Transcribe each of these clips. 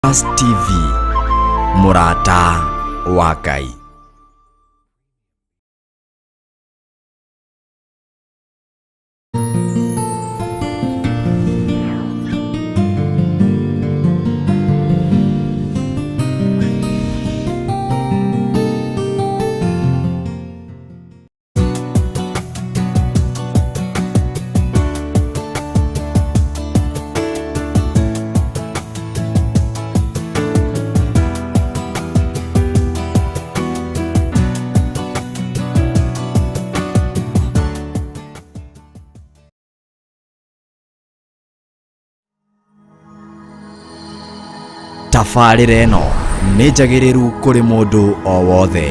TV, mũrata wa Ngai. Tabarĩra ĩno nĩ njagĩrĩru kũrĩ mũndũ o wothe.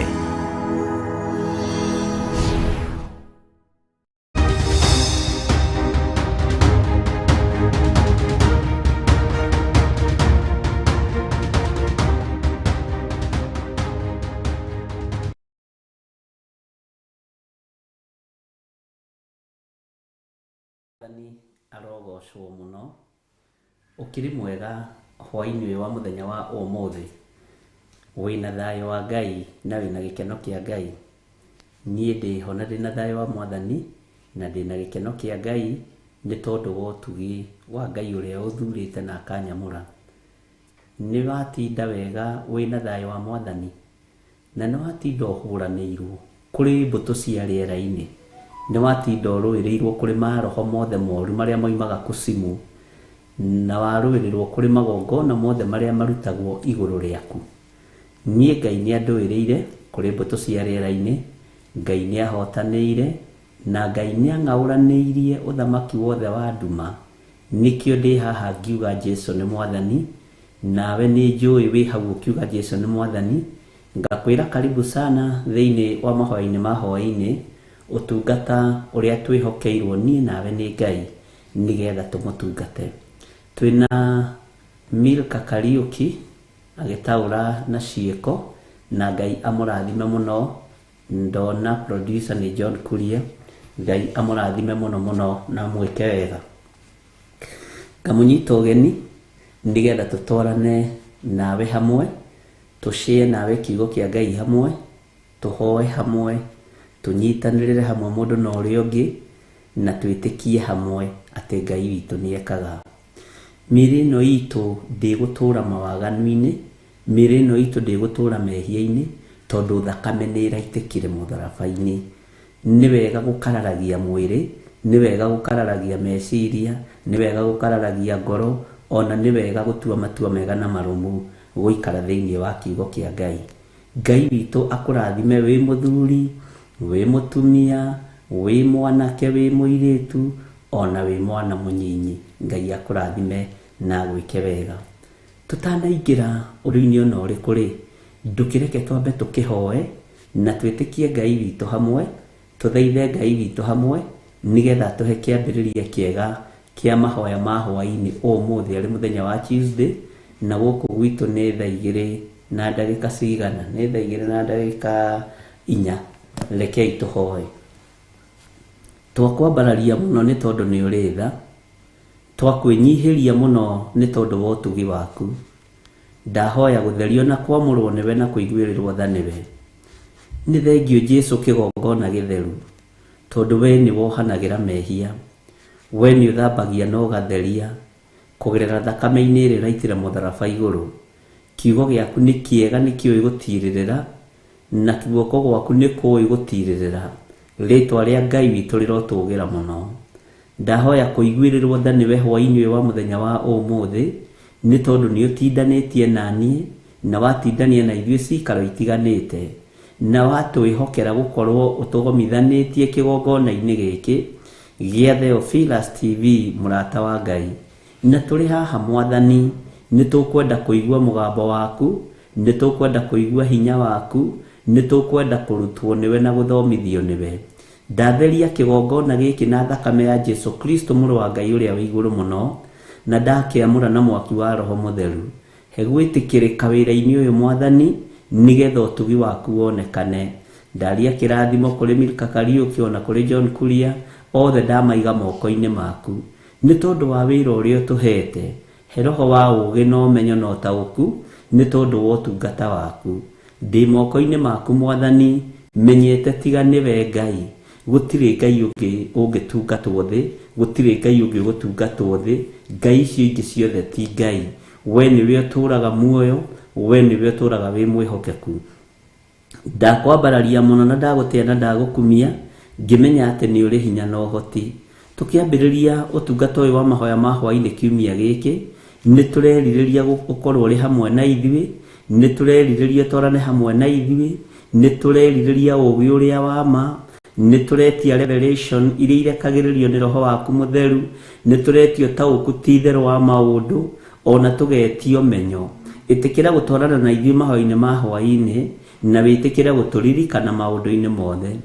Mwathani arogocwo mũno. Ũkĩrĩ mwega hwainĩ ũyũ wa mũthenya wa ũmũthĩ? Wĩna thayũ wa Ngai na wĩna gĩkeno kĩa Ngai? Niĩ ndĩho na ndĩna thayũ wa Mwathani na ndĩna gĩkeno kĩa Ngai nĩ tondũ wa ũtugi wa Ngai ũrĩa ũthurĩte na akanyamũra. Nĩ watinda wega wĩna thayũ wa Mwathani? Na nĩwatinda ũhũranĩirwo kũrĩ mbũtũ cia rĩera-inĩ, nĩwatinda ũrũĩrĩirwo kũrĩ maroho mothe moru marĩa moimaga kusimu, na warũĩrĩrwo kũrĩ magongona mothe marĩa marutagwo igũrũ rĩaku. Niĩ Ngai nĩandũĩrĩire kũrĩ mbũtũ cia rĩera-inĩ, Ngai nĩahotanĩire, na Ngai nĩang'aũranĩirie ũthamaki wothe wa nduma, nĩkĩo ndĩ haha ngiuga Jesu nĩ Mwathani, nawe nĩnjũĩ wĩ hau ũkiuga Jesu nĩ Mwathani. Ngakwĩra karibu sana thĩinĩ wa mahoya-inĩ ma hwaĩ-inĩ, ũtungata ũrĩa twĩhokeirwo niĩ nawe nĩ Ngai nĩgetha tũmũtungate. Twĩna Milka Kariũki agĩtaũra na ciĩko, na Ngai amũrathime mũno. Ndona producer nĩ John Kuria, Ngai amũrathime mũno mũno na amwĩke wega. Ngamũnyita ũgeni nĩgetha tũtwarane nawe hamwe, tũshare nawe kiugo kĩa Ngai hamwe, tũhoe hamwe, tũnyitanĩrĩre hamwe mũndũ na ũrĩa ũngĩ, na twĩtĩkie hamwe atĩ Ngai witũ nĩekaga. Mĩĩrĩ ĩno itũ ndĩgũtũra mawaganu-inĩ, mĩĩrĩ ĩno itũ ndĩgũtũra mehia-inĩ, tondũ thakame nĩ ĩraitĩkire mũtharaba-inĩ. Nĩ wega gũkararagia mwĩrĩ, nĩ wega gũkararagia meciria, nĩ wega gũkararagia ngoro, ona nĩ wega gũtua matua mega na marũmu gũikara thĩinĩ wa kiugo kĩa Ngai. Ngai witũ akũrathime wĩ mũthuri, wĩ mũtumia, wĩ mwanake, wĩ mũirĩtu, ona wĩ mwana mũnyinyi. Ngai akũrathime na agwĩke wega. Tũtanaingĩra ũndũ-inĩ ona ũrĩkũ rĩ, ndũkĩreke twambe tũkĩhoe na twĩtĩkie Ngai witũ hamwe, tũthaithe Ngai witũ hamwe, nĩgetha atũhe kĩambĩrĩria kĩega kĩa mahoya ma hwaĩ-inĩ ũmũthĩ arĩ mũthenya wa Tuesday, na gũkũ gwitũ nĩ thaa igĩrĩ na ndagĩka cigana? Nĩ thaa igĩrĩ na ndagĩka inya. Rekei tũhoe. Twakwambararia mũno nĩ tondũ nĩ ũrĩ tha, twakwĩnyihĩria mũno nĩ tondũ wa ũtugi waku. Ndahoya gũtherio na kwamũrwo nĩwe na kũiguĩrĩrwo tha nĩwe. Nĩ thengio Jesu kĩgongona gĩtheru, tondũ we nĩ wohanagĩra mehia. We nĩ ũthambagia na ũgatheria, kũgerera thakame-inĩ ĩrĩa ũraitĩra mũtharaba igũrũ. Kiugo gĩaku nĩ kĩega, nĩ kĩũĩ gũtirĩrĩra, na guoko gwaku nĩ kũũĩ gũtirĩrĩra. Rĩtwa rĩa Ngai witũ rĩrotũgĩra mũno. Ndahoya kũiguĩrĩrwo tha nĩwe hwaĩ-inĩ ũyũ wa mũthenya wa ũmũthĩ, nĩ tondũ nĩ ũtindanĩtie na niĩ, na watindania na ithuĩ cikaro itiganĩte, na watwĩhokera gũkorwo ũtũgomithanĩtie kĩgongona-inĩ gĩkĩ gĩa Theophilus TV, mũrata wa Ngai. Na tũrĩ haha Mwathani, nĩ tũkwenda kũigua mũgambo waku, nĩ tũkwenda kũigua hinya waku, nĩ tũkwenda kũrutwo nĩwe na gũthomithio nĩwe. Ndatheria kĩgongona gĩkĩ na thakame ya Jesu Kristo mũrũ wa Ngai ũrĩa wĩ igũrũ mũno, na ndakĩamũra na mwaki wa Roho Mũtheru. He gwĩtĩkĩrĩka wĩra-inĩ ũyũ Mwathani, nĩgetha ũtugi waku wonekane. Ndaria kĩrathimo kũrĩ Milka Kariũki ona kũrĩ John Kuria, othe ndamaiga moko-inĩ maku. Nĩ tondũ wa wĩra ũrĩa ũtũhete, He roho wa ũũgĩ na ũmenyo na ũtaũku nĩ tondũ wa ũtungata waku. Ndĩ moko-inĩ maku Mwathani, menyete tiga nĩwe Ngai, gũtirĩ Ngai ũngĩ ũngĩtungatwo thĩ, gũtirĩ Ngai ũngĩ ũgũtungatwo thĩ, ngai icio ingĩ ciothe ti Ngai. We nĩwe ũtũũraga muoyo, we nĩwe ũtũũraga wĩ mwĩhokeku. Ndakwambararia mũno na ndagũtĩa na ndagũkumia, ngĩmenya atĩ nĩ ũrĩ hinya na ũhoti. Tũkĩambĩrĩria ũtungata ũyũ wa mahoya ma hwaĩ-inĩ kiumia gĩkĩ, nĩ tũrerirĩria ũkorwo ũrĩ hamwe na ithuĩ, nĩ tũrerirĩria ũtwarane hamwe na ithuĩ, nĩ tũrerirĩria ũũgĩ ũrĩa wa ma, nĩ tũretia revelation iria irekagĩrĩrio nĩ roho waku mũtheru, nĩ tũretia ũtaũku ti itherũ wa maũndũ, ona tũgetio menyo. Ĩtĩkĩra gũtwarana na ithuĩ mahoya-inĩ ma hwaĩ-inĩ, na wĩtĩkĩre gũtũririkana maũndũ-inĩ mothe.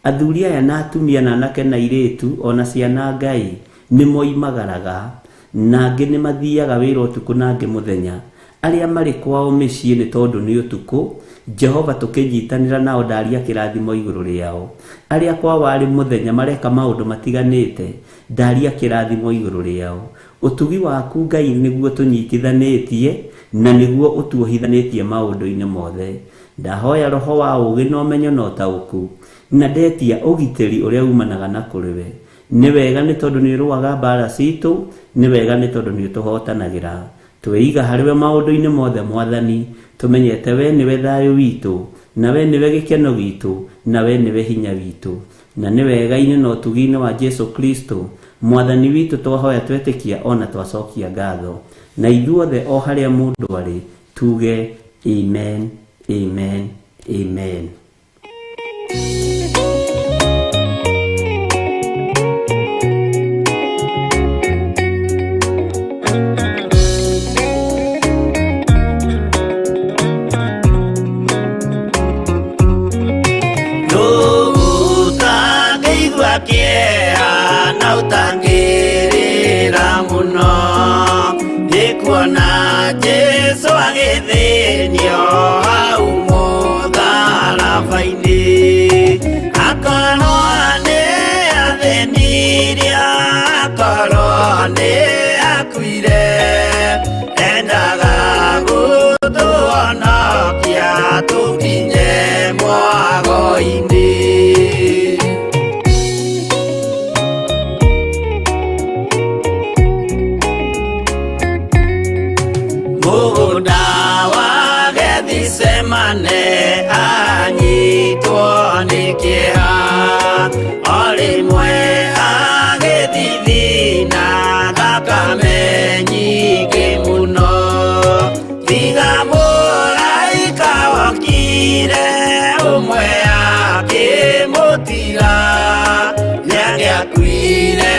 Athuri aya na atumia na anake na airĩtu ona ciana Ngai nĩ moimagaraga, na angĩ nĩ mathiaga wĩra ũtukũ na angĩ mũthenya. Arĩa marĩ kwao mĩciĩ nĩ tondũ nĩ ũtukũ, Jehova tũkĩnyitanĩra nao ndaria kĩrathimo igũrũ rĩao. Arĩa kwao arĩ mũthenya mareka maũndũ matiganĩte, ndaria kĩrathimo igũrũ rĩao. Ũtugi waku Ngai nĩguo tũnyitithanĩtie na nĩguo ũtuohithanĩtie maũndũ-inĩ mothe. Ndahoya roho wa ũũgĩ na ũmenyo na ũtaũku, na ndetia ũgitĩri ũrĩa umanaga na kũrĩ we. Nĩ wega nĩ tondũ nĩ ũrũaga mbaara citũ, nĩ wega nĩ tondũ nĩ ũtũhotanagĩra. Tweiga harĩ we maũndũ-inĩ mothe Mwathani, tũmenyete we nĩwe thayũ witũ, na we nĩwe gĩkeno gitũ, na we nĩwe hinya witũ. Na nĩ wega-inĩ na ũtugi-inĩ wa Jesu Kristo, Mwathani witũ twahoya twetĩkia ona twacokia ngatho. Na ithuothe o harĩa mũndũ arĩ, tuge amen, amen, amen. Ũtangĩigua kĩeha na ũtangĩrĩra mũno nĩ kuona Jesũ agĩthĩnio hau mũtharaba-inĩ akorwo nĩ athĩnirie akorwo nĩ akuire endaga gũtũhonokia tũkinye mwago-inĩ. Mũgũnda wa Gethisemane anyitwo nĩ kĩeha o rĩmwe agĩthithina thakame nyingĩ mũno tiga mũraika wokire ũmwe akĩmũtiga nĩangĩakuire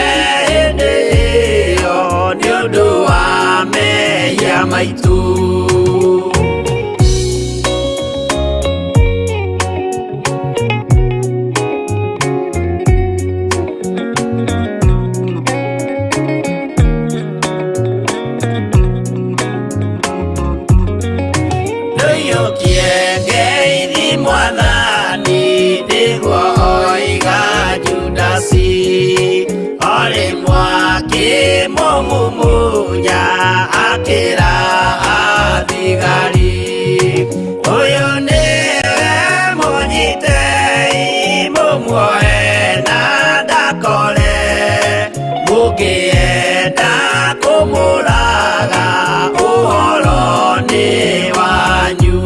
hĩndĩ ĩyo nĩ ũndũ wa mehia maitũ. Ndũiyũkie ngeithi Mwathani nĩguo oiga Judasi o rĩmwe akĩmũmumunya akĩra athigari ũyũ nĩwe mũnyitei mũmuoe na ndakore mũngĩenda kũmũraga ũhoro nĩ wanyu.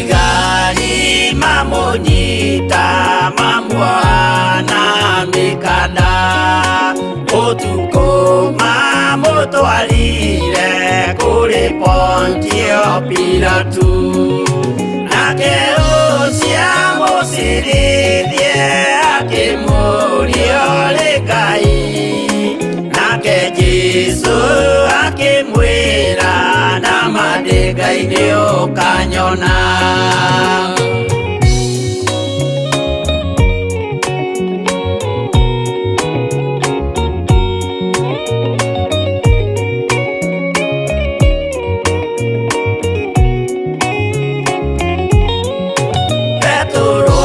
Athigari mamũnyita mamuoha na mĩkanda ũtukũ mamũtwarire kũrĩ Pontio Pilatu nake ũcio amũcirithie akĩmũũria ũrĩ Ngai nake Jesũ akĩmwĩra nama ndĩ Ngai nĩ ũkanyona. Petero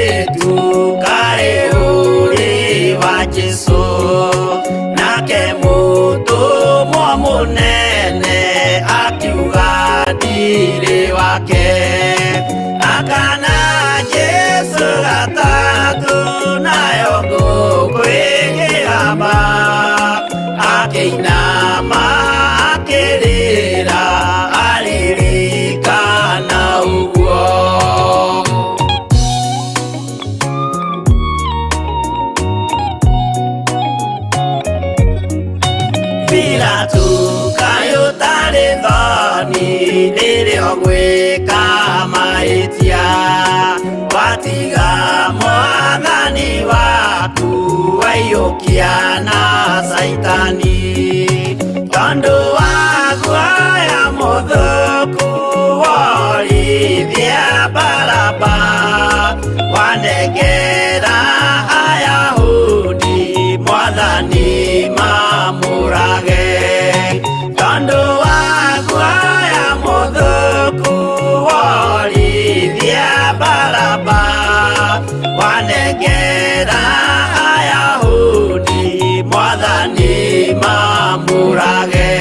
Mũirĩtu kaĩ ũrĩ wa Jesũ, nake mũtũmwo mũnene akiuga ndirĩ wake. Akana Jesũ gatatũ, nayo ngũkũ ĩkĩgamba, akĩinama akĩrĩra aririkana ũguo. Pilatu kaĩ ũtarĩ thoni rĩrĩa ũgwĩka mahĩtia, watiga mwathani waku waiyũkia na Caitani, tondũ wa guoya mũthũku worithia Baraba, wanengera Ayahudi mwathani mamũrage, tondũ wa guoya mũthũku worithia Baraba, wanengera Ayahudi mwathani mamũrage.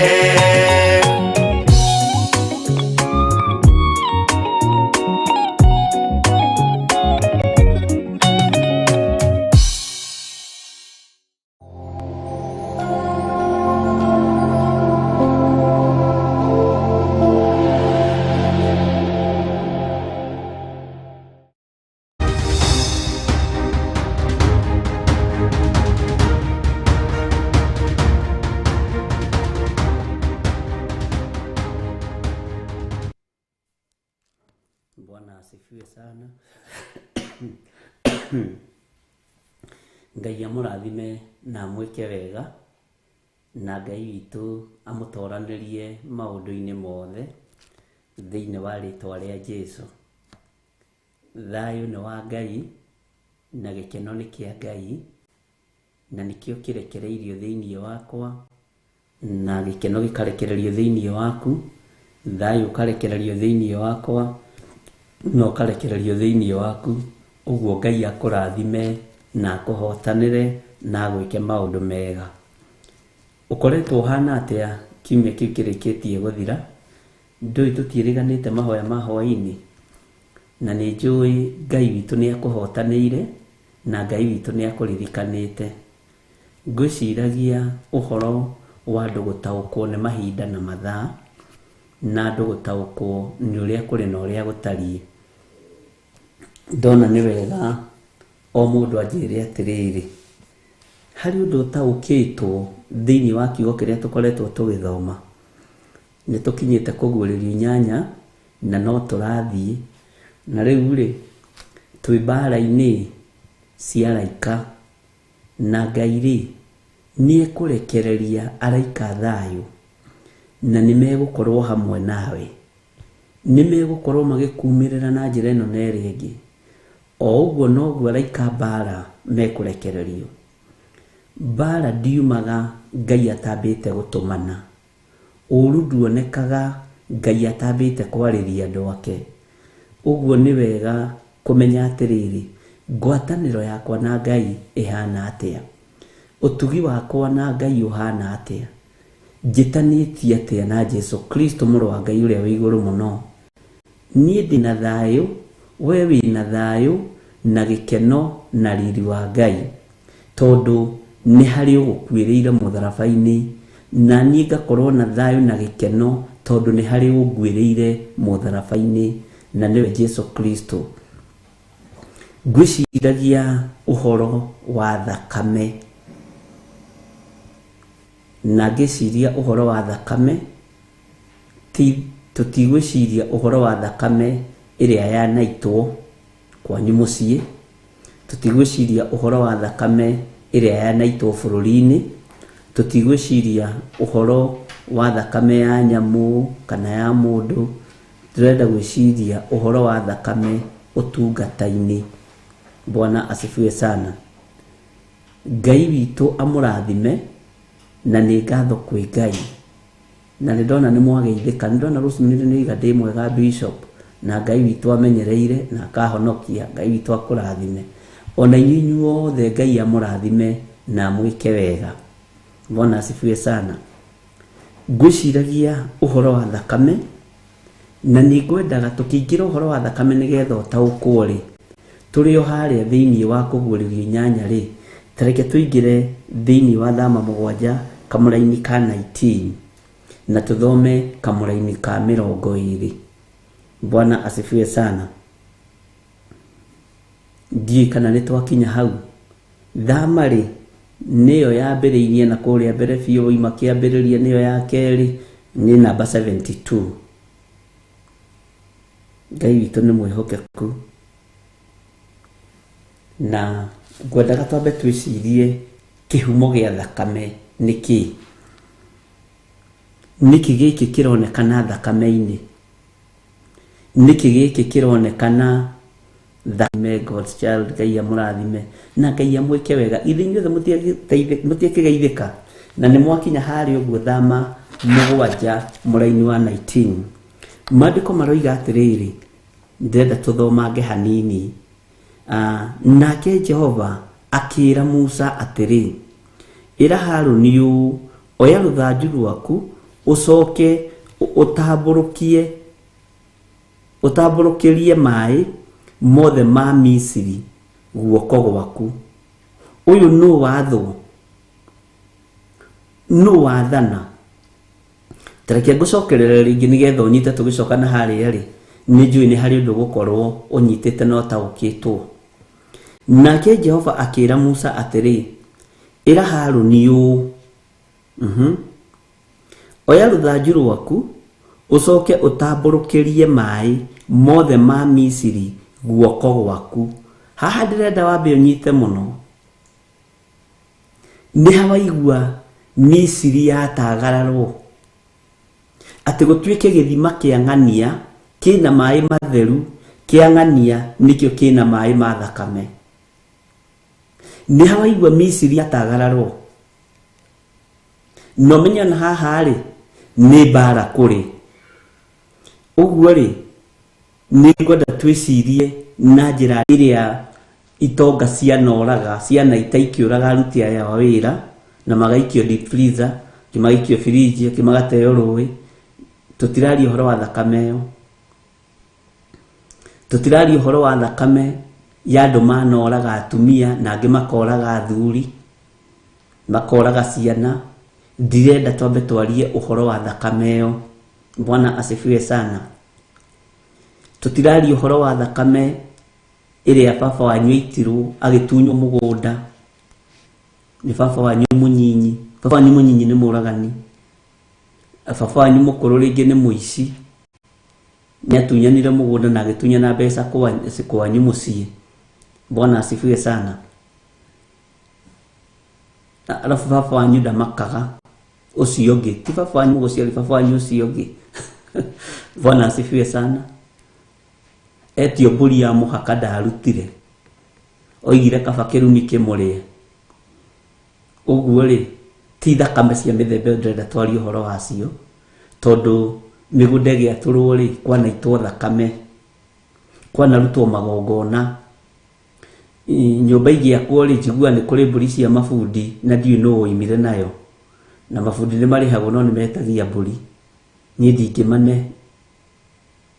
Bwana asifiwe sana. Ngai amũrathime na amwĩke wega, na Ngai witũ amũtoranĩrie maũndũ-inĩ mothe thĩinĩ wa rĩtwa rĩa Jesũ. Thayũ nĩ wa Ngai na gĩkeno nĩ kĩa Ngai, na nĩkĩo kĩrekereirio thĩinĩ wakwa, na gĩkeno gĩkarekererio thĩinĩ waku, thayũ ũkarekererio thĩinĩ wakwa, na ũkarekererio thĩinĩ waku. Ũguo Ngai akũrathime na akũhotanĩre na agwĩke maũndũ mega. Ũkoretwo ũhana atĩa kiumia kĩu kĩrĩkĩtie gũthira? Ndũĩ tũtiĩrĩganĩte mahoya ma hwaĩ-inĩ, na nĩ njũĩ Ngai witũ nĩ akũhotanĩire na Ngai witũ nĩ akũririkanĩte. Ngwĩciragia ũhoro wa andũ gũtaũkwo nĩ mahinda na mathaa, na andũ gũtaũkwo nĩ ũrĩa kũrĩ na ũrĩa gũtariĩ. Ndona nĩ wega o mũndũ anjĩre atĩrĩrĩ, harĩ ũndũ ũtaũkĩtwo thĩinĩ wa kiugo kĩrĩa tũkoretwo tũgĩthoma. Nĩ tũkinyĩte kũguũrĩrio 8 na no tũrathiĩ. Na rĩu rĩ, twĩ mbara-inĩ cia araika, na Ngai rĩ, nĩ ekũrekereria araika thayũ, na nĩ megũkorwo hamwe nawe. Nĩ megũkorwo magĩkumĩrĩra na njĩra ĩno na ĩrĩa ĩngĩ. O ũguo noguo araika mbara mekũrekererio. Mbara ndiumaga Ngai atambĩte gũtũmana. Ũru nduonekaga Ngai atambĩte kwarĩria andũ ake. Ũguo nĩ wega kũmenya atĩrĩrĩ, ngwatanĩro yakwa na Ngai ĩhana atĩa? Ũtugi wakwa na Ngai ũhana atĩa? Njĩtanĩtie atĩa na Jesũ Kristo mũrũ wa Ngai ũrĩa wĩ igũrũ mũno? Niĩ ndĩna thayũ, we wĩna thayũ na gĩkeno na riri wa Ngai, tondũ nĩ harĩ ũgũkuĩrĩire mũtharaba-inĩ, na niĩ ngakorwo na thayũ na gĩkeno tondũ nĩ harĩ ũnguĩrĩire mũtharaba-inĩ, na nĩwe Jesũ Kristo. Ngwĩciragia ũhoro wa thakame, na ngĩciria ũhoro wa thakame, ti tũtigwĩciria ũhoro wa thakame ĩrĩa yanaitwo kwanyu mũciĩ, tũtigwĩciria ũhoro wa thakame ĩrĩa yanaitwo bũrũri-inĩ, tũtigwĩciria ũhoro wa thakame ya nyamũ kana ya mũndũ, tũrenda gwĩciria ũhoro wa thakame ũtungata-inĩ. Bwana asifiwe sana. Ngai witũ amũrathime, na nĩ ngatho kwĩ Ngai. Na nĩ ndona nĩ mwageithĩka, nĩ ndona Rosemary nĩ oiga ndĩ mwega Bishop, Na Ngai witũ amenyereire na akahonokia. Ngai witũ akũrathime. Ona inyuĩ inyuothe Ngai amũrathime na amwĩke wega. Bwana asifiwe sana. Ngwĩciragia ũhoro wa thakame, na nĩ ngwendaga tũkĩingĩra ũhoro wa thakame nĩgetha ũtaũkwo rĩ, tũrĩ o harĩa thĩinĩ wa kũguũrĩrio inyanya rĩ, ta reke tũingĩre thĩinĩ wa Thama 7 kamũraini ka 19 na tũthome kamũraini ka 20. Bwana asifiwe sana. Ndiũĩ kana nĩ twakinya hau. Thama rĩ, nĩyo yambĩrĩirie na kũrĩa mbere biũ, wauma kĩambĩrĩria nĩyo ya kerĩ, nĩ namba 72. Ngai witũ nĩ mwĩhokeku. Na ngwendaga twambe twĩcirie kĩhumo gĩa thakame nĩ kĩĩ. Nĩkĩ gĩkĩ kĩronekana thakame-inĩ? Nĩkĩ gĩkĩ kĩronekana thakame? God's child, Ngai amũrathime na Ngai amwĩke wega. Ithe inyuothe mũtiakĩgeithĩka na nĩ mwakinya harĩa ũguo Thama 7 mũraini wa 19. Maandĩko maroiga atĩrĩrĩ, ndĩrenda tũthomange hanini. Nake Jehova akĩĩra Musa atĩrĩ, ĩra Harũni ũũ, oya rũthanju rwaku ũcoke ũtambũrũkĩrie maĩ mothe ma Misiri guoko gwaku. Ũyũ nũ wathwo? Nũ wathana? Ta reke ngũcokerere rĩngĩ nĩgetha ũnyite tũgĩcoka na harĩa rĩ, nĩ njũĩ nĩ harĩ ũndũ ũgũkorwo ũnyitĩte na ũtaũkĩtwo. Nake Jehova akĩĩra Musa atĩrĩ, ĩra Harũni ũũ, oya rũthanju rwaku ũcoke ũtambũrũkĩrie maĩ mothe ma Misiri guoko gwaku. Haha ndĩrenda wambe ũnyite mũno. Nĩ ha waigua Misiri yatagararwo atĩ gũtuĩke gĩthima kĩa ng'ania kĩna maĩ matheru, kĩa ng'ania nĩkĩo kĩna maĩ ma thakame. Nĩ ha waigua Misiri yatagararwo? No menye ona haha rĩ, nĩ mbara kũrĩ. Ũguo rĩ, nĩ ngwenda twĩcirie na njĩra ĩrĩa itonga cianoraga, cianaita ikĩũraga aruti aya a wĩra, na magaikio deep freezer, angĩ magaikio fridge, angĩ magateo rũĩ. Tũtiraria ũhoro wa thakame ĩyo. Tũtiraria ũhoro wa thakame ya andũ manoraga atumia na angĩ makoraga athuri, makoraga ciana. Ndirenda twambe twarie ũhoro wa thakame ĩyo. Bwana asifiwe sana. Tũtiraria ũhoro wa thakame ĩrĩa baba wanyu aitirwo agĩtunywo mũgũnda nĩ baba wanyu mũnyinyi. Baba wanyu mũnyinyi nĩ mũragani. Baba wanyu mũkũrũ rĩngĩ nĩ mũici, nĩ atunyanire mũgũnda na agĩtunyana mbeca kwanyu mũciĩ. Bwana asifiwe sana. Alafu baba wanyu ndamakaga ũcio ũngĩ, ti baba wanyu mũgũciari, baba wanyu ũcio ũngĩ. Bwana asifiwe sana. Etio mbũri ya mũhaka ndarutire, oigire kaba kĩrumi kĩmũrĩe. Ũguo rĩ, ti thakame cia mĩthemba ĩyo ndĩrenda twarie ũhoro wacio, tondũ mĩgũnda ĩgĩatũrwo rĩ, kwanaitwo thakame, kwanarutwo magongona. Nyũmba igĩakwo rĩ, njiguaga nĩ kũrĩ mbũri cia mabundi na ndiũĩ nũ woimire nayo. Na mabundi nĩ marĩhagwo no nĩ metagia mbũri. Niĩ ndingĩmane,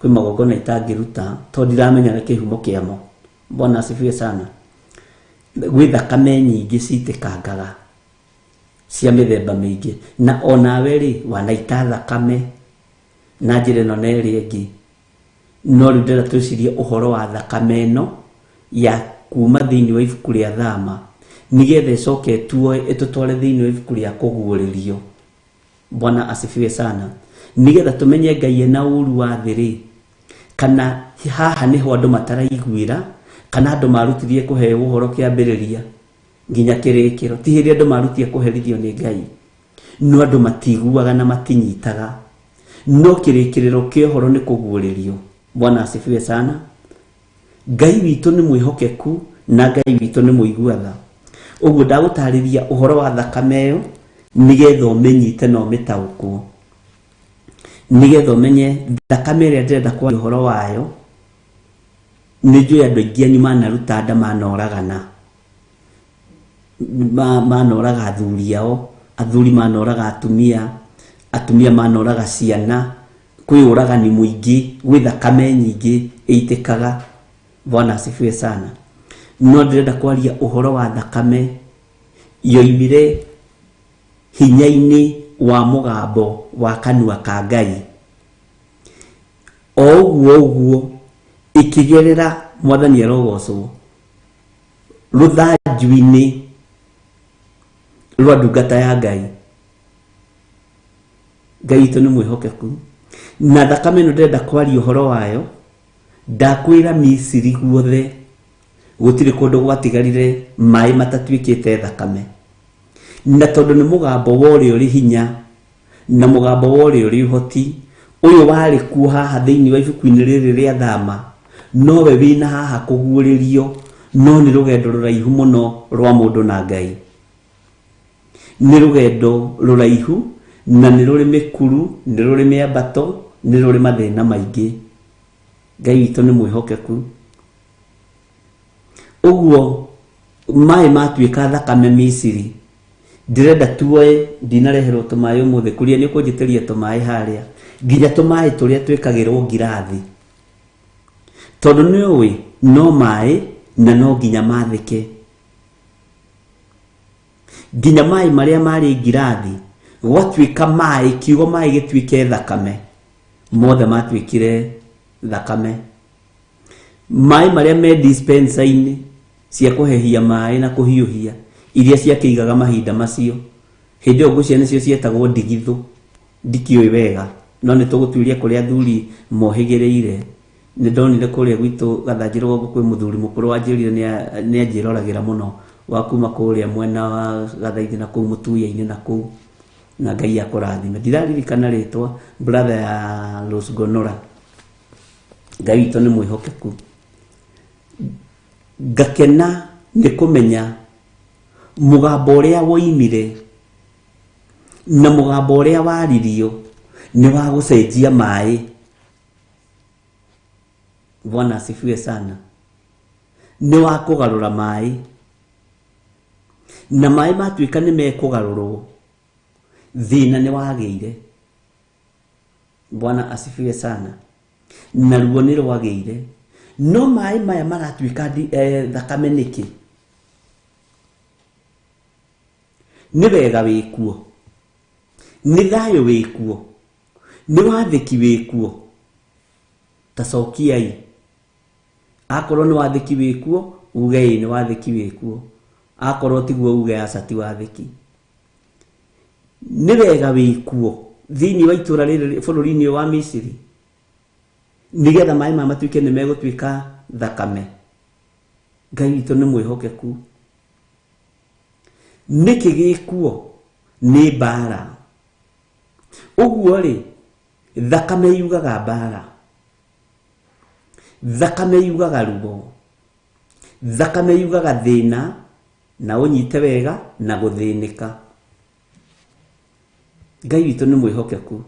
kwĩ magongona itangĩruta tondũ ndiramenya na kĩhumo kĩamo. Bwana asifiwe sana. Gwĩ thakame nyingĩ citĩkangaga cia mĩthemba mĩingĩ, na onawe rĩ wanaita thakame na njĩra ĩno na ĩrĩa ĩngĩ. No rĩu ndĩrenda twĩcirie ũhoro wa thakame ĩno ya kuma thĩinĩ wa ibuku rĩa Thama, nĩgetha ĩcoke ĩtuoe ĩtũtware thĩinĩ wa ibuku rĩa Kũguũrĩrio. Bwana asifiwe sana. Nĩgetha tũmenye Ngai ena ũru wa thĩ rĩ, kana haha nĩho andũ mataraiguĩra, kana andũ marutirie kũheo ũhoro kĩambĩrĩria nginya kĩrĩkĩro. Ti hĩndĩ andũ marutie kũherithio nĩ Ngai, no andũ matiguaga na matinyitaga. No kĩrĩkĩrĩro kĩa ũhoro nĩ kũguũrĩrio. Bwana asifiwe sana. Ngai witũ nĩ mwĩhokeku na Ngai witũ nĩ mũigua tha. Ũguo ndagũtarĩria ũhoro wa thakame ĩyo nĩgetha ũmĩnyite na ũmĩtaũkwo. Nĩgetha ũmenye thakame ĩrĩa ndĩrenda kwaria ũhoro wayo, nĩ njũĩ andũ aingĩ anyu manaruta nda manoragana, manoraga athuri ao, athuri manoraga atumia, atumia manoraga ciana, kwĩ ũragani mũingĩ, gwĩ thakame nyingĩ ĩitĩkaga. Bwana asifiwe sana. No ndĩrenda kwaria ũhoro wa thakame yoimire hinya-inĩ wa mũgambo wa kanua ka Ngai. O ũguo ũguo ĩkĩgerera, Mwathani arogocwo, rũthanju-inĩ rwa ndungata ya Ngai. Ngai witũ nĩ mwĩhokeku. Na thakame ĩno ndĩrenda kwaria ũhoro wayo, ndakwĩra Misiri guothe gũtirĩ kũndũ gwatigarire maĩ matatuĩkĩte thakame. Na tondũ nĩ mũgambo wa ũrĩa ũrĩ hinya na mũgambo wa ũrĩa ũrĩ ũhoti, ũyũ warĩ kuo haha thĩinĩ wa ibuku-inĩ rĩrĩ rĩa Thama, nowe wĩna haha kũguũrĩrio, no nĩ rũgendo rũraihu mũno rwa mũndũ na Ngai. Nĩ rũgendo rũraihu na nĩ rũrĩ mĩkuru, nĩ rũrĩ mĩambato, nĩ rũrĩ mathĩna maingĩ. Ngai witũ nĩ mwĩhokeku. Ũguo maĩ matuĩka thakame Misiri, ndĩrenda tuoe, ndinareherwo tũmaĩ ũmũthĩ, kũria nĩ ũkũnjĩtĩria tũmaĩ harĩa, nginya tũmaĩ tũrĩa twĩkagĩrwo ngirathi. Tondũ nĩ ũĩ no maĩ na no nginya mathĩke. Nginya maĩ marĩa marĩ ngirathi, gwatuĩka maĩ, kiugo maĩ gĩtuĩke thakame, mothe matuĩkire thakame. Maĩ marĩa me dispenser-inĩ cia kũhehia maĩ na kũhiũhia, iria ciakĩigaga mahinda macio, hĩndĩ ĩyo ngwĩciria nĩcio cietagwo ndigithũ, ndikĩũĩ wega, no nĩ tũgũtuĩria kũrĩa athuri mohĩgĩrĩire. Nĩ ndonire kũrĩa gwitũ Gathanjĩ rũgongo kwĩ mũthuri mũkũrũ wanjĩrire nĩ anjĩroragĩra mũno, wa kuma kũrĩa mwena wa Gathaithi na kũu Mũtuya-inĩ na kũu, na Ngai akũrathime. Ndiraririkana rĩtwa, brother ya Rose Gonora. Ngai witũ nĩ mwĩhokeku. Ngakena nĩ kũmenya mũgambo ũrĩa woimire na mũgambo ũrĩa waririo nĩ wa gũcenjia maĩ. Bwana asifiwe sana. Nĩ wa kũgarũra maĩ, na maĩ matuĩka nĩ mekũgarũrwo, thĩna nĩ wagĩire. Bwana asifiwe sana. Naruo nĩ rwagĩire. No maĩ maya maratuĩka thakame nĩkĩ? Nĩ wega wĩkuo, nĩ thayũ wĩkuo, nĩ wathĩki wĩkuo. Ta cokiai, akorwo nĩ wathĩki wĩkuo uge ĩ nĩ wathĩki wĩkuo, akorwo tiguo uge aca ti wathĩki. Nĩ wega wĩkuo thĩinĩ wa itũra rĩrĩ bũrũri-inĩ ũyũ wa Misiri, nĩgetha maĩ maya matuĩke nĩ megũtuĩka thakame. Ngai witũ nĩ mwĩhokeku. Nĩkĩ gĩkuo? Nĩ mbara. Ũguo rĩ, thakame yugaga mbara, thakame yugaga ruo, thakame yugaga thĩna, na ũnyite wega, na gũthĩnĩka. Ngai witũ nĩ mwĩhokeku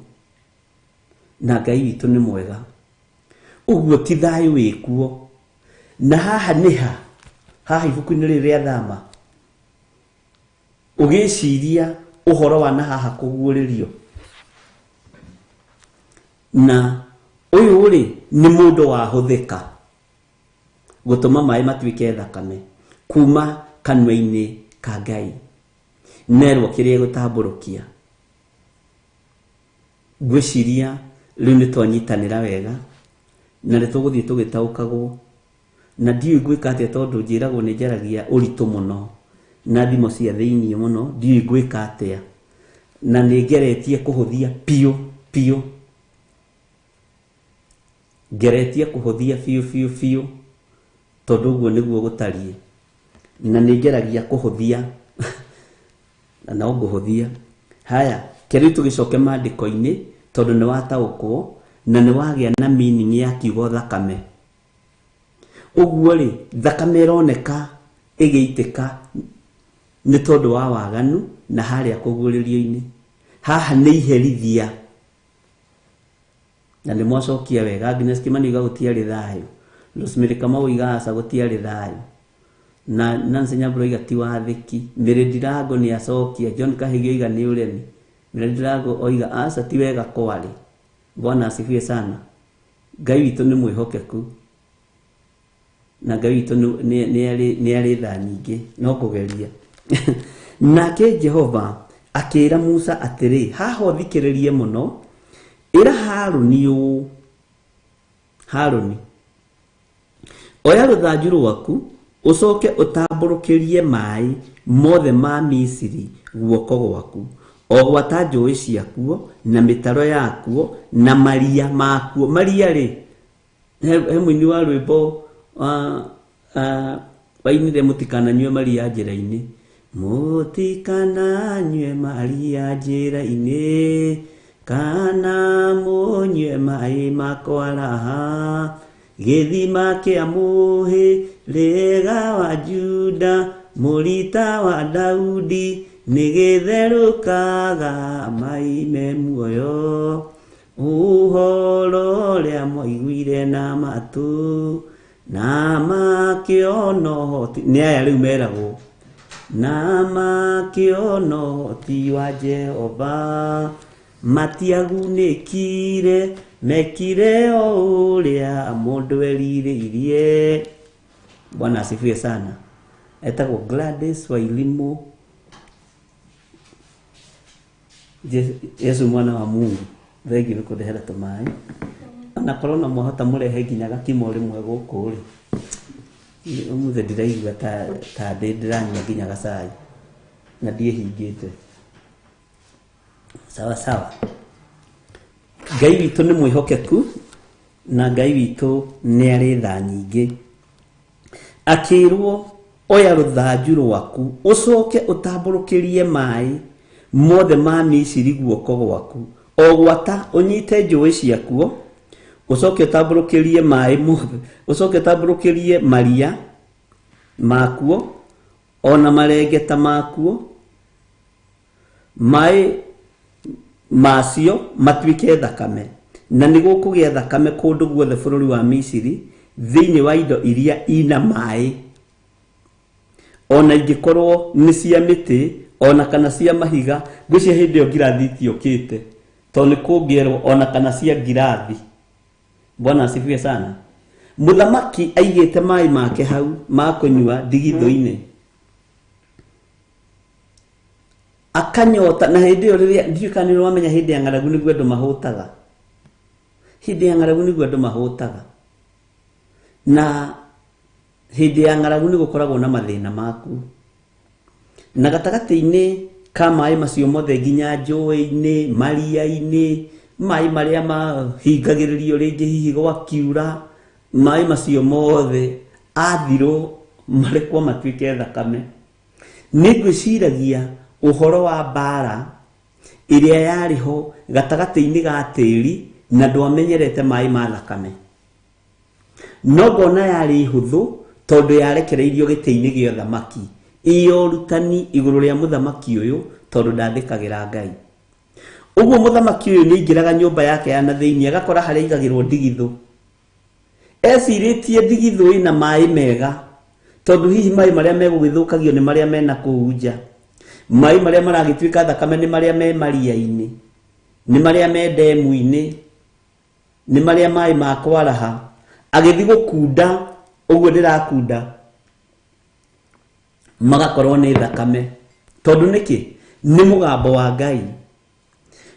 na Ngai witũ nĩ mwega. Ũguo ti thayũ wĩkuo. Na haha nĩ ha? Haha ibuku-inĩ rĩrĩ rĩa Thama, ũgĩciria ũhoro wa na haha kũguũrĩrio, na ũyũ rĩ nĩ mũndũ wahũthĩka gũtũma maĩ matuĩke thakame kuma kanua-inĩ ka Ngai, nerwo kĩrĩa gũtambũrũkia. Ngwĩciria rĩu nĩ twanyitanĩra wega na nĩ tũgũthiĩ tũgĩtaũkagwo, na ndiũĩ ngwĩka atĩa tondũ njĩragwo nĩ njaragia ũritũ mũno na thimo cia thĩinĩ mũno, ndiũĩ ngwĩka atĩa, na nĩ ngeretie kũhũthia biũ biũ, ngeretie kũhũthia biũ biũ biũ, tondũ ũguo nĩguo gũtariĩ, na nĩ ngeragia kũhũthia na no ngũhũthia. Haya, ke rĩu tũgĩcoke maandĩko-inĩ, tondũ nĩ wataũkwo na nĩ wagĩa na meaning ya kiugo thakame. Ũguo rĩ, thakame ĩroneka ĩgĩitĩka nĩ tondũ wa waganu na harĩa kũguũrĩrio-inĩ. Haha nĩ iherithia. Na nĩ mwacokia wega. Agnes Kimani oiga gũtiarĩ thayũ. Rosemary Kamau oiga aca gũtiarĩ thayũ. Na Nancy Nyambura oiga ti wathĩki. Mary Ndirango nĩ acokia. John Kahigi oiga nĩ ũremi. Mary Ndirango oiga aca ti wega kwarĩ. Bwana asifiwe sana. Ngai witũ nĩ mwĩhokeku. Na Ngai witũ nĩ arĩ tha nyingĩ, no kũgeria. Nake Jehova akĩra Musa atĩrĩ, haha ũthikĩrĩrie mũno, ĩra Harũni ũũ, Harũni, oya rũthanju rwaku, ũcoke ũtambũrũkĩrie maĩ mothe ma Misiri guoko gwaku, o gwata njũĩ ciakuo, na mĩtaro yakuo, na maria makuo. Maria rĩ, he mũini wa rwĩmbo wainire mũtikananyue maria njĩra-inĩ. Mũtikananyue maria njĩra-inĩ, kana mũnyue maĩ makwaraha, gĩthima kĩa mũhĩrĩga wa Juda, mũrita wa Daudi, nĩgĩtherũkaga maĩ me muoyo. Ũhoro ũrĩa mwaiguire na matũ, na makĩona ũhoti. Nĩ aya rĩu meragwo, na makĩona ũhoti wa Jehova, matiagunĩkire, mekire o ũrĩa mũndũ erirĩirie. Bwana asifiwe sana. Etagwo Gladys Wairimu. Yesu mwana wa Mungu. Thengiũ nĩ kũndehera tũmaĩ. Ona korwo no mwahota mũrehe nginya gakimo rĩmwe gũkũ rĩ. Ũmũthĩ ndĩraigua ta ndĩ ndĩranyua nginya gacai na ndiĩhingĩte. Sawa sawa. Ngai witũ nĩ mwĩhokeku na Ngai witũ nĩ arĩ tha nyingĩ. Akĩrwo oya rũthanju rwaku ũcoke ũtambũrũkĩrie maĩ mothe ma Misiri guoko gwaku, o gwata ũnyite njũĩ ciakuo, ũcoke ũtambũrũkĩrie maĩ mothe, ũcoke ũtambũrũkĩrie maria makuo, ona marengeta makuo, maĩ macio matuĩke thakame. Na nĩ gũkũgĩa thakame kũndũ guothe bũrũri wa Misiri, thĩinĩ wa indo iria ina maĩ, ona ingĩkorwo nĩ cia mĩtĩ ona kana cia mahiga. Ngwĩciria hĩndĩ ĩyo ngirathi itiokĩte, tondũ nĩ kũngĩerwo ona kana cia ngirathi. Bwana asifiwe sana. Mũthamaki aigĩte maĩ make hau ma kũnyua ndigithũ-inĩ, akanyota. Na hĩndĩ ĩyo rĩrĩa ndiũĩ kana nĩ wamenya hĩndĩ ya ng'aragu nĩguo andũ mahũtaga. Hĩndĩ ya ng'aragu nĩguo andũ mahũtaga. Na hĩndĩ ya ng'aragu nĩ gũkoragwo na mathĩna maku. Na gatagatĩ-inĩ ka maĩ macio mothe nginya njũĩ-inĩ, maria-inĩ, maĩ marĩa mahingagĩrĩrio rĩngĩ hihi gwakiura, maĩ macio mothe athirwo marekwo matuĩke thakame. Nĩ ngwĩciragia ũhoro wa mbara ĩrĩa yarĩ ho gatagatĩ-inĩ ga tĩri na ndwamenyerete maĩ ma thakame. No ngona yarĩ hũthũ tondũ yarekereirio gĩtĩ-inĩ gĩa ũthamaki. Iyo ũrutani igũrũ rĩa mũthamaki ũyũ tondũ ndathĩkagĩra Ngai. Ũguo mũthamaki ũyũ nĩaingĩraga nyũmba yake ya na thĩinĩ agakora harĩa aigagĩrwo ndigithũ. Ecirĩtie ndigithũ ĩna maĩ mega, tondũ hihi maĩ marĩa megũgĩthũkagio nĩ marĩa mena kũu nja. Maĩ marĩa maragĩtuĩka thakame nĩ marĩa me maria-inĩ, nĩ marĩa me ndemu-inĩ, nĩ marĩa maĩ ma kwaraha. Agĩthiĩ gũkunda ũguo ndĩrakunda, magakorwo nĩ thakame. Tondũ nĩkĩ? Nĩ mũgambo wa Ngai.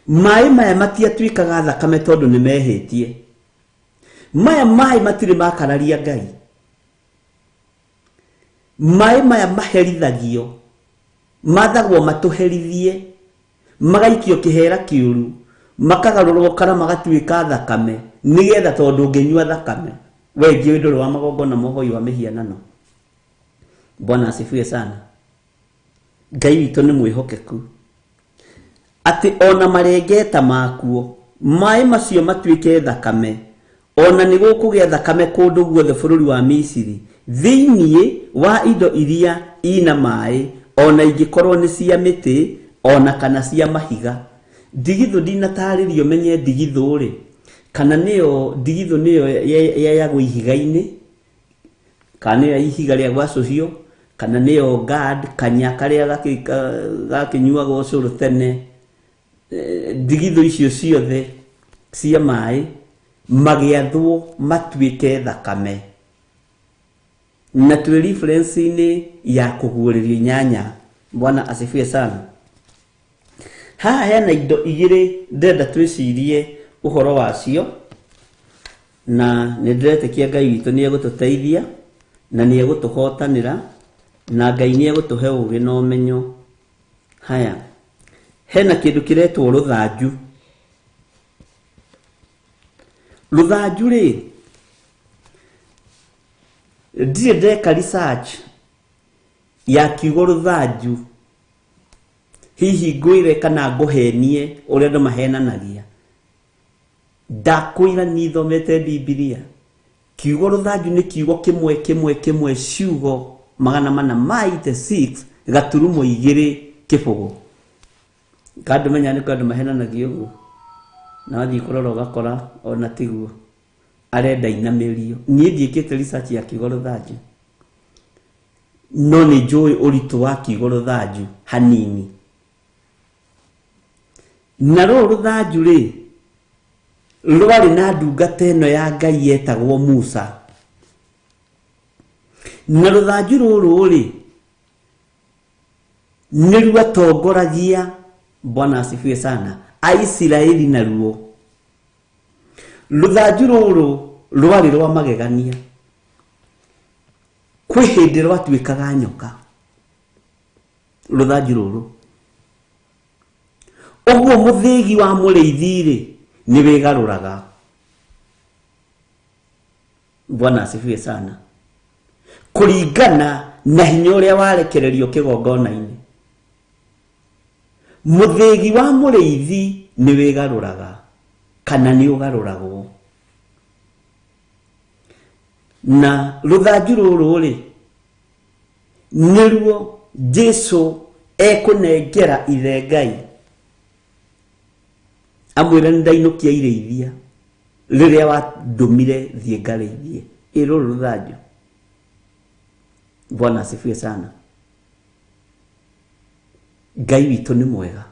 Maĩ maya matiatuĩkaga thakame tondũ nĩ mehĩtie. Maya maĩ matirĩ makararia Ngai. Maĩ maya maherithagio, mathagwo matũherithie, magaikio kĩhera kĩũru, makagarũrwo kana magatuĩka thakame, nĩgetha tondũ ũngĩnyua thakame we ngĩ ndũrĩ wa magongona mohoi wa mĩhianano. Bwana asifiwe sana. Ngai witũ nĩ mwĩhokeku atĩ ona marengeta makuo maĩ macio matuĩke thakame, ona nĩ gũkũgĩa thakame kũndũ guothe bũrũri wa Misiri, thĩinĩ wa indo iria ina maĩ, ona ingĩkorwo nĩ cia mĩtĩ ona kana cia mahiga. Ndigithũ ndinatarĩrio menye ndigithũ rĩ, Kana nĩyo ndigithũ nĩyo yayagwo ihiga-inĩ, kana nĩyo ihiga rĩa gwacũhio, kana nĩyo guard kanya karĩa gakĩnyuagwo ũcũrũ tene. Ndigithũ icio ciothe cia maĩ magĩathwo matuĩke thakame. Na twĩ reference-inĩ ya kũguũrĩrio 8. Bwana asifiwe sana. Haha hena indo igĩrĩ ndĩrenda twĩcirie ũhoro wacio, na nĩ ndĩretĩkia Ngai witũ nĩ egũtũteithia na nĩ egũtũhotanĩra na Ngai nĩ egũtũhe ũũgĩ na ũmenyo. Haya, hena kĩndũ kĩretwo rũthanju. Rũthanju rĩ, ndirĩ ndeka research ya kiugo rũthanju, hihi ngwĩre kana ngũhenie ũrĩa andũ mahenanagia. Ndakwĩra niĩ thomete Bibilia, kiugo rũthanju nĩ kiugo kĩmwe kĩmwe kĩmwe ciugo magana mana ma 86 gaturumo igĩrĩ kĩbũgũ. Kandũ menya nĩ andũ mahenanagia ũguo, na wathiĩ kũrora ũgakora ona tiguo, arenda inamĩrio. Niĩ ndiĩkĩte research ya kiugo rũthanju, no nĩ njũĩ ũritũ wa kiugo rũthanju hanini. Na rũrũ rũthanju rĩ, rwarĩ na ndungata ĩno ya Ngai yetagwo Musa. Na rũthanju rũrũ rĩ, nĩ rwatongoragia, Bwana asifiwe sana, Aisiraeli naruo. Rũthanju rũrũ rwarĩ rwa magegania. Kwĩ hĩndĩ rwatuĩkaga nyoka, rũthanju rũrũ. Ũguo mũthĩgi wa mũrĩithi rĩ, nĩ wĩgarũraga. Bwana asifiwe sana. Kũringana na hinya ũrĩa warekererio kĩgongona-inĩ. Mũthĩgi wa mũrĩithi nĩ wĩgarũraga kana nĩ ũgarũragwo. Na rũthanju rũrũ rĩ, nĩruo Jesu ekũnengera ithe Ngai, amwĩre nĩ ndainũkia irĩithia rĩrĩa wandũmire thiĩ ngarĩithie. Ĩ rũrũ rũthanju. Bwana asifiwe sana. Ngai witũ nĩ mwega,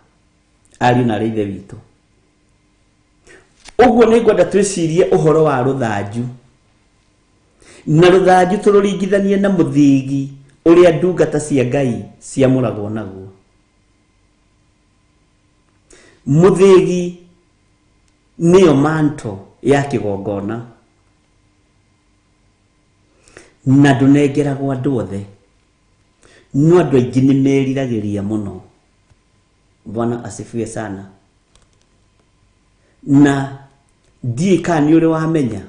ariũ na arĩ ithe witũ. Ũguo nĩ ngwenda twĩcirie ũhoro wa rũthanju, na rũthanju tũrũringithanie na mũthĩgi ũrĩa ndungata cia Ngai ciamũragwo naguo. Mũthĩgi nĩyo manto ya kĩgongona, na ndũnengeragwo andũ othe, no andũ aingĩ nĩ meriragĩria mũno. Bwana asifiwe sana. Na ndiũĩ kana nĩ ũrĩ wamenya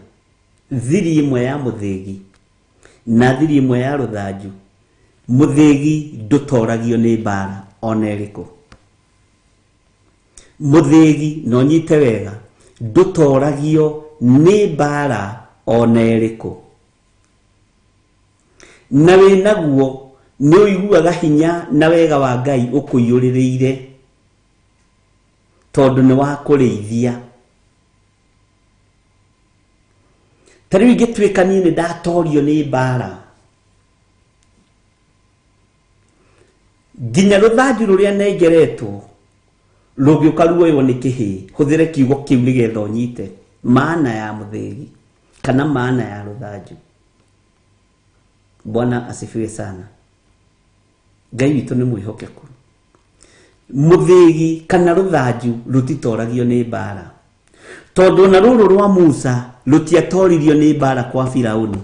thiri ĩmwe ya mũthĩgi na thiri ĩmwe ya rũthanju, mũthĩgi ndũtoragio nĩ mbara ona ĩrĩkũ. Mũthĩgi, na ũnyite wega, ndũtoragio nĩ mbara ona ĩrĩkũ. Na wĩnaguo nĩ ũiguaga hinya na wega wa Ngai ũkũiyũrĩrĩire, tondũ nĩ wa kũrĩithia. Ta rĩu ingĩtuĩka niĩ nĩ ndatorio nĩ mbara, nginya rũthanju rũrĩa nengeretwo rũngĩũka ruoywo nĩ kĩhĩĩ, hũthĩre kiugo kĩu nĩgetha ũnyite maana ya mũthĩgi kana maana ya rũthanju. Bwana asifiwe sana. Ngai witũ nĩ mwĩhokeku. Mũthĩgi kana rũthanju rũtitoragio nĩ mbara, tondũ ona rũrũ rwa Musa rũtiatoririo nĩ mbara kwa Firauni.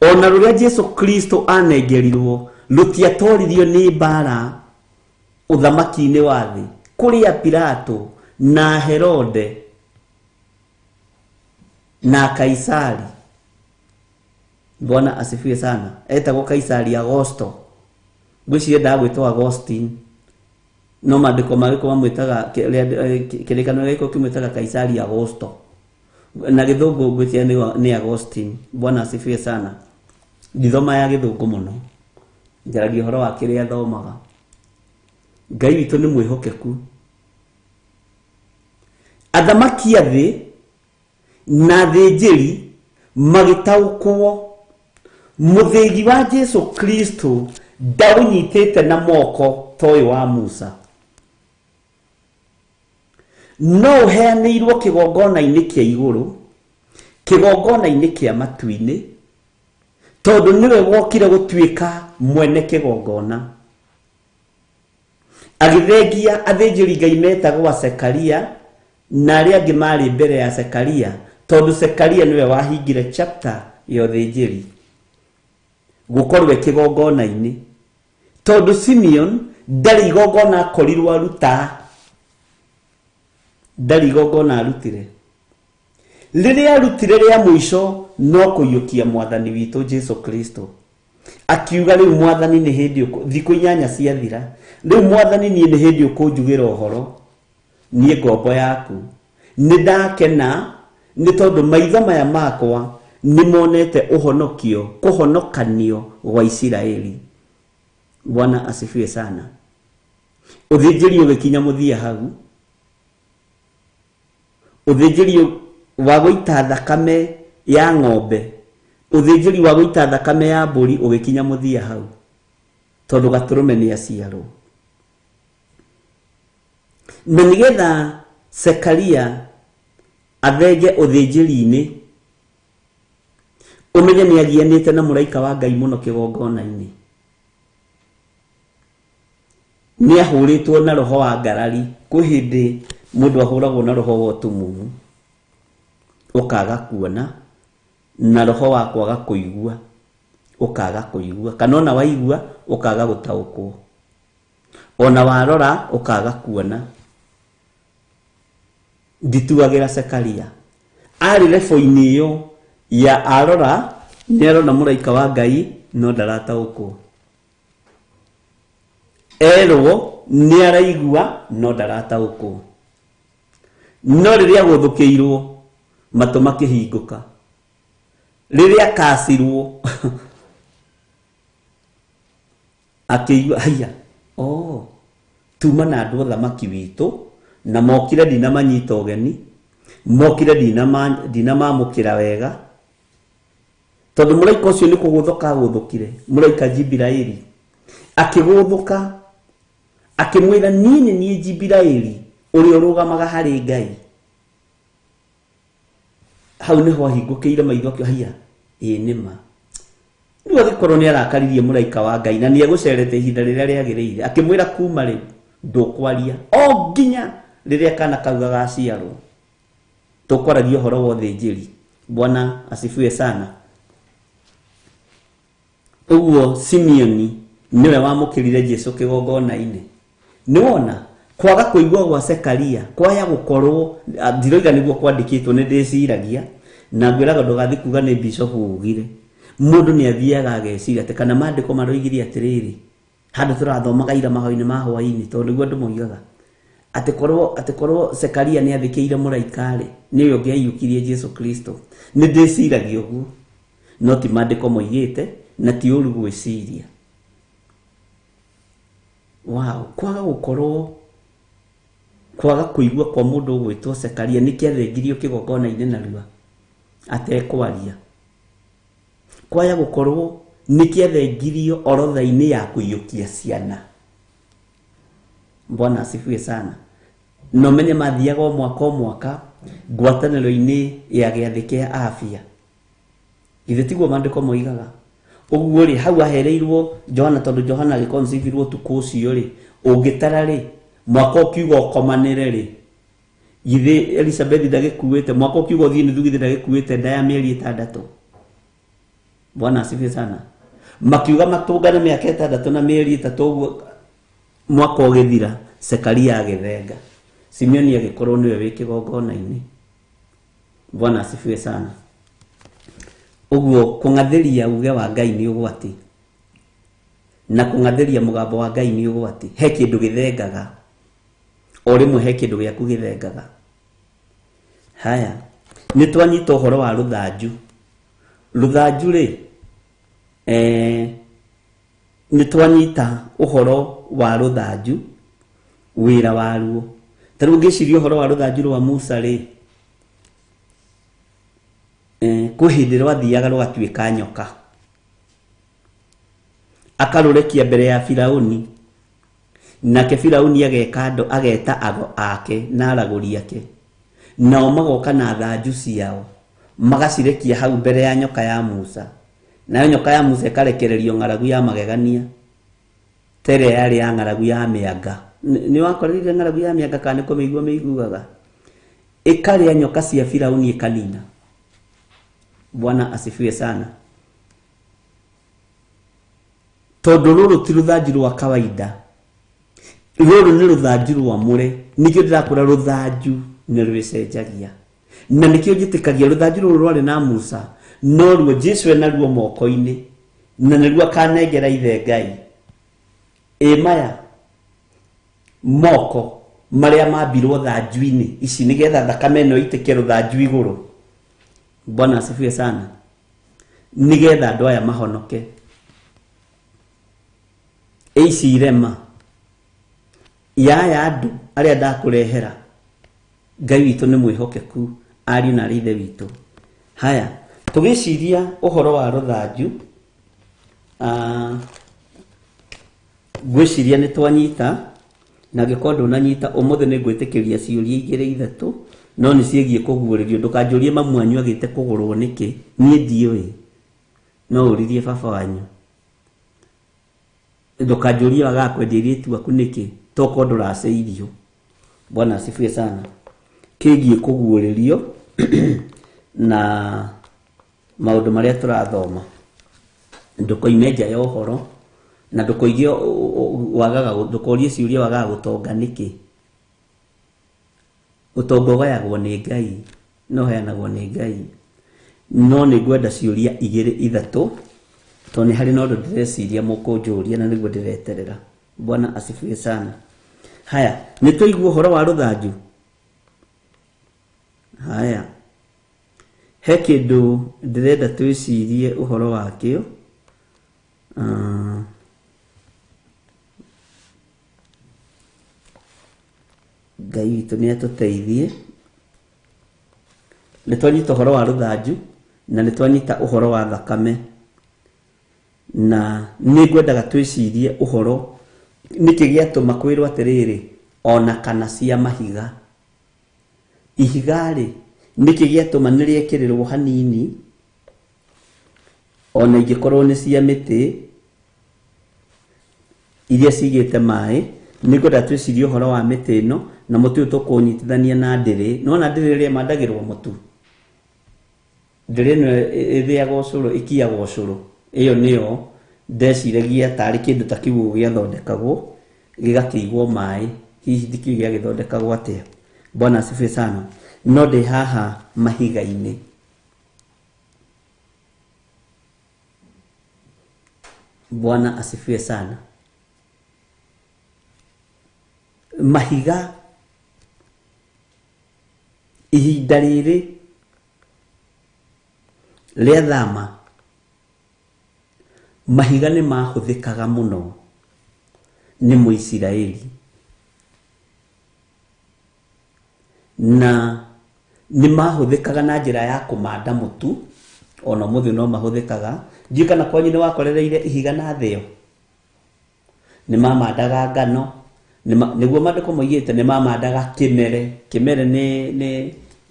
Ona rũrĩa Jesu Kristo anengerirwo rũtiatoririo nĩ mbara ũthamaki-inĩ wa thĩ, kũrĩa Pilato na Herode na Kaisari. Bwana asifiwe sana. Etagwo Kaisari Augusto. Ngwĩciria ndagwĩtwo Augustine, no maandĩko ma gĩkũ mamwĩtaga, kĩrĩkanĩro gĩkũ kĩmwĩtaga Kaisari Augusto, na gĩthũngũ ngwĩciria nĩ Augustine. Bwana asifiwe sana. Ndithoma ya gĩthũngũ mũno, njaragia ũhoro wa kĩrĩa thomaga. Ngai witũ nĩ mwĩhokeku. Athamaki a thĩ na athĩnjĩri magĩtaũkwo mũthĩgi wa Jesu Kristo ndaũnyitĩte na moko ta ũyũ wa Musa, no ũheanĩirwo kĩgongona-inĩ kĩa igũrũ, kĩgongona-inĩ kĩa matu-inĩ, tondũ nĩwe wokire gũtuĩka mwene kĩgongona. Agĩthengia athĩnjĩri Ngai metagwo Sekaria na arĩa angĩ marĩ mbere ya Sekaria, tondũ Sekaria nĩwe wahingire chapter ya ũthĩnjĩri gũkorwo e kĩgongona-inĩ, tondũ Simeon ndarĩ igongona akorirwo aruta, ndarĩ igongona arutire. Rĩrĩa arutire rĩa mũico no kũiyũkia mwathani witũ Jesu Kristo, akiuga rĩu mwathani nĩ hĩndĩ thikũ 8 ciathira, rĩu mwathani niĩ nĩ hĩndĩ ũkũnjugĩra ũhoro, niĩ ngombo yaku nĩ ndakena nĩ tondũ maitho maya makwa nĩ monete ũhonokio, kũhonokanio gwa Isiraeli. Bwana asifiwe sana. Ũthĩnjĩri ũgĩkinya mũthia hau, ũthĩnjĩri wa gũita thakame ya ng'ombe, ũthĩnjĩri wa gũita thakame ya mbũri ũgĩkinya mũthia hau, tondũ gatũrũme nĩ aciarwo. Na nĩgetha Sekaria athenge ũthĩnjĩri-inĩ, ũmenye nĩ agianĩte na mũraika wa Ngai mũno kĩgongona-inĩ. Nĩ ahũrĩtwo na roho wa ngarari. Kwĩ hĩndĩ mũndũ ahũragwo na roho wa ũtumumu, ũkaga kuona, na roho wa kwaga kũigua, ũkaga kũigua, kana ona waigua ũkaga gũtaũkwo, ona warora ũkaga kuona. Ndituagĩra Sekaria arĩ lebo-inĩ ĩyo ya arora nĩ arona mũraika wa Ngai no ndarataũkwo, erwo nĩ araigua no ndarataũkwo. No rĩrĩa agũthũkĩirwo matũ makĩhingũka, rĩrĩa akacirwo akĩigua haiya, oh, tuma na andũ athamaki witũ na mokire ndinamanyita ũgeni, mokire ndinamamũkĩra wega, tondũ mũraika ũcio nĩ kũgũthũka agũthũkire. Mũraika Jibiraeli akĩgũthũka akĩmwĩra, niĩ nĩ niĩ Jibiraeli ũrĩa ũrũgamaga harĩ Ngai. Hau nĩho ahingũkĩire maitho akĩoha, haiya, ĩĩ nĩ ma. Rĩu agĩkorwo nĩ arakaririe mũraika wa Ngai na nĩ egũcerete ihinda rĩrĩa rĩagĩrĩire, akĩmwĩra kuma rĩu ndũkwaria o nginya rĩrĩa kana kau gagaciarwo. Tũkwaragia ũhoro wa ũthĩnjĩri. Bwana asifiwe sana. Ũguo Simeoni nĩwe wamũkĩrire Jesu kĩgongona-inĩ. Nĩwona kwaga kũigua gwa Sekaria kwaya gũkorwo, ndiroiga nĩguo kwandĩkĩtwo, nĩ ndĩciragia na ngwĩraga ndũgathiĩ kuga nĩ bishop ugire. Mũndũ nĩ athiaga ageciria atĩ kana maandĩko maroigire atĩrĩrĩ, handũ tũrathomaga ira mahoinĩ ma hwaĩ-inĩ, tondũ nĩguo andũ moigaga atĩ korwo Sekaria nĩ athĩkĩire mũraika-rĩ, nĩwe ũngĩaiyũkirie Jesu Kristo. Nĩ ndĩciragia ũguo, no ti maandĩko moigĩte na ti ũru gwĩciria. Wow, kwaga gũkorwo, kwaga kũigua kwa mũndũ ũgwĩtwo Sekaria nĩ kĩathengirio kĩgongona-inĩ narua atekwaria. Kwaya gũkorwo nĩ kĩathengirio orodha-inĩ ya kũiyũkia ciana. Bwana asifiwe sana. No menye mathiaga o mwaka o mwaka ngwatanĩro-inĩ ya gĩathĩ kĩa afya. Githĩ tiguo maandĩko moigaga? Ũguo rĩ, hau ahereirwo Johana, tondũ Johana agĩconceivirwo ũtukũ ũcio rĩ, ũngĩtara rĩ, mwaka ũkiuga ũkomanĩre rĩ, githĩ Elizabeth ndagĩkuĩte, mwaka ũkiuga ũthiĩ nuthu, githĩ ndagĩkuĩte nda ya mĩeri 6. Bwana asifiwe sana. Makiuga matũngane mĩaka 6 na mĩeri 3 ũguo mwaka ũgĩthira, Sekaria agĩthenga, Simeoni agĩkorwo nĩwe wĩ kĩgongona-inĩ. Bwana asifiwe sana. Ũguo kũng'athĩria uge wa Ngai nĩ ũgwati, na kũng'athĩria mũgambo wa Ngai nĩ ũgwati. He kĩndũ gĩthengaga o rĩmwe, he kĩndũ gĩaku gĩthengaga. Haya, nĩ twanyita ũhoro wa rũthanju. Rũthanju rĩ, nĩ twanyita ũhoro wa rũthanju, wĩra waruo. Ta rĩu ngĩciria ũhoro wa rũthanju rwa Musa rĩ, kwĩ hĩndĩ rwathiaga rũgatuĩka nyoka, akarũrekia mbere ya Firauni, nake Firauni ageka andũ, ageta ago ake na aragũri ake, nao magoka na thanju ciao magacirekia hau mbere ya nyoka ya Musa, nayo nyoka ya Musa ĩkarekererio ng'aragu ya magegania ta ĩrĩa yarĩ ya ng'aragu ya mĩanga. Nĩ wakorereire ng'aragu ya mĩanga kana nĩ kũmĩigua mĩiguaga? Ĩkarĩa nyoka cia Firauni ĩkanina. Bwana asifiwe sana. Tondũ rũrũ ti rũthanju rwa kawaida, rũrũ nĩ rũthanju rwamũre. Nĩkĩo ndĩrakwĩra rũthanju nĩ rwĩcenjagia, na nĩkĩo njĩtĩkagia rũthanju rũrũ rwarĩ na Musa noruo Jesu enaruo moko-inĩ, na nĩruo akanengera ithe Ngai. Ĩ maya moko marĩa mambirwo thanju-inĩ ici nĩgetha thakame ĩno ĩitĩke rũthanju igũrũ. Bwana asifiwe sana. Nĩgetha andũ aya mahonoke. Ici irema ya andũ arĩa ndakũrehera, Ngai witũ nĩ mwĩhokeku, ariũ na arĩ ithe witũ. Haya, tũgĩciria ũhoro wa rũthanju, ngwĩciria nĩ twanyita, na angĩkorwo ndũnanyita ũmũthĩ nĩ ngwĩtĩkĩria ciũria igĩrĩ ithatũ, no nĩ ciĩgiĩ kũguũrĩrio. Ndũkanjũrie mamu wanyu agĩte kũgũrwo nĩkĩ, niĩ ndiũĩ, no ũririe baba wanyu. Ndũkanjũrie wagaga kwendia airĩtu aku nĩkĩ, tokorwo ndũraceirio. Bwana asifiwe sana. Kĩgiĩ kũguũrĩrio na maũndũ marĩa tũrathoma, ndũkoime nja ya ũhoro, na ndũkoige wagaga, ndũkorie ciũria wagaga gũtonga nĩkĩ. Ũtonga ũgayagwo nĩ Ngai, no ũheanagwo nĩ Ngai. No nĩ ngwenda ciũria igĩrĩ ithatũ, tondũ nĩ harĩ na ũndũ ndĩreciria mũkũnjũria na nĩguo ndĩreterera. Bwana asifiwe sana. Haya, nĩ twaigua ũhoro wa rũthanju. Haya, he kĩndũ ndĩrenda twĩcirie ũhoro wakĩo. Ngai witũ nĩ atũteithie. Nĩ twanyita ũhoro wa rũthanju na nĩ twanyita ũhoro wa thakame, na nĩ ngwendaga twĩcirie ũhoro nĩkĩ gĩatũma kwĩrwo atĩrĩrĩ, ona kana cia mahiga. Ihiga rĩ, nĩkĩ gĩatũma nĩ rĩekĩrĩrwo hanini, ona ingĩkorwo nĩ cia mĩtĩ iria cigĩte maĩ. Nĩ ngwenda twĩcirie ũhoro wa mĩtĩ ĩno, na mũtĩ ũyũ tũkũnyitithania na ndĩrĩ. Nĩwona ndĩrĩ ĩrĩa ĩmandagĩrwo mũtu, ndĩrĩ ĩno ĩthĩagwo ũcũrũ, ĩkiagwo ũcũrũ. Ĩyo nĩyo ndeciragia tarĩ kĩndũ ta kĩu gĩathondekagwo gĩgakĩigwo maĩ, hihi ndikĩũĩ gĩagĩthondekagwo atĩa. Bwana asifiwe sana. No ndĩ haha mahiga-inĩ. Bwana asifiwe sana. Mahiga ihinda rĩrĩ rĩa thama, mahiga nĩ mahũthĩkaga mũno nĩ Mũisiraeli, na nĩ mahũthĩkaga na njĩra ya kũmanda mũtu. Ona ũmũthĩ no mahũthĩkaga. Ndiũĩ kana kwanyu nĩ wakorereire ihiga na thĩo. Nĩ mamandaga ngano, nĩguo maandĩko moigĩte nĩ mamandaga kĩmere. Kĩmere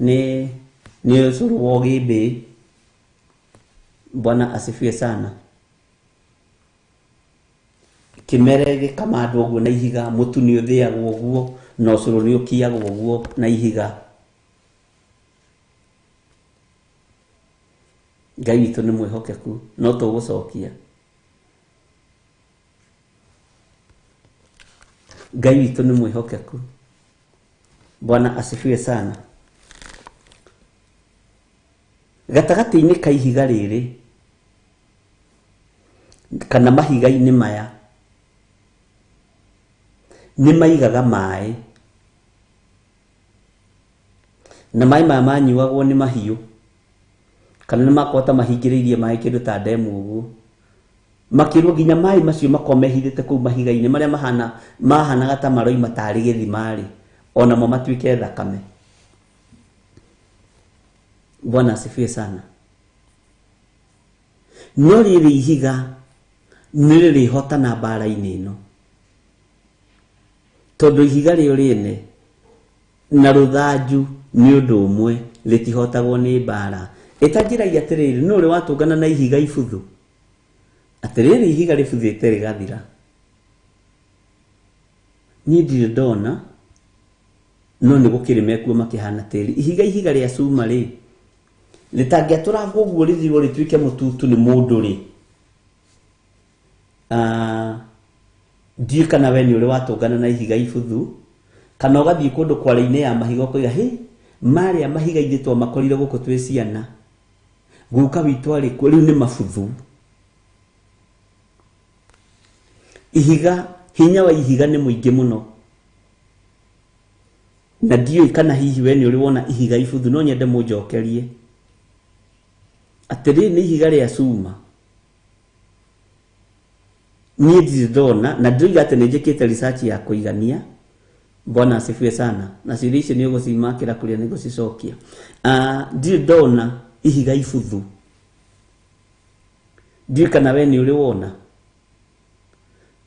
nĩ ũcũrũ wa ũgĩmbĩ. Bwana asifiwe sana. Kĩmere gĩkamandwo ũguo na ihiga, mũtu nĩ ũthĩagwo ũguo, na ũcũrũ nĩ ũkiagwo ũguo na ihiga. Ngai witũ nĩ mwĩhokeku, no tũgũcokia. Ngai witũ nĩ mwĩhokeku. Bwana asifiwe sana. Gatagatĩ-inĩ ka ihiga rĩrĩ kana mahiga-inĩ maya nĩ maigaga maĩ, na maĩ maya manyuagwo nĩ mahiũ, kana nĩ makoragwo ta mahingĩrĩirie maĩ kĩndũ ta ndemu ũguo. Makĩrwo nginya maĩ macio makoragwo mehithĩte kũu mahiga-inĩ marĩa mahanaga ta maroima tarĩ gĩthima-rĩ, Onamo matuĩke thakame. Bwana asifiwe sana. No rĩrĩ ihiga nĩ rĩrĩhotana mbara-inĩ ĩno, tondũ ihiga rĩo rĩene na rũthanju nĩ ũndũ ũmwe, rĩtihotagwo nĩ mbara. Ĩtanjĩragia atĩrĩrĩ, nũ ũrĩ watũngana na ihiga ibuthu? Atĩrĩrĩ, ihiga rĩbuthĩte rĩgathira. Niĩ ndirĩ ndona, no nĩ gũkĩrĩ mekuo makĩhana tĩri. Ihiga rĩa cuma rĩ, rĩtangĩatũrangwo ũguo rĩthirwo rĩtuĩke mũtutu nĩ mũndũ rĩ. Ndiũĩ kana we nĩ ũrĩ watũngana na ihiga ibuthu, kana ũgathiĩ kũndũ kware-inĩ ya mahiga ũkoiga, hĩ, marĩa mahiga ithuĩ twamakorire gũkũ twĩ ciana, guka witũ arĩ kuo, rĩu nĩ mabuthu. Ihiga, hinya wa ihiga nĩ mũingĩ mũno. Na ndiũĩ kana hihi we nĩ ũrĩ wona ihiga ibuthu, no nyende mũnjokerie. Atĩrĩrĩ, nĩ ihiga rĩa cuma. Niĩ ndirĩ ndona, na ndĩroiga atĩ nĩ njĩkĩte research ya kũigania. Bwana asifiwe sana. Na ciũria icio nĩ ũgũcimakĩra kũrĩa nĩ ngũcicokia. Ndirĩ ndona ihiga ibuthu. Ndiũĩ kana we nĩ ũrĩ wona.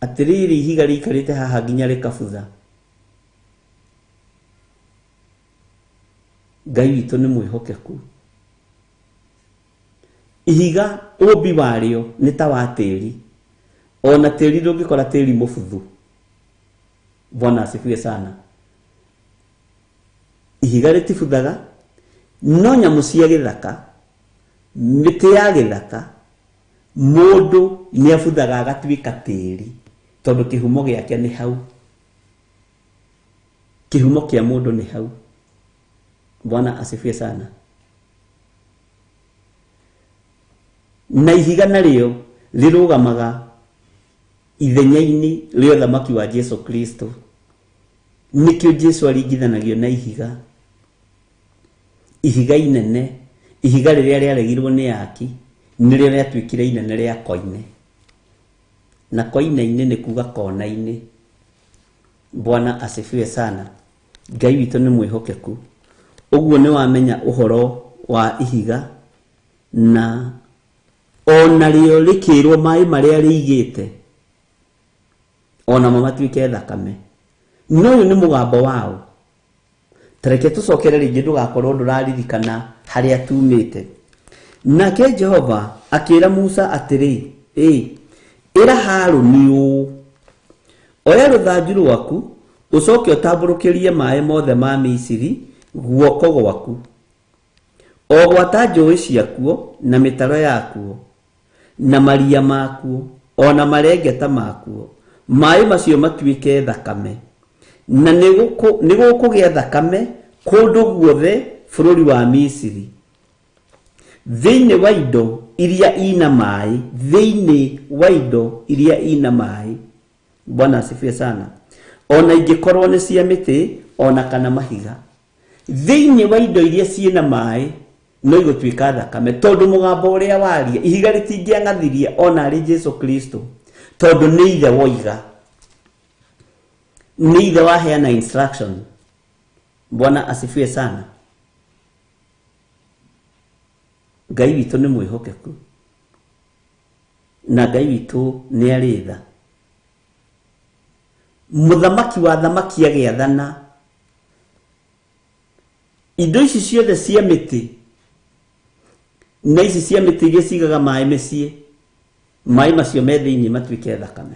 Atĩrĩrĩ, ihiga rĩikarĩte haha nginya rĩkabutha. Ngai witũ nĩ mwĩhokeku. Ihiga ũmbi warĩo nĩ ta wa tĩri. Ona tĩri ndũngĩkora tĩri mũbuthu. Bwana asifiwe sana. Ihiga rĩtibuthaga, no nyamũ cia gĩthaka, mĩtĩ ya gĩthaka, mũndũ nĩ abuthaga agatuĩka tĩri, tondũ kĩhumo gĩake nĩ hau. Kĩhumo kĩa mũndũ nĩ hau. Bwana asifiwe sana. Na ihiga narĩo rĩrũgamaga ithenya-inĩ rĩa ũthamaki wa Jesu Kristo. Nĩkĩo Jesu aringithanagio na ihiga. Ihiga inene, ihiga rĩrĩa rĩaregirwo nĩ aki, nĩrĩo rĩatuĩkire inene rĩa koine. Na koine-inĩ nĩ kuga kona-inĩ. Bwana asifiwe sana. Ngai witũ nĩ mwĩhokeku. Ũguo nĩ wamenya ũhoro wa ihiga, na onarĩo rĩkĩrwo maĩ marĩa rĩigĩte, onamo matuĩke thakame. No ũyũ nĩ mũgambo wao. Ta reke tũcokere rĩngĩ, ndũgakorwo ndũraririkana harĩa tumĩte. Nake Jehova akĩra Musa atĩrĩ, ĩra Harũni ũũ, oya rũthanju rwaku, ũcoke ũtambũrũkĩrie maĩ mothe ma Misiri guoko gwaku, o gwata njũĩ ciakuo na mĩtaro yakuo na maria makuo ona marengeta makuo, maĩ macio matuĩke thakame. Na nĩ gũkũgĩa thakame kũndũ guothe bũrũri wa Misiri, thĩinĩ wa indo iria ina maĩ, thĩinĩ wa indo iria ina maĩ. Bwana asifiwe sana. Ona ingĩkorwo nĩ cia mĩtĩ ona kana mahiga, thĩinĩ wa indo iria ciĩna maĩ no igũtuĩka thakame, tondũ mũgambo ũrĩa waria ihiga rĩtingĩang'athirie ona arĩ Jesu Kristo, tondũ nĩ ithe woiga, nĩ ithe waheana instruction. Bwana asifiwe sana. Ngai witũ nĩ mwĩhokeku, na Ngai witũ nĩ arĩ tha. Mũthamaki wa thamaki agĩathana, indo ici ciothe cia mĩtĩ na ici cia mĩtĩ iria cigaga maĩ mĩciĩ, maĩ macio me thĩinĩ matuĩke thakame.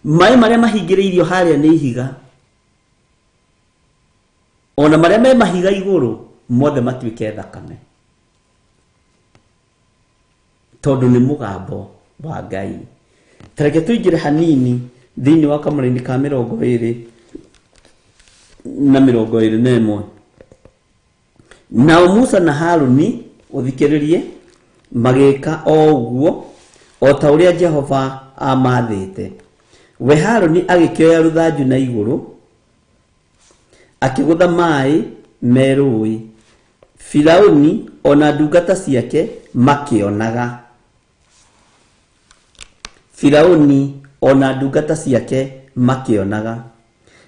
Maĩ marĩa mahingĩrĩirio harĩa nĩ ihiga, ona marĩa me mahiga igũrũ mothe matuĩke thakame, tondũ nĩ mũgambo wa Ngai. Ta reke tũingĩre hanini thĩinĩ wa kamũraini ka mĩrongo ĩrĩ na mĩrongo ĩrĩ na ĩmwe. Nao Musa na Harũni, ũthikĩrĩrie, magĩka o ũguo o ta ũrĩa Jehova amathĩte. We Harũni agĩkĩoya rũthanju na igũrũ, akĩgũtha maĩ me rũĩ. Firaũni ona ndungata ciake makĩonaga. Firaũni ona ndungata ciake makĩonaga.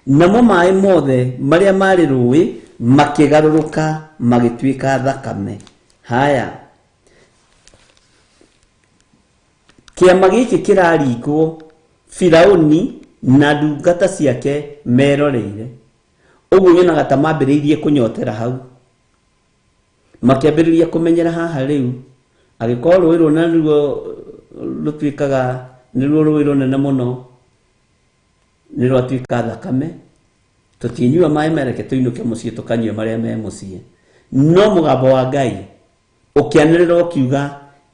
Namo maĩ mothe marĩa marĩ rũĩ makĩgarũrũka magĩtuĩka thakame. Haya, kĩama gĩkĩ kĩraringwo Firauni na ndungata ciake meroreire. Ũguo nyonaga ta mambĩrĩirie kũnyotera hau, makĩambĩrĩria kũmenyera haha rĩu, angĩkorwo rũĩ rũna nĩruo rũtuĩkaga nĩruo rũĩ rũnene mũno, nĩ rwatuĩka thakame, tũtinyua maĩ mereke tũinũke mũciĩ tũkanyue marĩa me mũciĩ. No mũgambo wa Ngai ũkĩanĩrĩra ũkiuga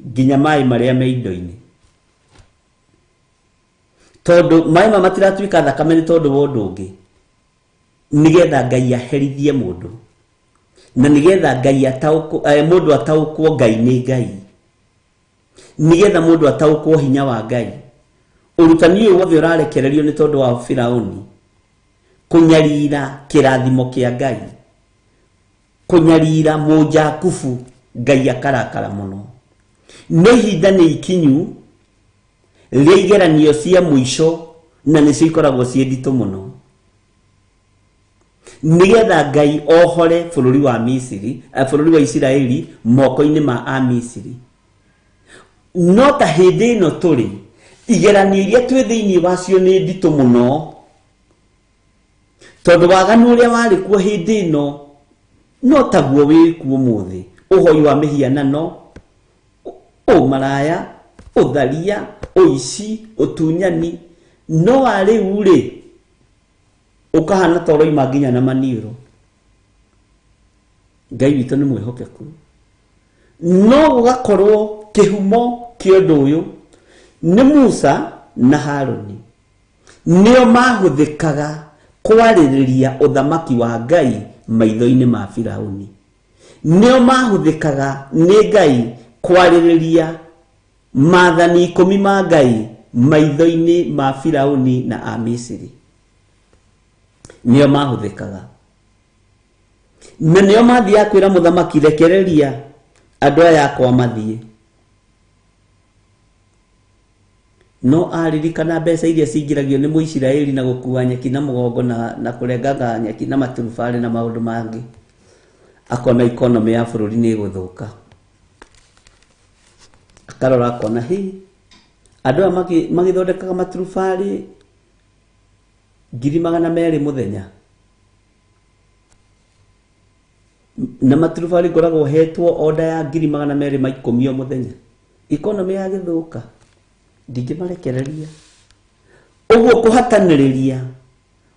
nginya maĩ marĩa me indo-inĩ, tondũ maĩ ma matiratuĩka thakame nĩ tondũ wa ũndũ ũngĩ, nĩgetha Ngai aherithie mũndũ, na nĩgetha Ngai ataũkwo, mũndũ ataũkwo Ngai nĩ Ngai, nĩgetha mũndũ ataũkwo hinya wa Ngai. Ũrutani ũyũ wothe ũrarekererio nĩ tondũ wa Firauni kũnyarira kĩrathimo kĩa Ngai, kũnyarira Mũjakubu, Ngai akarakara mũno. Nĩ ihinda nĩ ikinyu rĩa igeranio cia mũico, na nĩcio ikoragwo ciĩ nditũ mũno, nĩgetha Ngai ohore bũrũri wa Misiri, bũrũri wa Isiraeli moko-inĩ ma Amisiri. No ta hĩndĩ ĩno tũrĩ, igeranio iria twĩ thĩinĩ wacio nĩ nditũ mũno, tondũ waganu ũrĩa warĩ kuo hĩndĩ ĩno no taguo wĩ kuo ũmũthĩ. Ũhoi wa mĩhianano, ũmaraya, ũtharia, ũici, ũtunyani, no wa rĩu rĩ ũkahana ta ũroima nginya na maniũrũ. Ngai witũ nĩ mwĩhokeku, no gũgakorwo kĩhumo kĩa ũndũ ũyũ nĩ Musa na Harũni, nĩo mahũthĩkaga kwarĩrĩria ũthamaki wa Ngai maitho-inĩ ma Firauni, nĩo mahũthĩkaga nĩ Ngai kwarĩrĩria maathani 10 ma Ngai maitho-inĩ ma Firauni na Amisiri, nĩo mahũthĩkaga, na nĩo mathiaga kwĩra mũthamaki, rekereria andũ aya akwa mathiĩ. No aririkana mbeca iria cingĩragio nĩ Mũisiraeli na gũkua nyeki na mũgongo na kũrengaga nyeki na maturubarĩ na maũndũ mangĩ, akona economy ya bũrũri nĩ ĩgũthũka. Akarora akona hi andũ aya magĩthondekaga maturubarĩ 200,000 mũthenya, na maturubarĩ ngoragwo hetwo order ya 210,000 o mũthenya, economy yagĩthũka, ndingĩmarekereria. Ũguo kũhatanĩrĩria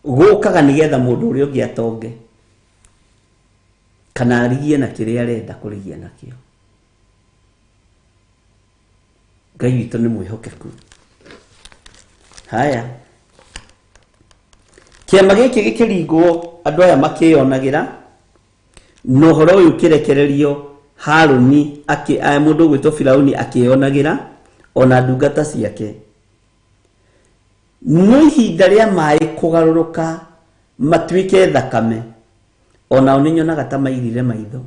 gũkaga nĩgetha mũndũ ũrĩa ũngĩ atonge kana arigie na kĩrĩa arenda kũrigia nakĩo. Ngai witũ nĩ mwĩhokeku. Haya, kĩama gĩkĩ gĩkĩringwo andũ aya makĩyonagĩra, na ũhoro ũyũ ũkĩrekererio Harũni mũndũ ũgwĩtwo Firauni akĩyonagĩra ona ndungata ciake. No ihinda rĩa maĩ kũgarũrũka matuĩke thakame, onao nĩ nyonaga ta mairire maitho,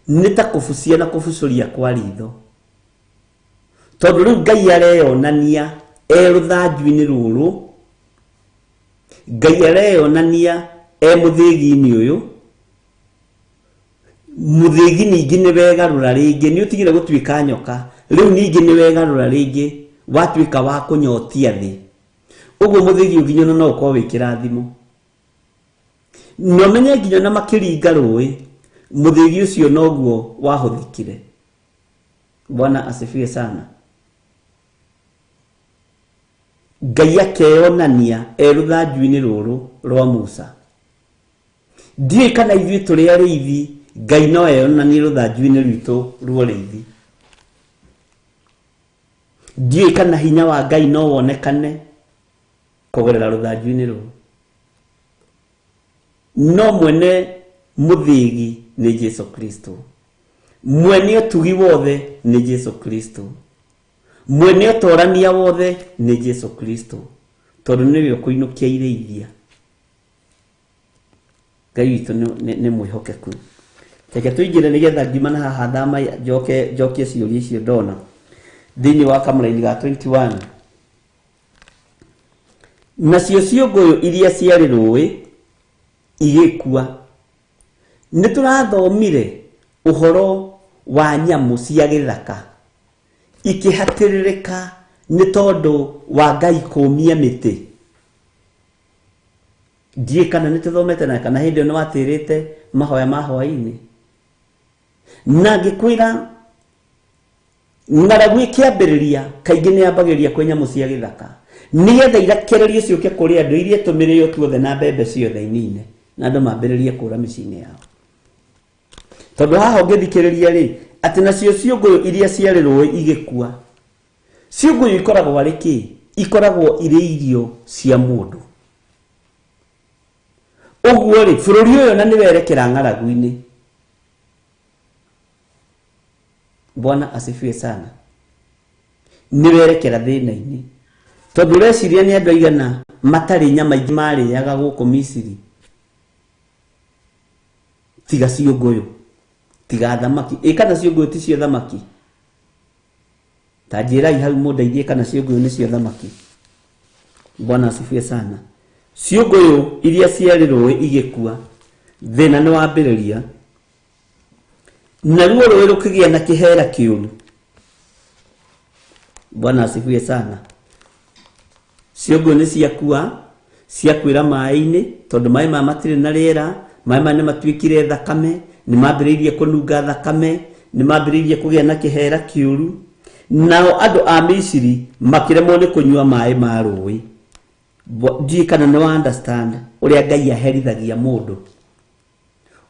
nĩ ta kũbucia na kũbucũria kwa ritho, tondũ rĩu Ngai areyonania e rũthanju-inĩ rũrũ, Ngai areyonania e mũthĩgi-inĩ ũyũ. Mũthĩgi ningĩ nĩ wegarũra rĩngĩ, nĩ ũtigire gũtuĩka nyoka, rĩu ningĩ nĩ wegarũra rĩngĩ watuĩka wa kũnyotia thĩ. Ũguo mũthĩgi ũnginya no ũkorwo wĩ kĩrathimo. Na ũmenye nginya na makĩringa rũĩ, mũthĩgi ũcio noguo wahũthĩkire. Bwana asifiwe sana. Ngai akeyonania e rũthanju-inĩ rũrũ rwa Musa. Ndiũĩ kana ithuĩ tũrĩ arĩithi, Ngai no eyonanie rũthanju-inĩ rwitũ rwa ũrĩithi. Ndiũĩ kana hinya wa Ngai no wonekane kũgerera rũthanju-inĩ rũrũ. No mwene mũthĩgi nĩ Jesu Kristo, mwene ũtugi wothe nĩ Jesu Kristo, mwene ũtorania wothe nĩ Jesu Kristo, tondũ nĩwe ũkũinũkia irĩithia. Ngai witũ nĩ mwĩhokeku. Reke tũingĩre nĩgetha ngiuma na haha thama njokie ciũria icio ndona thĩinĩ wa kamũraini ga 21. Nacio ciũngũyũ iria ciarĩ rũĩ igĩkua. Nĩ tũrathomire ũhoro wa nyamũ cia gĩthaka ikĩhatĩrĩrĩka nĩ tondũ wa Ngai kũmia mĩtĩ. Ndiĩ kana nĩ tũthomete na kana hĩndĩ ĩyo nĩ watĩrĩte mahoya ma hwaĩ-inĩ. Na ngĩkwĩra ng'aragu ĩkĩambĩrĩria kaingĩ nĩ yambagĩrĩria kwĩ nyamũ cia gĩthaka nĩgetha irakererio ciũke kũrĩ andũ iria tũmĩrĩo tuothe na mbembe ciothe inine na andũ mambĩrĩrie kũra mĩciĩ-inĩ yao. Tondũ haha ũngĩthikĩrĩria rĩ, atĩ nacio ciũngũyũ iria ciarĩ rũĩ igĩkua. Ciũngũyũ ikoragwo arĩ kĩ? Ikoragwo irĩ irio cia mũndũ. Ũguo rĩ, bũrũri ũyũ na nĩwerekera ng'aragu-inĩ. Bwana asifiwe sana. Nĩwerekera thĩna-inĩ. Tondũ ũreciria nĩ andũ aigana matarĩ nyama ingĩ marĩaga gũkũ Misiri tiga ciũngũyũ, tiga thamaki. Ĩ kana ciũngũyũ ti cio thamaki? Ta njĩrai hau mũndeithie kana ciũngũyũ nĩcio thamaki. Bwana asifiwe sana. Ciũngũyũ iria ciarĩ rũĩ igĩkua, thĩna nĩ wambĩrĩria. Naruo rũĩ rũkĩgĩa na kĩhera kĩũru. Bwana asifiwe sana. Ciũngũyũ nĩ ciakua, ciakuĩra maĩ-inĩ, tondũ maĩ maya matirĩ na rĩera, maĩ maya nĩ matuĩkire thakame, nĩ mambĩrĩirie kũnunga thakame, nĩ mambĩrĩirie kũgĩa na kĩhera kĩũru. Nao andũ a Misiri makĩremwo nĩ kũnyua maĩ ma rũĩ. Ndiũĩ kana nĩ wa understand ũrĩa Ngai aherithagia mũndũ.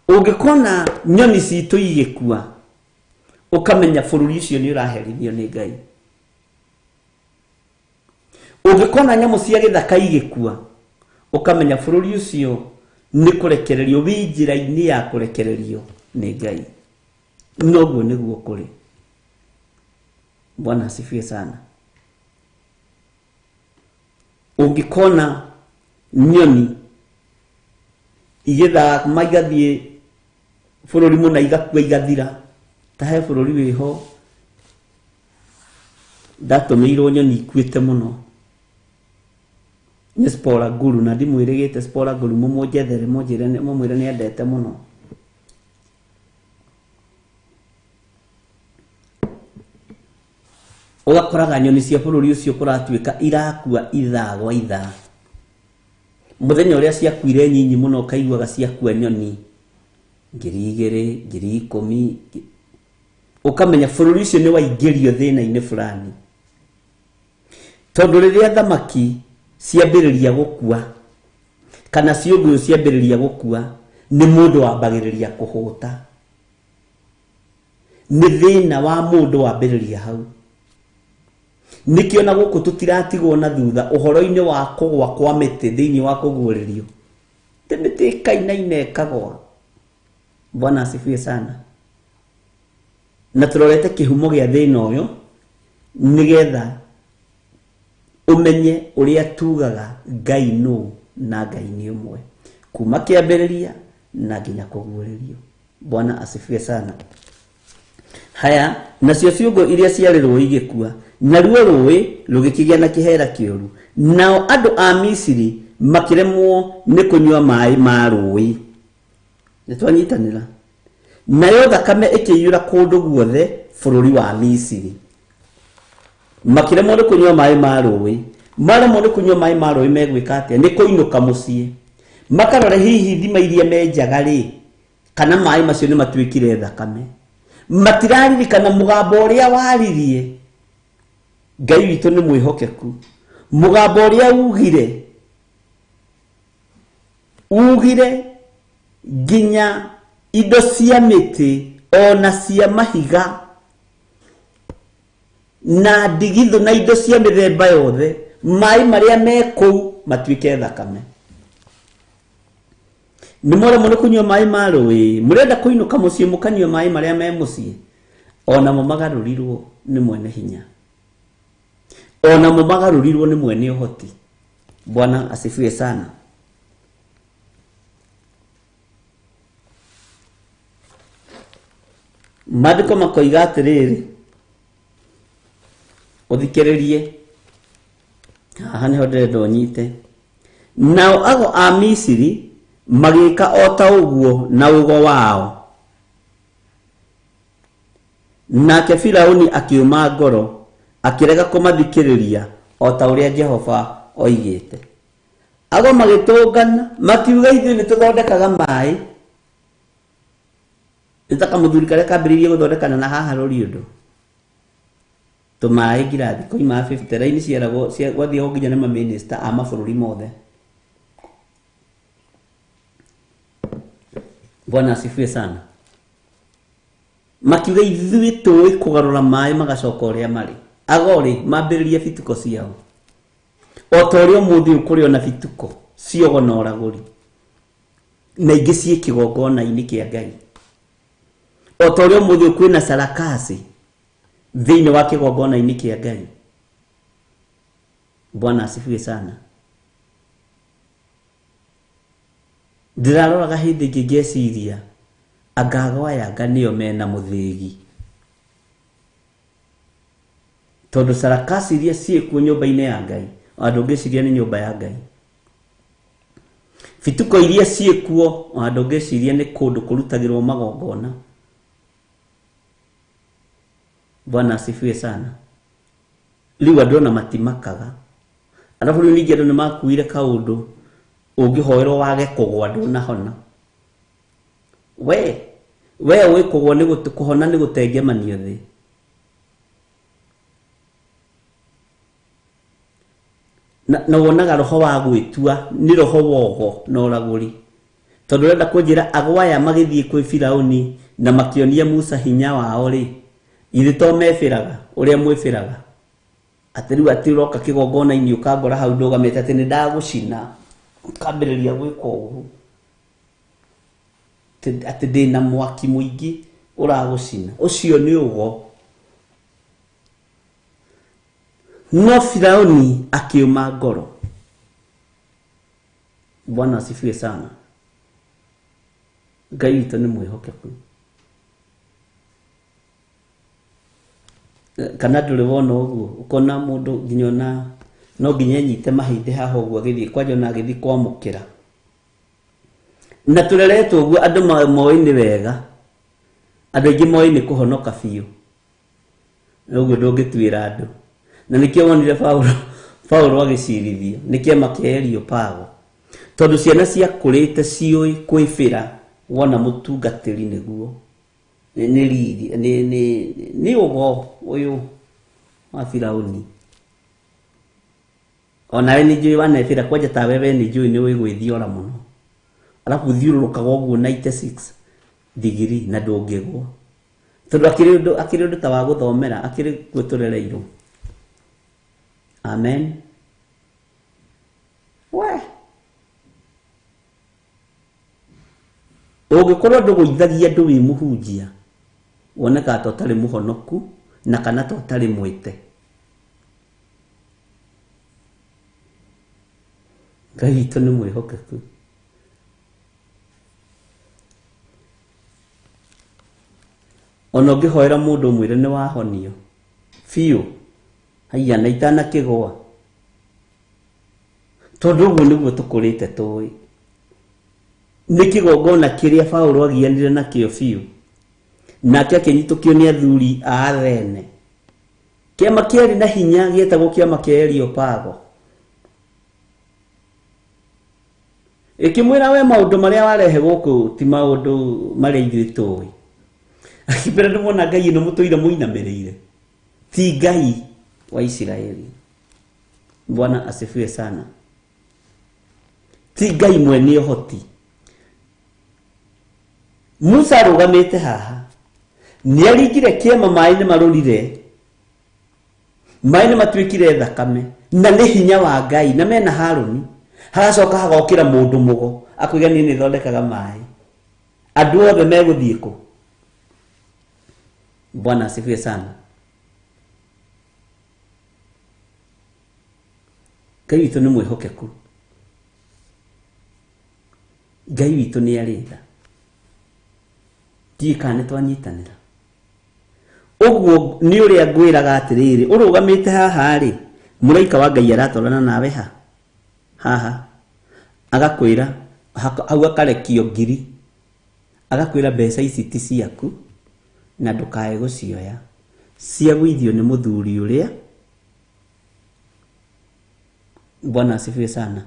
Ũngĩkona nyoni citũ igĩkua, ũkamenya bũrũri ũcio nĩ ũraherithio nĩ Ngai. Ũngĩkona nyamũ cia gĩthaka igĩkua, ũkamenya bũrũri ũcio nĩ kũrekererio, wĩ njĩra-inĩ ya kũrekererio nĩ Ngai. Noguo nĩguo kũrĩ. Bwana asifiwe sana. Ũngĩkona nyoni igĩthama igathiĩ bũrũri mũna igakua igathira, ta he bũrũri wĩho ndatũmĩirwo nyoni ikuĩte mũno nĩ Spora Guru, na ndimwĩrĩgĩte Spora Guru, mũmũnjethere, mũnjĩre, mũmwĩre nĩ endete mũno. Ũgakoraga nyoni cia bũrũri ũcio kũratuĩka irakua ithaa gwa ithaa. Mũthenya ũrĩa ciakuire nyinyi mũno ũkaiguaga ciakua nyoni 2,000, 10,000, ũkamenya bũrũri ũcio nĩ waingĩrio thĩna-inĩ fulani. Tondũ rĩrĩa thamaki ciambĩrĩria gũkua kana ciũngũyũ ciambĩrĩria gũkua, nĩ mũndũ wambagĩrĩria kũhũta. Nĩ thĩna wa mũndũ wambĩrĩria hau. Nĩkĩo na gũkũ tũtiratigwo na thutha ũhoro-inĩ wa kũgwa kwa mĩtĩ thĩinĩ wa kũguũrĩrio. Tĩ mĩtĩ ĩkainaina ĩkagwa. Bwana asifiwe sana. Na tũrorete kĩhumo gĩa thĩna ũyũ nĩgetha ũmenye ũrĩa tugaga Ngai nũ na Ngai nĩ ũmwe kuma kĩambĩrĩria na nginya kũguũrĩrio. Bwana asifiwe sana. Haya, nacio ciũngũ iria ciarĩ rũĩ igĩkua, naruo rũĩ rũgĩkĩgĩa na kĩhera kĩũru. Nao andũ a Misiri makĩremwo nĩ kũnyua maĩ ma rũĩ. Nĩ twanyitanĩra. Nayo thakame ĩkĩiyũra kũndũ guothe bũrũri wa Misiri. Makĩremwo nĩ kũnyua maĩ ma rũĩ. Maremwo nĩ kũnyua maĩ ma rũĩ megwĩka atĩa? Nĩ kũinũka mũciĩ. Makarore hihi ithima iria menjaga rĩ, kana maĩ macio nĩ matuĩkire thakame. Matiraririkana mũgambo ũrĩa waririe. Ngai witũ nĩ mwĩhokeku. Mũgambo ũrĩa ugire, ugire nginya indo cia mĩtĩ ona cia mahiga na ndigithũ na indo cia mĩthemba yothe, maĩ marĩa me kũu matuĩke thakame. Nĩ mwaremwo nĩ kũnyua maĩ ma rũĩ, mũrenda kũinũka mũciĩ mũkanyua maĩ marĩa me mũciĩ, onamo magarũrirwo nĩ mwene hinya, onamo magarũrirwo nĩ mwene ũhoti. Bwana asifiwe sana. Maandĩko makoiga atĩrĩrĩ, ũthikĩrĩrie haha nĩho ndĩrenda ũnyite. Nao ago a Misiri magĩka o ta ũguo na ũgo wao. Nake Firauni akĩũma ngoro, akĩrega kũmathikĩrĩria o ta ũrĩa Jehova oigĩte. Ago magĩtũngana makiuga ithuĩ nĩ tũthondekaga maĩ. Nĩ ta kamũthuri karĩa kambĩrĩirie gũthondekana na haha rũriũndũ. Tũmaĩ ngirathi koima 50 raini ciaragwo gwathiagwo nginya nĩ mamĩnĩsta a mabũrũri mothe. Bwana asifiwe sana. Makiuga ithuĩ tũĩ kũgarũra maĩ magacoka ũrĩa marĩ. Ago rĩ mambĩrĩrie bituko ciao. O ta ũrĩa ũmũthĩ ũyũ kũrĩ ona bituko ciogo na ũragũri. Na ingĩ ciĩ kĩgongona-inĩ kĩa Ngai. O ta ũrĩa ũmũthĩ ũyũ kwĩna sarakasi thĩinĩ wa kĩgongona-inĩ kĩa Ngai. Bwana asifiwe sana. Ndĩraroraga hĩndĩ ĩngĩ ngeciria anga ago aya anga nĩo mena mũthĩgi. Tondũ sarakasi iria ciĩkuo nyũmba-inĩ ya Ngai, ona ndũngĩciria nĩ nyũmba ya Ngai. Bituko iria ciĩkuo, ona ndũngĩciria nĩ kũndũ kũrutagĩrwo magongona. Bwana asifiwe sana. Rĩu andũ ona matimakaga. Arabu rĩu ningĩ andũ nĩ makuire kaũndũ ũngĩhoerwo wage kũgwa ndũnahona. We ũĩ kũgwa nĩ kũhona nĩ gũtengemanio thĩ. Na wonaga roho wa gwĩtua nĩ roho wogo na ũragũri. Tondũ ũrenda kũnjĩra ago aya magĩthiĩ kwĩ Firauni na makĩonia Musa hinya wao rĩ, githĩ to mebĩraga ũrĩa mwĩbĩraga? Atĩ rĩu atĩ ũroka kĩgongona-inĩ ũkangora hau ndũgamĩte atĩ nĩ ndagũcina, ũkambĩrĩria gwĩka ũguo. Atĩ ndĩna mwaki mũingĩ ũragũcina. Ũcio nĩ ũgo. No Firauni akĩũma ngoro. Bwana asifiwe sana. Ngai witũ nĩ mwĩhokeku. Kana ndũrĩ wona ũguo, ũkona mũndũ nginya ona no nginya enyite mahĩndĩ haha ũguo agĩthiĩ kwanja ona agĩthiĩ kwamũkĩra. Na tũreretwo ũguo andũ moĩ nĩ wega. Andũ aingĩ moĩ nĩ kũhonoka biũ. Ũguo ndũngĩtuĩra andũ. Na nĩkĩo wonire Paulo agĩcirithio nĩ kĩama kĩa Areopago. Tondũ ciana ciakũrĩte ciũĩ kwĩbĩra wona mũtungatĩri nĩguo. Nĩ riri, nĩ ũgo ũyũ wa Firauni. Onawe nĩ njũĩ wanebĩra kwanja tawe we nĩ njũĩ nĩ ũĩ gwĩthiora mũno. Arabu ũthiũrũrũkaga ũguo 96 degree na ndũngĩgwa. Tondũ akĩrĩ ũndũ ta wa gũthomera, akĩrĩ kuo tũrereirwo. Amen. We. Ũngĩkorwo ndũgũithagia andũ wĩ mũhunjia, wonekaga ta ũtarĩ mũhonoku na kana ta ũtarĩ mwĩte. Ngai witũ nĩ mwĩhokeku. Ona ũngĩhoera mũndũ ũmwĩre nĩ wahonio biũ, haiya na itanakĩgũa. Tondũ ũguo nĩguo tũkũrĩte tũĩ. Nĩ kĩgongona kĩrĩa Paulo agianire nakĩo biũ. Nake akĩnyitũkio nĩ athuri a Athene. Kĩama kĩarĩ na hinya gĩetagwo kĩama kĩa Areopago. Ĩkĩmwĩra we maũndũ marĩa warehe gũkũ ti maũndũ marĩa ithuĩ tũĩ. Akĩmbĩra nĩ mwona Ngai ĩno mũtũire mũinamĩrĩire. Ti Ngai wa Isiraeli. Bwana asifiwe sana. Ti Ngai mwene ũhoti. Musa arũgamĩte haha. Nĩaringire kĩama maĩ nĩ marũrire. Maĩ nĩ matuĩkire thakame. Na nĩ hinya wa Ngai na mena Harũni. Hagacoka hagokĩra mũndũ mũgo akoiga niĩ nĩ thondekaga maĩ. Andũ othe megũthiĩ kũ? Bwana asifiwe sana. Ngai witũ nĩ mwĩhokeku. Ngai witũ nĩ arĩ tha. Ndiũĩ kana nĩ twanyitanĩra. Ũguo nĩ ũrĩa ngwĩraga atĩrĩrĩ, ũrũgamĩte haha rĩ, mũraika wa Ngai aratwarana nawe ha? Haha. Agakwĩra hau akarekio ngiri, agakwĩra mbeca ici ti ciaku na ndũkae gũcioya, ciagũithio nĩ mũthuri ũrĩa. Bwana asifiwe sana.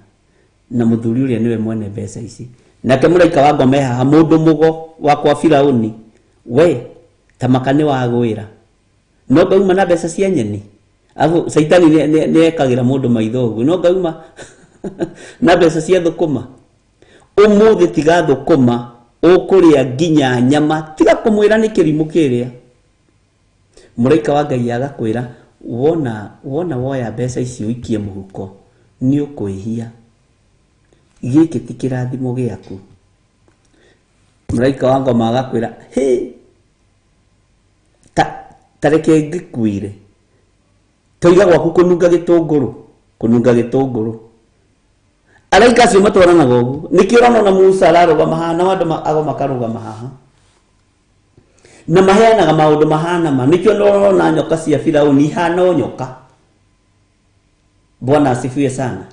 Na mũthuri ũrĩa nĩwe mwene mbeca ici. Nake mũraika wa ngoma e haha, mũndũ mũgo wa kwa Firauni, we tamaka nĩ wagwĩra, no ngauma na mbeca cia nyeni. Afu caitani nĩ ekagĩra mũndũ maitho ũguo, no ngauma na mbeca cia thũkũma. Ũmũthĩ tiga thũkũma, ũkũrĩa nginya nyama, tiga kũmwĩra nĩ kĩrimũ kĩrĩa. Mũraika wa Ngai agakwĩra wona woya mbeca ici ũikie mũhuko, nĩ ũkwĩhia, gĩkĩ ti kĩrathimo gĩaku. Mũraika wa ngoma agakwĩra hĩ, ta reke ngĩkuire, toiga gwaku kũnunga gĩtũngũrũ, kũnunga gĩtũngũrũ. Araika acio matwaranaga ũguo. Nĩkĩo ũrona ona Musa ararũgama haha na andũ ago makarũgama haha, na maheanaga maũndũ mahana ma. Nĩkĩo ũrona nyoka cia Firauni ihana o nyoka. Bwana asifiwe sana.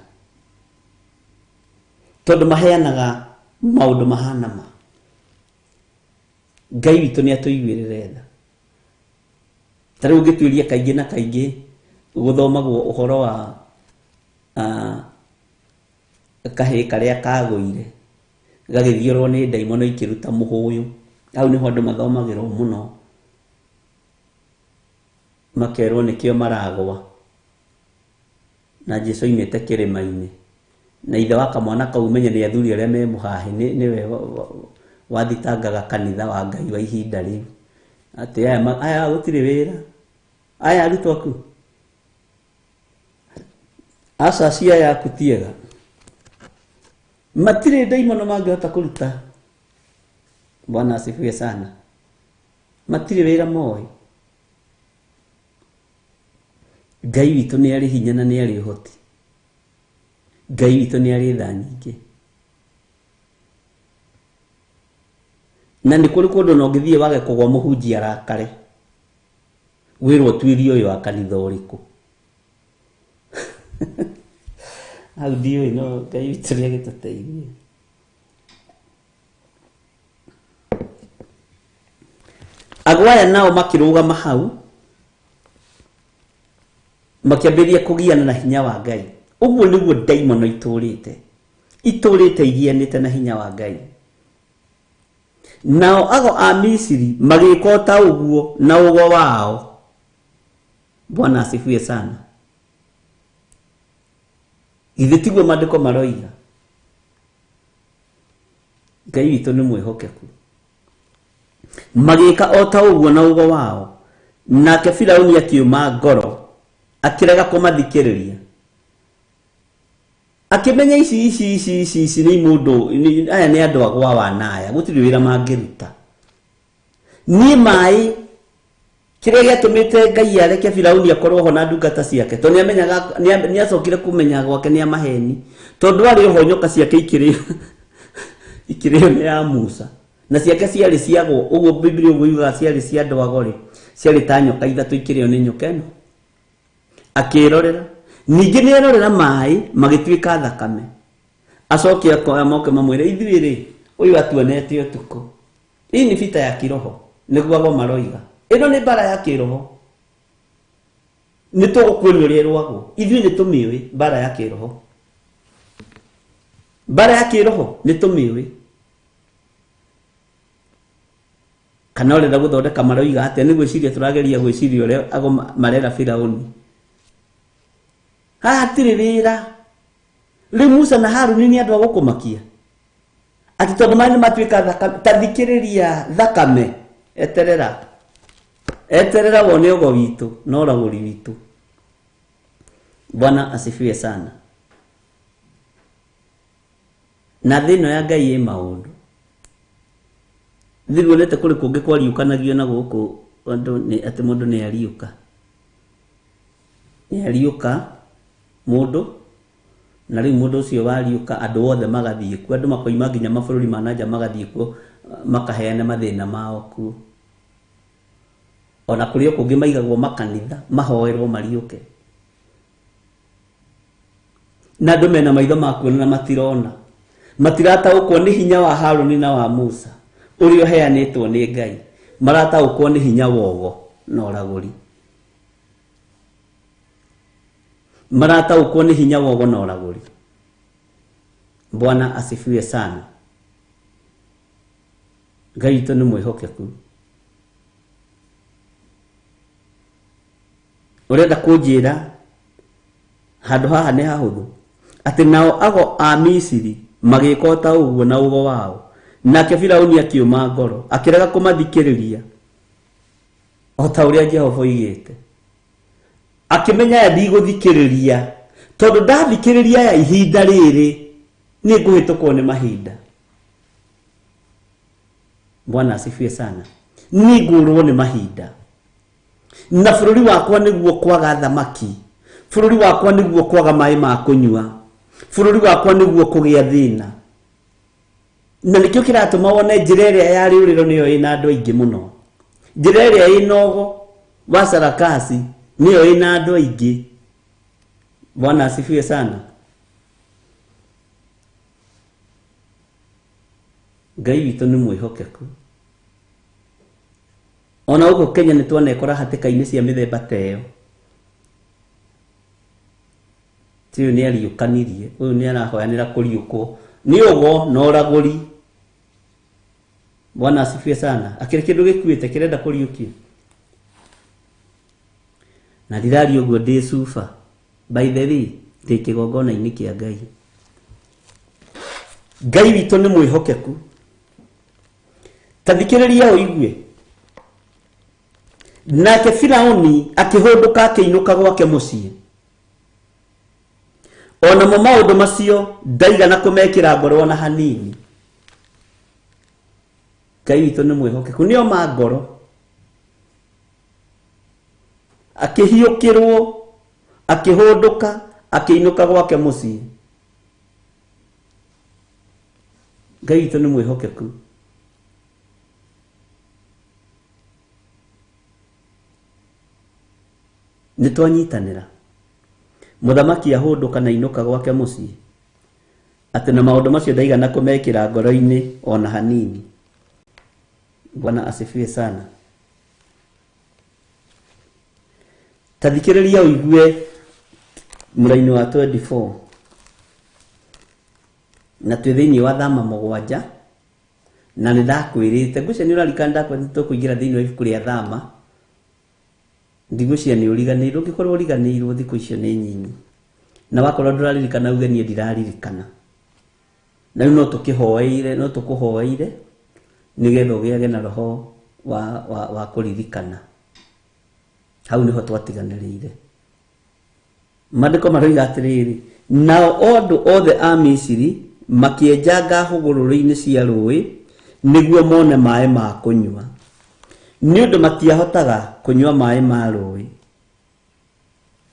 Tondũ maheanaga maũndũ mahana ma. Ngai witũ nĩ atũiguĩrĩre tha. Ta rĩu ũngĩtuĩria kaingĩ na kaingĩ gũthomagwo ũhoro wa kahĩĩ karĩa kagũire gagĩthiũrwo nĩ ndaimono ikĩruta mũhũyũ. Hau nĩho andũ mathomagĩrwo mũno, makerwo nĩkĩo maragwa, na Jesũ oimĩte kĩrĩma-inĩ, na ithe wa kamwana kau menye nĩ athuri arĩa me mũhahe, nĩwe wathitangaga kanitha wa Ngai wa ihinda rĩu, atĩ aya gũtirĩ wĩra, aya arutwo aku aca cia yaku tiega, matirĩ ndaimono mangĩhota kũruta. Bwana asifiwe sana. Matirĩ wĩra moĩ. Ngai witũ nĩ arĩ hinya na nĩ arĩ ũhoti. Ngai witũ nĩ arĩ tha nyingĩ. Na nĩ kũrĩ kũndũ na ũngĩthiĩ wage kũgwa mũhunjia arakare, wĩrwo ũtuĩrie ũyũ wa kanitha ũrĩkũ. Hau ndiũĩ, no Ngai witũ nĩ agĩtũteithie. Ago aya nao makĩrũgama hau, makĩambĩrĩria kũgiana na hinya wa Ngai. Ũguo nĩguo ndaimono itũrĩte, itũrĩte igianĩte na hinya wa Ngai. Nao ago a Misiri magĩka o ta ũguo na ũgo wao. Bwana asifiwe sana. Githĩ tiguo maandĩko maroiga? Ngai witũ nĩ mwĩhokeku. Magĩka o ta ũguo na ũgo wao. Nake Firauni akĩũma ngoro, akĩrega kũmathikĩrĩria. Akĩmenya ici ici ici ici ici nĩ mũndũ, aya nĩ andũ agwa wana aya, gũtirĩ wĩra mangĩruta. Niĩ maĩ kĩrĩa gĩatũmĩte Ngai areke Firauni akorwo ho na ndungata ciake, tondũ nĩamenyaga, nĩacokire kũmenya gwake nĩ amaheni, tondũ arĩ oho nyoka ciake ikĩrĩo nĩ ya Musa, na ciake ciarĩ ciagwo ũguo Biblia ũguo yugaga ciarĩ cia andũ ago-rĩ, ciarĩ ta nyoka ithatũ ikĩrĩo nĩ nyoka ĩno. Akĩrorera, ningĩ nĩerorera maĩ magĩtuĩka thakame. Acoke akoya moke mamwĩre, ithuĩ rĩ, ũyũ atuonete ũtukũ. Hii ni vita ya kiroho, nĩguo ago maroiga. Ĩno nĩ mbara ya kĩroho. Nĩ tũgũkuonia ũrĩa ĩrũagwo. Ithuĩ nĩ tũmĩũĩ mbara ya kĩroho. Mbara ya kĩroho nĩ tũmĩũĩ. Kana ũrenda gũthondeka maroiga atĩa? Nĩ gwĩciria tũrageria gwĩciria ũrĩa ago marera Firauni. Haha hatirĩ wĩra. Rĩu Musa na Haruni nĩ andũ a gũkũmakia. Atĩ tondũ maĩ nĩ matuĩka thakame, ta thikĩrĩria thakame, eterera. Eterera wone ũgo witũ na ũragũri witũ. Bwana asifiwe sana. Na thĩ ĩno ya Ngai ĩ maũndũ. Thĩ ruonete kũrĩ kũngĩ kwariũkanagio na gũkũ andũ nĩ atĩ mũndũ nĩ ariũka. Nĩ ariũka mũndũ, na rĩu mũndũ ũcio wariũka andũ othe magathiĩ kuo, andũ makoima nginya mabũrũri ma nanja magathiĩ kuo, makaheana mathĩna mao kuo. Ona kũrĩ o kũngĩ maigagwo makanitha, mahoerwo mariũke. Na andũ mena maitho ma kuona na matirona. Matirataũkwo nĩ hinya wa Haruni na wa Musa ũrĩa ũheanĩtwo nĩ Ngai. Marataũkwo nĩ hinya wogo na ũragũri. Marataũkwo nĩ hinya wogo na ũragũri. Bwana asifiwe sana. Ngai witũ nĩ mwĩhokeku. Ũrenda kũnjĩra handũ haha nĩ hahũthũ atĩ nao ago a Misiri magĩka o ta ũguo na ũgo wao, nake Firauni akĩũma ngoro akĩrega kũmathikĩrĩria o ta ũrĩa Jehova oigĩte. Akĩmenya aya ndigũthikĩrĩria, tondũ ndathikĩrĩria aya ihinda rĩrĩ nĩ ngũhĩtũkwo nĩ mahinda. Bwana asifiwe sana. Nĩ ngũrwo nĩ mahinda, na bũrũri wakwa nĩguo kwaga thamaki, bũrũri wakwa nĩguo kwaga maĩ ma kũnyua, bũrũri wakwa nĩguo kũgĩa thĩna. Na nĩkĩo kĩratũma wone njĩra ĩrĩa ya rĩũrĩro nĩyo ĩna andũ aingĩ mũno. Njĩra ĩrĩa ĩna ũgo wa sarakasi nĩyo ĩna andũ aingĩ. Bwana asifiwe sana. Ngai witũ nĩ mwĩhokeku. Ona gũkũ Kenya nĩ twanekora hatĩka-inĩ cia mĩthemba ta ĩyo. Ti ũyũ nĩ ariũkanirie, ũyũ nĩ arahoyanĩra kũriũkwo nĩ ũgo na ũragũri. Bwana asifiwe sana. Akĩrĩ kĩndũ gĩkuĩte kĩrenda kũriũkio. Na ndiraria ũguo ndĩ cuba. By the way, ndĩ kĩgongona-inĩ kĩa Ngai. Ngai witũ nĩ mwĩhokeku. Ta thikĩrĩria ũigue. Nake Firauni akĩhũndũka akĩinũka gwake mũciĩ. Onamo maũndũ macio ndaigana kũmekĩra ngoro ona hanini. Ngai witũ nĩ mwĩhokeku, nĩo ma ngoro. Akĩhiũkĩrwo, akĩhũndũka, akĩinũka gwake mũciĩ. Ngai witũ nĩ mwĩhokeku. Nĩ twanyitanĩra. Mũthamaki ahũndũka na inũka gwake mũciĩ, atĩ na maũndũ macio ndaigana kũmekĩra ngoro-inĩ ona hanini. Bwana asifiwe sana. Ta thikĩrĩria ũigue mũraini wa 24. Na twĩ thĩinĩ wa Thama 7, na nĩ ndakwĩrĩte, ngwĩciria nĩ ũraririkana ndakwĩrĩte tũkũingĩra thĩinĩ wa ibuku rĩa Thama. Ndigwĩciria nĩ ũriganĩirwo, ũngĩkorwo ũriganĩirwo thikũ icio nĩ nyinyi. Na wakorwo ndũraririkana uge niĩ ndiraririkana. Na rĩu no tũkĩhoeire, no tũkũhoeire nĩgetha ũgĩage na roho wa kũririkana. Hau nĩho twatiganĩrĩire. Maandĩko maroiga atĩrĩrĩ, nao andũ othe a Misiri makĩenjanga hũgũrũrũ-inĩ cia rũĩ nĩguo mone maĩ ma kũnyua, nĩ ũndũ matiahotaga kũnyua maĩ ma rũĩ.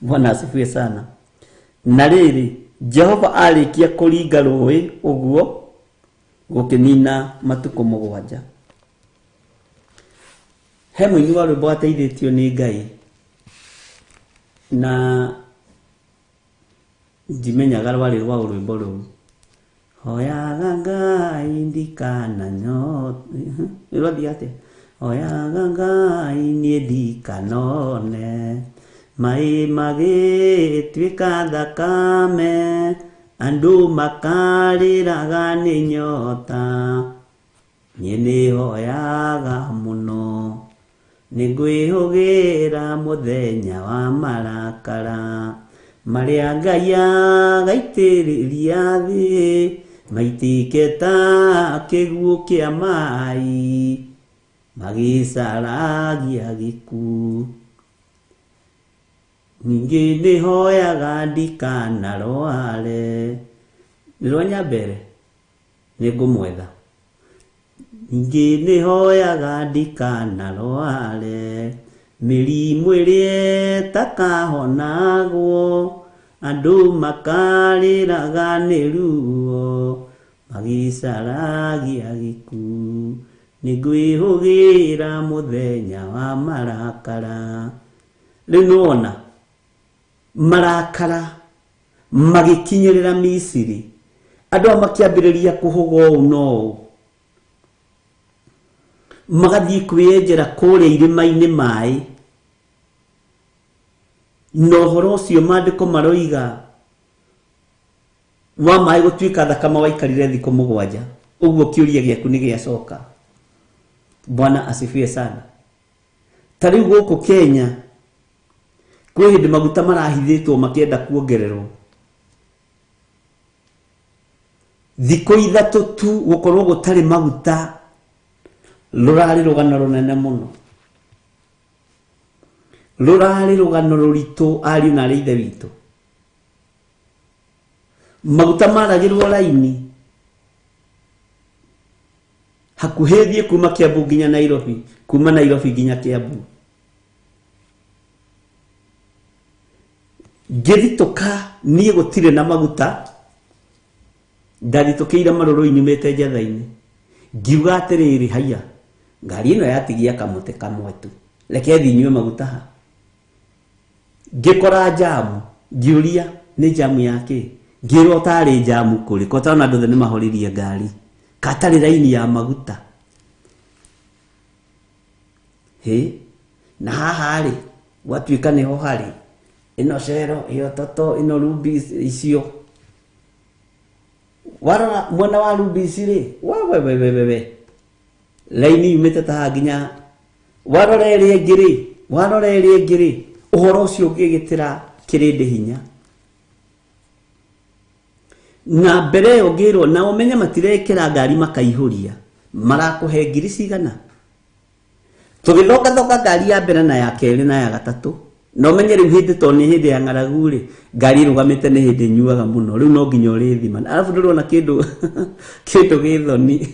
Bwana asifiwe sana. Na rĩrĩ, Jehova arĩkia kũringa rũĩ ũguo gũkĩnina matukũ 7. He mũini wa rwĩmbo wateithĩtio nĩ Ngai, na ndimenyaga rwarĩ rwa rwĩmbo rũu. Hoyaga Ngai ndikananyote. Rwathiĩ atĩa? Hoyaga Ngai niĩ ndikanone maĩ magĩtuĩka thakame, andũ makarĩraga nĩ nyota. Niĩ nĩhoyaga mũno, nĩngwĩhũgĩra mũthenya wa marakara marĩa Ngai agaitĩrĩria thĩ, maitĩke ta kĩguũ kĩa maĩ magĩcaragia gĩkuũ. Ningĩ nĩhoyaga ndikanarware. Nĩ rwa Nyambere, nĩngũmwetha. Ningĩ nĩhoyaga ndikanarware mĩrimũ ĩrĩa ĩtakahonagwo, andũ makarĩraga nĩ ruo magĩcaragia gĩkuũ. Nĩngwĩhũgĩra mũthenya wa marakara. Rĩu nĩwona marakara magĩkinyĩrĩra Misiri, Andũ aya makĩambĩrĩria kũhũga ũũ na ũũ, magathiĩ kwĩyenjera kũrĩa irĩma-inĩ maĩ. Na ũhoro ũcio maandĩko maroiga wa maĩ gũtuĩka thakame waikarire thikũ 7. Ũguo kĩũria gĩaku nĩ gĩacoka. Bwana asifiwe sana. Ta rĩu gũkũ Kenya kwĩ hĩndĩ maguta marahithĩtwo makĩenda kuongererwo. Thikũ 3 tu gũkorwo gũtarĩ maguta rũrarĩ rũgano rũnene mũno. Rũrarĩ rũgano rũritũ ariũ na arĩ ithe witũ. Maguta maragĩrwo raini hakuhĩ thiĩ kuma Kiambu nginya Nairobi, kuma Nairobi nginya Kiambu. Ngĩthitũka niĩ gũtirĩ na maguta, ndathitũkĩire marũrũ nyumĩte njetha-inĩ. Ngiuga atĩrĩrĩ, haiya, ngari ĩno yatigia kamũtĩ kamwe tu, reke thiĩ nyue maguta ha. Ngĩkora njamu, ngĩũria nĩ njamu ya kĩ? Ngĩrwo tarĩ njamu kũrĩ, ko tondũ andũ othe nĩmahoririe ngari, katarĩ raini ya maguta. Hĩ, na haha rĩ, gwatuĩka nĩho harĩ ĩno cero, ĩyo toto, ĩno rubi icio. Warora mwena wa rubi ici rĩ, we, we, we, we, we. Raini yumĩte ta haha nginya warora ĩrĩa ĩngĩ rĩ, warora ĩrĩa ĩngĩ rĩ, ũhoro ũcio ũngĩgĩtĩra kĩrĩndĩ hinya. Na mbere ĩyo ngĩrwo, na ũmenye matirekĩra ngari makaihũria, marakũhe ngiri cigana. Tũgĩthongathonga ngari ya mbere na ya kerĩ na ya gatatũ. Na ũmenye rĩu hĩndĩ tondũ nĩ hĩndĩ ya ng'aragu rĩ, ngari ĩrũgamĩte nĩ hĩndĩ ĩnyuaga mũno, rĩu no nginya ũrĩthima. Arabu ndũrona kĩndũ gĩthoni.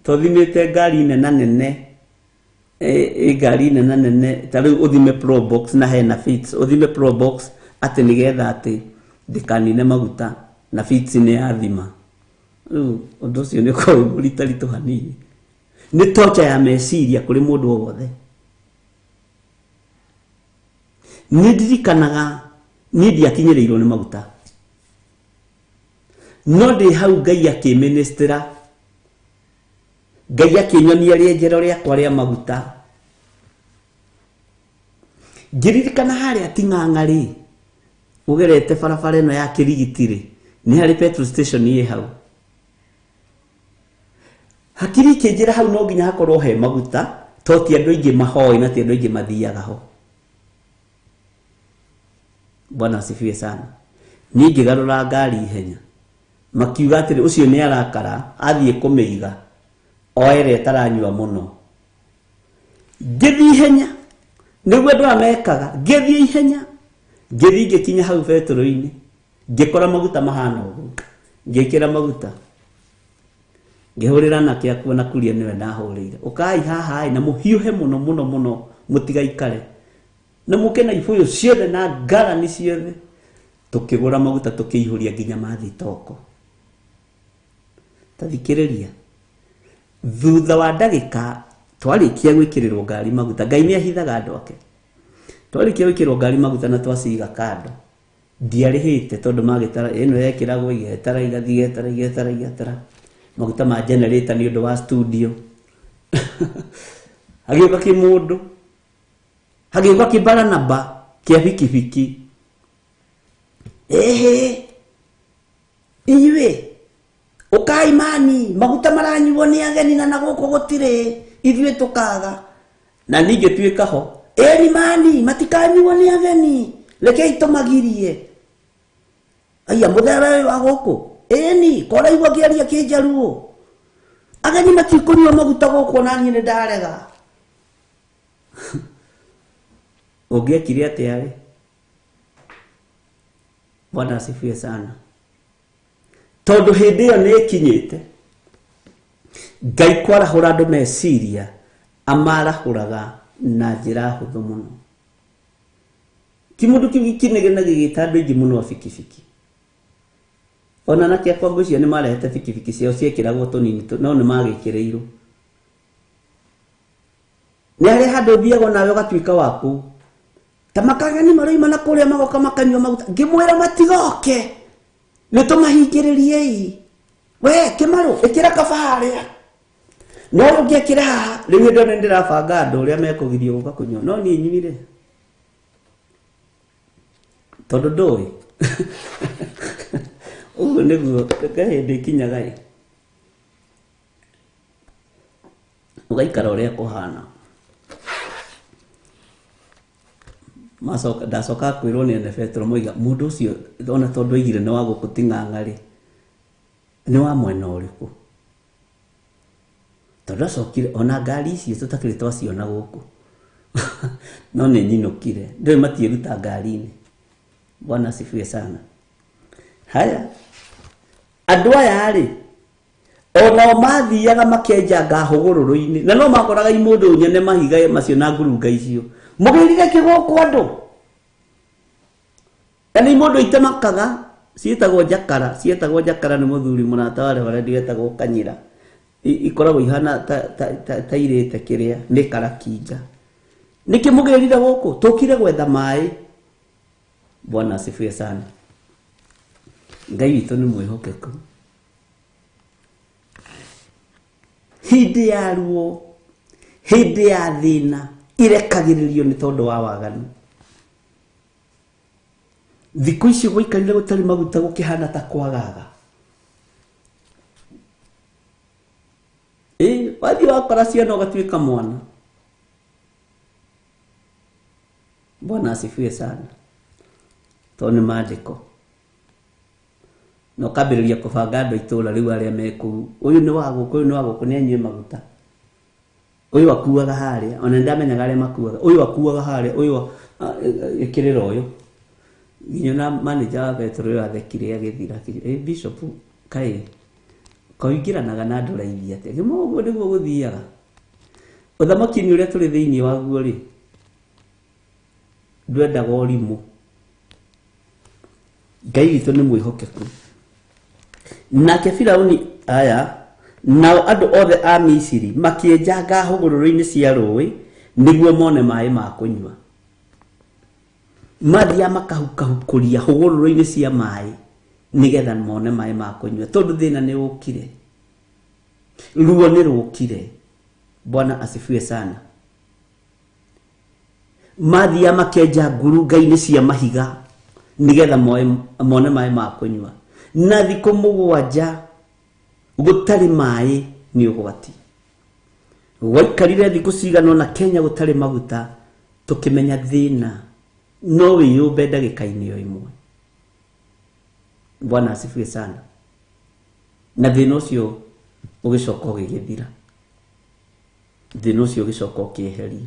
Tũthimĩte ngari nene nene, ngari nene nene, ta rĩu ũthime Probox na hena Fits, ũthime Probox atĩ nĩgetha atĩ ndĩkanine maguta na Fits nĩ yathima. Rĩu ũndũ ũcio nĩ ũkoragwo wĩ mũritaritũ hanini. Nĩ torture ya meciria kũrĩ mũndũ o wothe. Nĩ ndirikanaga niĩ ndiakinyĩrĩirwo nĩ maguta, no ndĩ hau Ngai akĩministera, Ngai akĩnyonia rĩenjero rĩakwa rĩa maguta. Ngĩririkana harĩa Ting'ang'a rĩ, ũgerete barabara ĩno ya Kĩrigiti rĩ, nĩ harĩ petrol station ĩ hau. Hakiri ikĩnjĩra hau no nginya hakorwo he maguta, to ti andũ aingĩ mahoĩ na ti andũ aingĩ mathiaga ho. Bwana asifiwe sana. Niĩ ngĩgarũra ngari ihenya, makiuga atĩrĩ, ũcio nĩ arakara, athiĩ kũmĩiga, oe ĩrĩa ĩtaranyua mũno. Ngĩthiĩ ihenya, nĩguo andũ aya mekaga, ngĩthiĩ ihenya, ngĩthiĩ ngĩkinya hau betũrũ-inĩ, ngĩkora maguta mahana ũguo, ngĩkĩra maguta. Ngĩhũrĩra anake akwa na kuria nĩwe ndahũrĩire. Ũkai haha ĩ, na mũhiũhe mũno mũno mũno, mũtigaikare. Na mũke na ibũyũ ciothe na ngarani ciothe. Tũkĩgũra maguta tũkĩihũria nginya mathitoko. Ta thikĩrĩria. Thutha wa ndagĩka twarĩkia gwĩkĩrĩrwo ngari maguta, Ngai nĩ ahithaga andũ ake. Twarĩkia gwĩkĩrwo ngari maguta na twaciga kando, ndiarĩhĩte tondũ magĩtara ĩno yekĩragwo igetara igathiĩ igetara igetara igetara maguta ma generator nĩ ũndũ wa studio. Hagĩũka kĩmũndũ, hagĩũka kĩbaranaba kĩa bikibiki. Ehe, inyuĩ ũkai mani, maguta maranyuo nĩ ageni na gũkũ gũtirĩ, ithuĩ tũkaga. Na ningĩ tuĩka ho, ĩni mani, matikanyuo nĩ ageni, rekei tũmagirie. Aya, mũthera ũyũ wa gũkũ, ĩni, koraigua ngĩaria kĩnjaruo. Ageni matikũnyua maguta gũkũ na niĩ nĩndarega. Ũngĩekire atĩa rĩ? Bwana asifiwe sana. Tondũ hĩndĩ ĩyo nĩ ĩkinyĩte, Ngai kwarahũra andũ meciria, amarahũraga na njĩra hũthũ mũno. Kĩmũndũ kĩu gĩkinegena gĩgĩta andũ aingĩ mũno a bikibiki. Ona anake akwa ngwĩciria nĩ marehete bikibiki ciao ciekĩragwo tũnini no nĩ magĩkĩrĩirwo. Nĩ harĩ handũ ũthiaga nawe ũgatuĩka wa kũu. Ta makageni maroima na kũrĩa magoka makanyua maguta. Ngĩmwĩra matigoke. Nĩ tũmahingĩrĩriei. We Kĩmarũ ĩkĩra kaba harĩa. No ũngĩekĩra haha rĩu hĩndĩ ĩyo nĩ ndĩrabanga andũ ũrĩa mekũgirio gũka kũnyua. No niĩ nyuire. Tondũ ndũĩ. Ũguo nĩguo hĩndĩ ĩkinyaga ĩ. Ũgaikara ũrĩa kũhana. Macoka ndacoka kwĩrwo nĩ ene betũrũ moiga mũndũ ũcio ona tondũ oigire nĩ wa gũkũ ti ng'ang'a rĩ, nĩ wa mwena ũrĩkũ? Tondũ acokire ona ngari icio tũtakĩrĩ twaciona gũkũ. No nĩ nyinũkire. Ndũĩ matiĩruta ngari-inĩ. Bwana asifiwe sana. Haya. Andũ aya rĩ, onao mathiaga makenjanga hũgũrũrũ-inĩ na no makoraga imũndũ nyene mahiga macio na ngurunga icio. Mũgĩrire kĩ gũkũ andũ? Na nĩ imũndũ itemakaga ciĩtagwo njakara, ciĩtagwo njakara nĩ mũthuri mũrata wa reverend wetagwo Kanyira. Ikoragwo ihana ta irĩte kĩrĩa nĩ karakinga. Nĩkĩ mũgĩrire gũkũ? Tũkire gwetha maĩ. Bwana asifiwe sana. Ngai witũ nĩ mwĩhokeku. Hĩndĩ ya ruo, hĩndĩ ya thĩna, irekagĩrĩrio nĩ tondũ wa waganu. Thikũ icio gwaikarire gũtarĩ maguta gũkĩhana ta kwagaga. Wathiĩ wakora ciana ũgatuĩka mwana. Bwana asifiwe sana. Tondũ nĩ maandĩko. Na ũkambĩrĩria kũbanga andũ itũũra rĩu arĩa me kũu. Ũyũ nĩ wa gũkũ, ũyũ nĩ wa gũkũ, nĩ anyue maguta. Ũyũ akuaga harĩa, ona nĩndamenyaga arĩa makuaga. Ũyũ akuaga harĩa, ũyũ ĩkĩrĩra ũyũ. Nginya na manager wa betũrũ ĩyo athekire agĩthira, akiuga, Bishop, kaĩ koingĩranaga na andũ raithi atĩa? Ngĩmwĩra ũguo nĩguo gũthiaga. Ũthamaki-inĩ ũrĩa tũrĩ thĩinĩ waguo rĩ, ndwendaga ũrimũ. Ngai witũ nĩ mwĩhokeku. Nake Firauni aya nao andũ othe a Misiri makĩenjanga hũgũrũrũ-inĩ cia rũĩ nĩguo mone maĩ ma kũnyua. Mathiaga makahukahukũria hũgũrũrũ-inĩ cia maĩ nĩgetha mone maĩ ma kũnyua, tondũ thĩna nĩ ũkire, ruo nĩ rũkire. Bwana asifiwe sana. Mathiaga makenja ngurunga-inĩ cia mahiga nĩgetha mone maĩ ma kũnyua. Na thikũ mũgwanja gũtarĩ maĩ nĩ ũgwati. Gwaikarire thikũ cigana ũna Kenya gũtarĩ maguta, tũkĩmenya thĩna no wĩyũmbe ndagĩka-inĩ o ĩmwe. Bwana asifiwe sana. Na thĩna ũcio ũgĩcoka ũgĩgĩthira. Thĩna ũcio ũgĩcoka ũkĩeherio.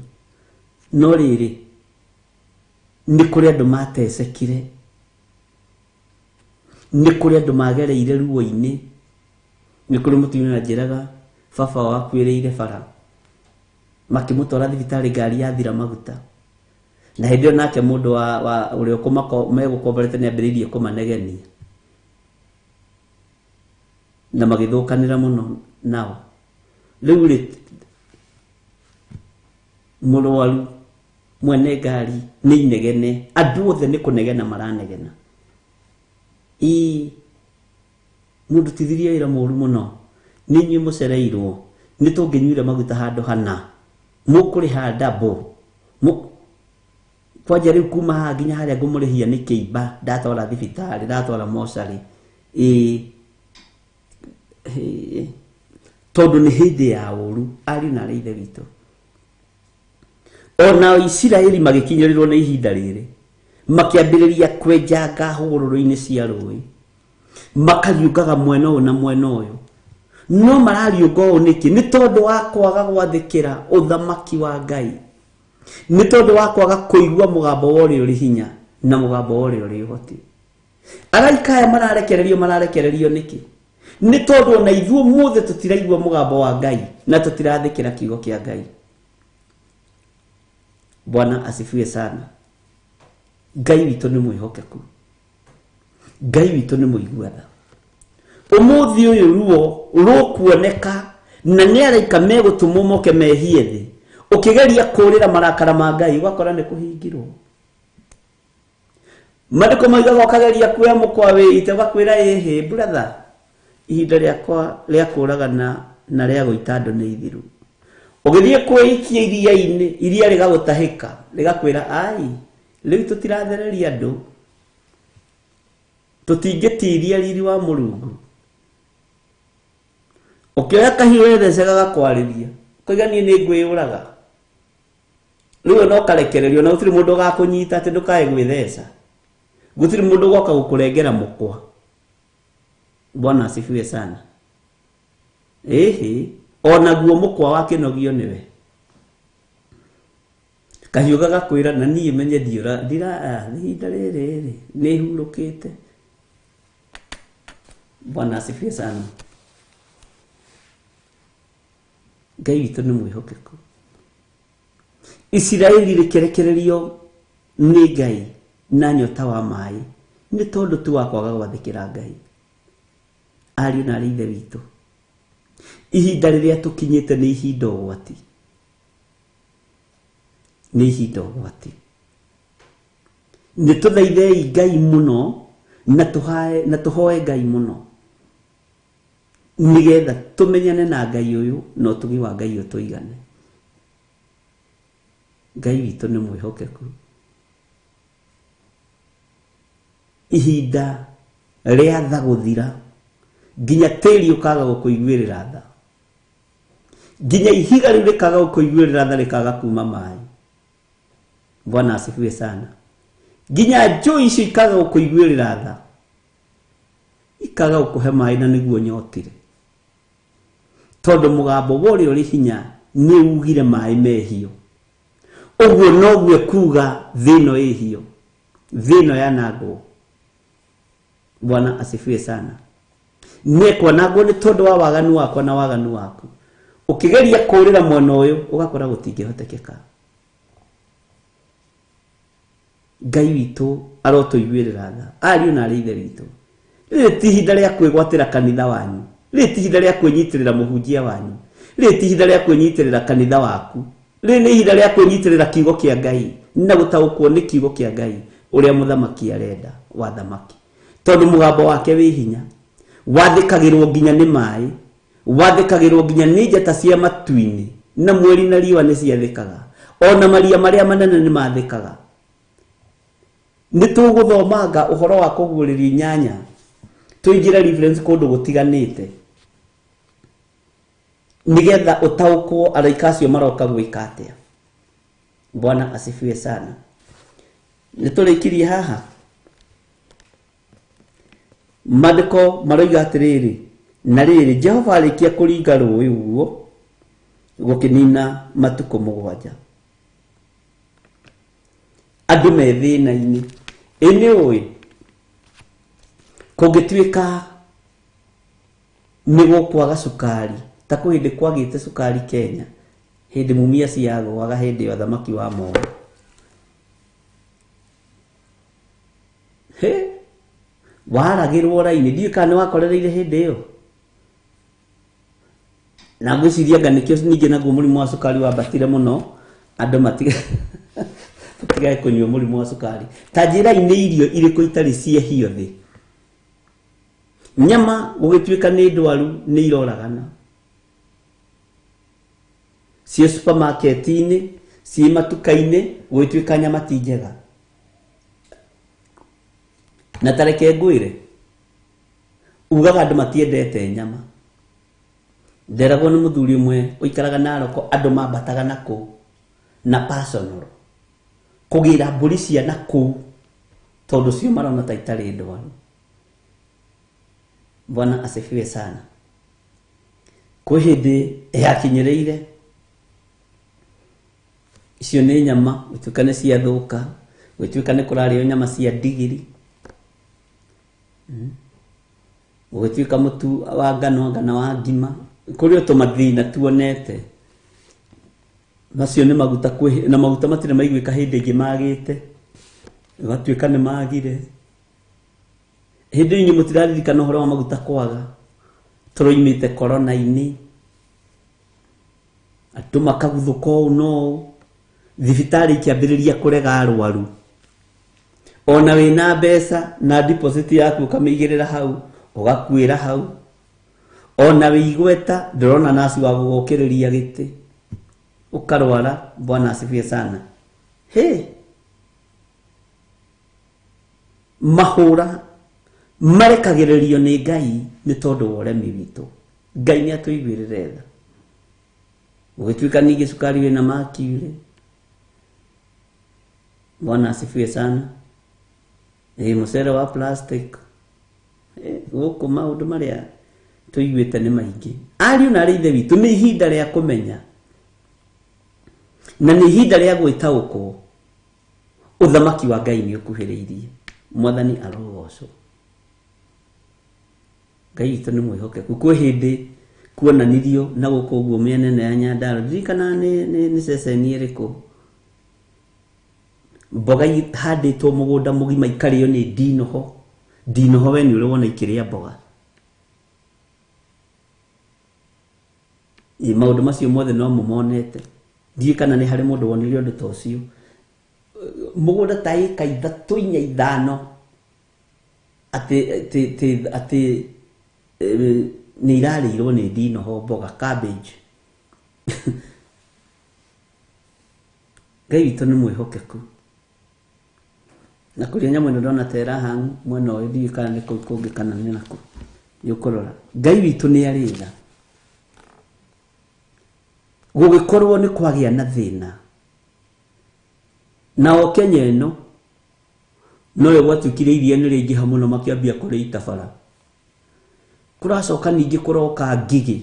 No rĩrĩ, nĩ kũrĩ andũ matecekire, nĩ kũrĩ andũ magereire ruo-inĩ. Nĩ kũrĩ mũtumia anjĩraga baba wao akuĩrĩire bara, makĩmũtwara thibitarĩ ngari yathira maguta. Na hĩndĩ ĩyo nake mũndũ wa ũrĩa megũkomborete nĩ ambĩrĩirie kũmanegenia na magĩthũkanĩra mũno nao. Rĩu rĩ, mũrwaru mwene ngari nĩ inegene, andũ othe nĩ kũnegena maranegena. Ĩĩ, mũndũ tithirie wĩra mũru mũno, nĩ inyuĩ mũcereirwo, nĩ tũngĩnyuire maguta handũ hana, mũkũrĩha double. Kwanja rĩu kuma haha nginya harĩa ngũmũrĩhia nĩ kĩimba, ndatwara thibitarĩ, ndatwara mocarĩ. Ĩĩ, tondũ nĩ hĩndĩ ya ũru, ariũ na arĩ ithe witũ. Ona Isiraeli magĩkinyĩrĩrwo nĩ ihinda rĩrĩ, makĩambĩrĩria kwenjanga hũgũrũrũ-inĩ cia rũĩ, makariũngaga mwena ũyũ na mwena ũyũ. No marariũnga ũũ nĩkĩ? Nĩ tondũ wa kwaga gwathĩkĩra ũthamaki wa Ngai, nĩ tondũ wa kwaga kũigua mũgambo wa ũrĩa ũrĩ hinya na mũgambo wa ũrĩa ũrĩ ũhoti. Araika aya mararekererio, mararekererio nĩkĩ? Nĩ tondũ ona ithuĩ ũmũthĩ tũtiraigua mũgambo wa Ngai na tũtirathĩkĩra kiugo kĩa Ngai. Bwana asifiwe sana. Ngai witũ nĩ mwĩhokeku, Ngai witũ nĩ mũigua tha. Ũmũthĩ ũyũ ruo rũkuoneka na nĩ araika megũtũmwo moke mehie thĩ, ũkĩgeria kũrĩra marakara ma Ngai ũgakora nĩ kũhingirwo. Mandĩko maigaga ũkageria kuoya mũkwa wĩite ũgakwĩra ĩhĩ brother, ihinda rĩakwa rĩa kũragana na rĩa gũita andũ nĩ ithiru. Ũgĩthiĩ kwĩikia iria-inĩ, iria rĩgagũtahĩka, rĩgakwĩra ai, rĩu tũtirathereria andũ, tũtingĩtiria riri wa Mũrungu. Ũkĩoya kahiũ wethece gagakwarĩria, ũkoiga niĩ nĩ ngwĩyũraga. Rĩu no karekererio na gũtirĩ mũndũ ũgakũnyita atĩ ndũkae gwĩtheca. Gũtirĩ mũndũ ũgoka gũkũrengera mũkwa. Bwana asifiwe sana. Ĩhĩ, onaguo mũkwa wakĩnogio nĩwe. Kahiũ gagakwĩra na niĩ menye ndiũra ndira ihinda rĩrĩ rĩ nĩ hurũkĩte. Bwana asifiwe sana. Ngai witũ nĩ mwĩhokeku. Isiraeli rĩkĩrekererio nĩ Ngai na nyota wa maĩ nĩ tondũ tu wa kwaga gwathĩkĩra Ngai. Ariũ na arĩ ithe witũ, ihinda rĩrĩa tũkinyĩte nĩ ihinda ũgwati, nĩ ihinda ũgwati. Nĩ tũthaithei Ngai mũno na tũhae na tũhoe Ngai mũno nĩgetha tũmenyane na Ngai ũyũ na ũtugi wa Ngai ũtũigane. Ngai witũ nĩ mwĩhokeku. Ihinda rĩa tha gũthira nginya tĩri ũkaga gũkũiguĩrĩra tha, nginya ihiga rĩu rĩkaga gũkũiguĩrĩra tha rĩkaga kuma maĩ. Bwana asifiwe sana. Nginya njũĩ icio ikaga gũkũiguĩrĩra tha, ikaga gũkũhe maĩ na nĩguo nyotire, tondũ mũgambo wa ũrĩa ũrĩ hinya nĩ ugire maĩ mehio. Ũguo noguo kuga thĩ ĩno ĩhio, thĩ ĩno yanangwo. Bwana asifiwe sana. Nĩkwanangwo nĩ tondũ wa waganu wakwa na waganu waku. Ũkĩgeria kũũrĩra mwena ũyũ ũgakora gũtingĩhotekeka. Ngai witũ arotũiguĩrĩra tha. Ariũ na arĩ ithe witũ, rĩrĩ ti ihinda rĩa kwĩgwatĩra kanitha wanyu, rĩrĩ ti ihinda rĩa kwĩnyitĩrĩra mũhunjia wanyu, rĩrĩ ti ihinda rĩa kwĩnyitĩrĩra kanitha waku, rĩrĩ nĩ ihinda rĩa kwĩnyitĩrĩra kiugo kĩa Ngai na gũtaũkwo nĩ kiugo kĩa Ngai ũrĩa mũthamaki arenda wa thamaki, tondũ mũgambo wake wĩ hinya, wathĩkagĩrwo nginya nĩ maĩ, wathĩkagĩrwo nginya nĩ njata cia matu-inĩ, na mweri na riũa nĩ ciathĩkaga, ona maria marĩa manene nĩ mathĩkaga. Nĩ tũgũthomanga ũhoro wa kũguũrĩria inyanya, tũingĩre reference kũndũ gũtiganĩte nĩgetha ũtaũkwo araika acio maroka gwĩka atĩa. Bwana asifiwe sana. Nĩ tũrĩkirie haha. Maandĩko maroiga atĩrĩrĩ, na rĩrĩ Jehova arĩkia kũringa rũĩ ũguo gũkĩnina matukũ 7, andũ me thĩna-inĩ. Ĩ nĩ ũĩ kũngĩtuĩka nĩ gũkwaga cukari, ta kwĩ hĩndĩ kwagĩte cukari Kenya, hĩndĩ Mumias yagũaga hĩndĩ ya ũthamaki wa Moi. He, waragĩrwo raini, ndiũĩ kana nĩ wakorereire hĩndĩ ĩyo. Na ngwĩciria anga nĩkĩo ningĩ naguo mũrimũ wa cukari wambatire mũno, andũ matigage kũnyua mũrimũ wa cukari. Ta njĩrai nĩ irio irĩkũ itarĩ ciehio thĩ? Nyama gũgĩtuĩka nĩ ndwaru nĩ iroragana, ciĩ supermarket-inĩ, ciĩ matuka-inĩ, gũgĩtuĩka nyama ti njega. Na ta reke ngwĩre, ugaga andũ matiendete nyama. Nderagwo nĩ mũthuri ũmwe ũikaraga Narok, andũ mambataga na kũu na personal kũgĩra mbũri cia na kũu, tondũ cio marona ta itarĩ ndwaru. Bwana asifiwe sana. Kwĩ hĩndĩ yakinyĩrĩire icio nĩ nyama gũtuĩka nĩ ciathũka, gũtuĩka nĩ kũrarĩo nyama cia ndigiri, gũgĩtuĩka mũtu wa ngano, ngano wa ngima, kũrĩ o tũmathĩna tuonete. Macio nĩ maguta, na maguta matirĩ maiguĩka hĩndĩ ĩngĩ magĩte, gũgatuĩka nĩ magire. Hĩndĩ ĩyo inyuĩ mũtiraririkana ũhoro wa maguta kwaga, tũroimĩte korona-inĩ, andũ makaguthũka ũũ na ũũ, thibitarĩ ikĩambĩrĩria kũrega arwaru. Ona wĩna mbeca na deposit yaku ũkamĩigĩrĩra hau, ũgakuĩra hau. Ona wĩ igweta ndũrona naci wa gũgũkĩrĩria gĩtĩ, ũkarwara. Bwana asifiwe sana. He mahũra marekagĩrĩrio nĩ Ngai nĩ tondũ wa ũremi witũ. Ngai nĩ atũiguĩrĩre tha. Ũgĩtuĩka ningĩ cukari wĩna mercury. Bwana asifiwe sana. Mũcere wa plastic. Gũkũ maũndũ marĩa tũiguĩte nĩ maingĩ. Ariũ na arĩ ithe witũ, nĩ ihinda rĩa kũmenya na nĩ ihinda rĩa gwĩtaũkwo ũthamaki wa Ngai nĩ ũkuhĩrĩirie. Mwathani arogocwo. Ngai witũ nĩ mwĩhokeku. Kwĩ hĩndĩ kuonanirio na gũkũ ũguo mĩena ĩno ya Nyandarua, ndirikana nĩ ceceni ĩrĩkũ, mboga ihandĩtwo mũgũnda mũgima ikarĩo nĩ ndinoho. Ndinoho we nĩ ũrĩ wona ikĩrĩa mboga. Maũndũ macio mothe no mũmonete. Ndiũĩ kana nĩ harĩ mũndũ wonire ũndũ ta ũcio. Mũgũnda ta ĩka 3, 4, 5 atĩ nĩ irarĩirwo nĩ ndinoho mboga, cabbage. Ngai witũ nĩ mwĩhokeku. Na kũrĩa nyamũ ĩno ndona ta ĩraha mwena ũyũ, ndiũĩ kana nĩ kũu kũngĩ kana nĩ nakũ. Nĩ ũkũrora. Ngai witũ nĩ arĩ tha. Gũgĩkorwo nĩ kwagĩa na thĩna. Na o Kenya ĩno noyo gwatuĩkire iria nĩ rĩingĩha mũno, makĩambia kũrĩita bara. Kũracoka ningĩ kũroka ngigĩ.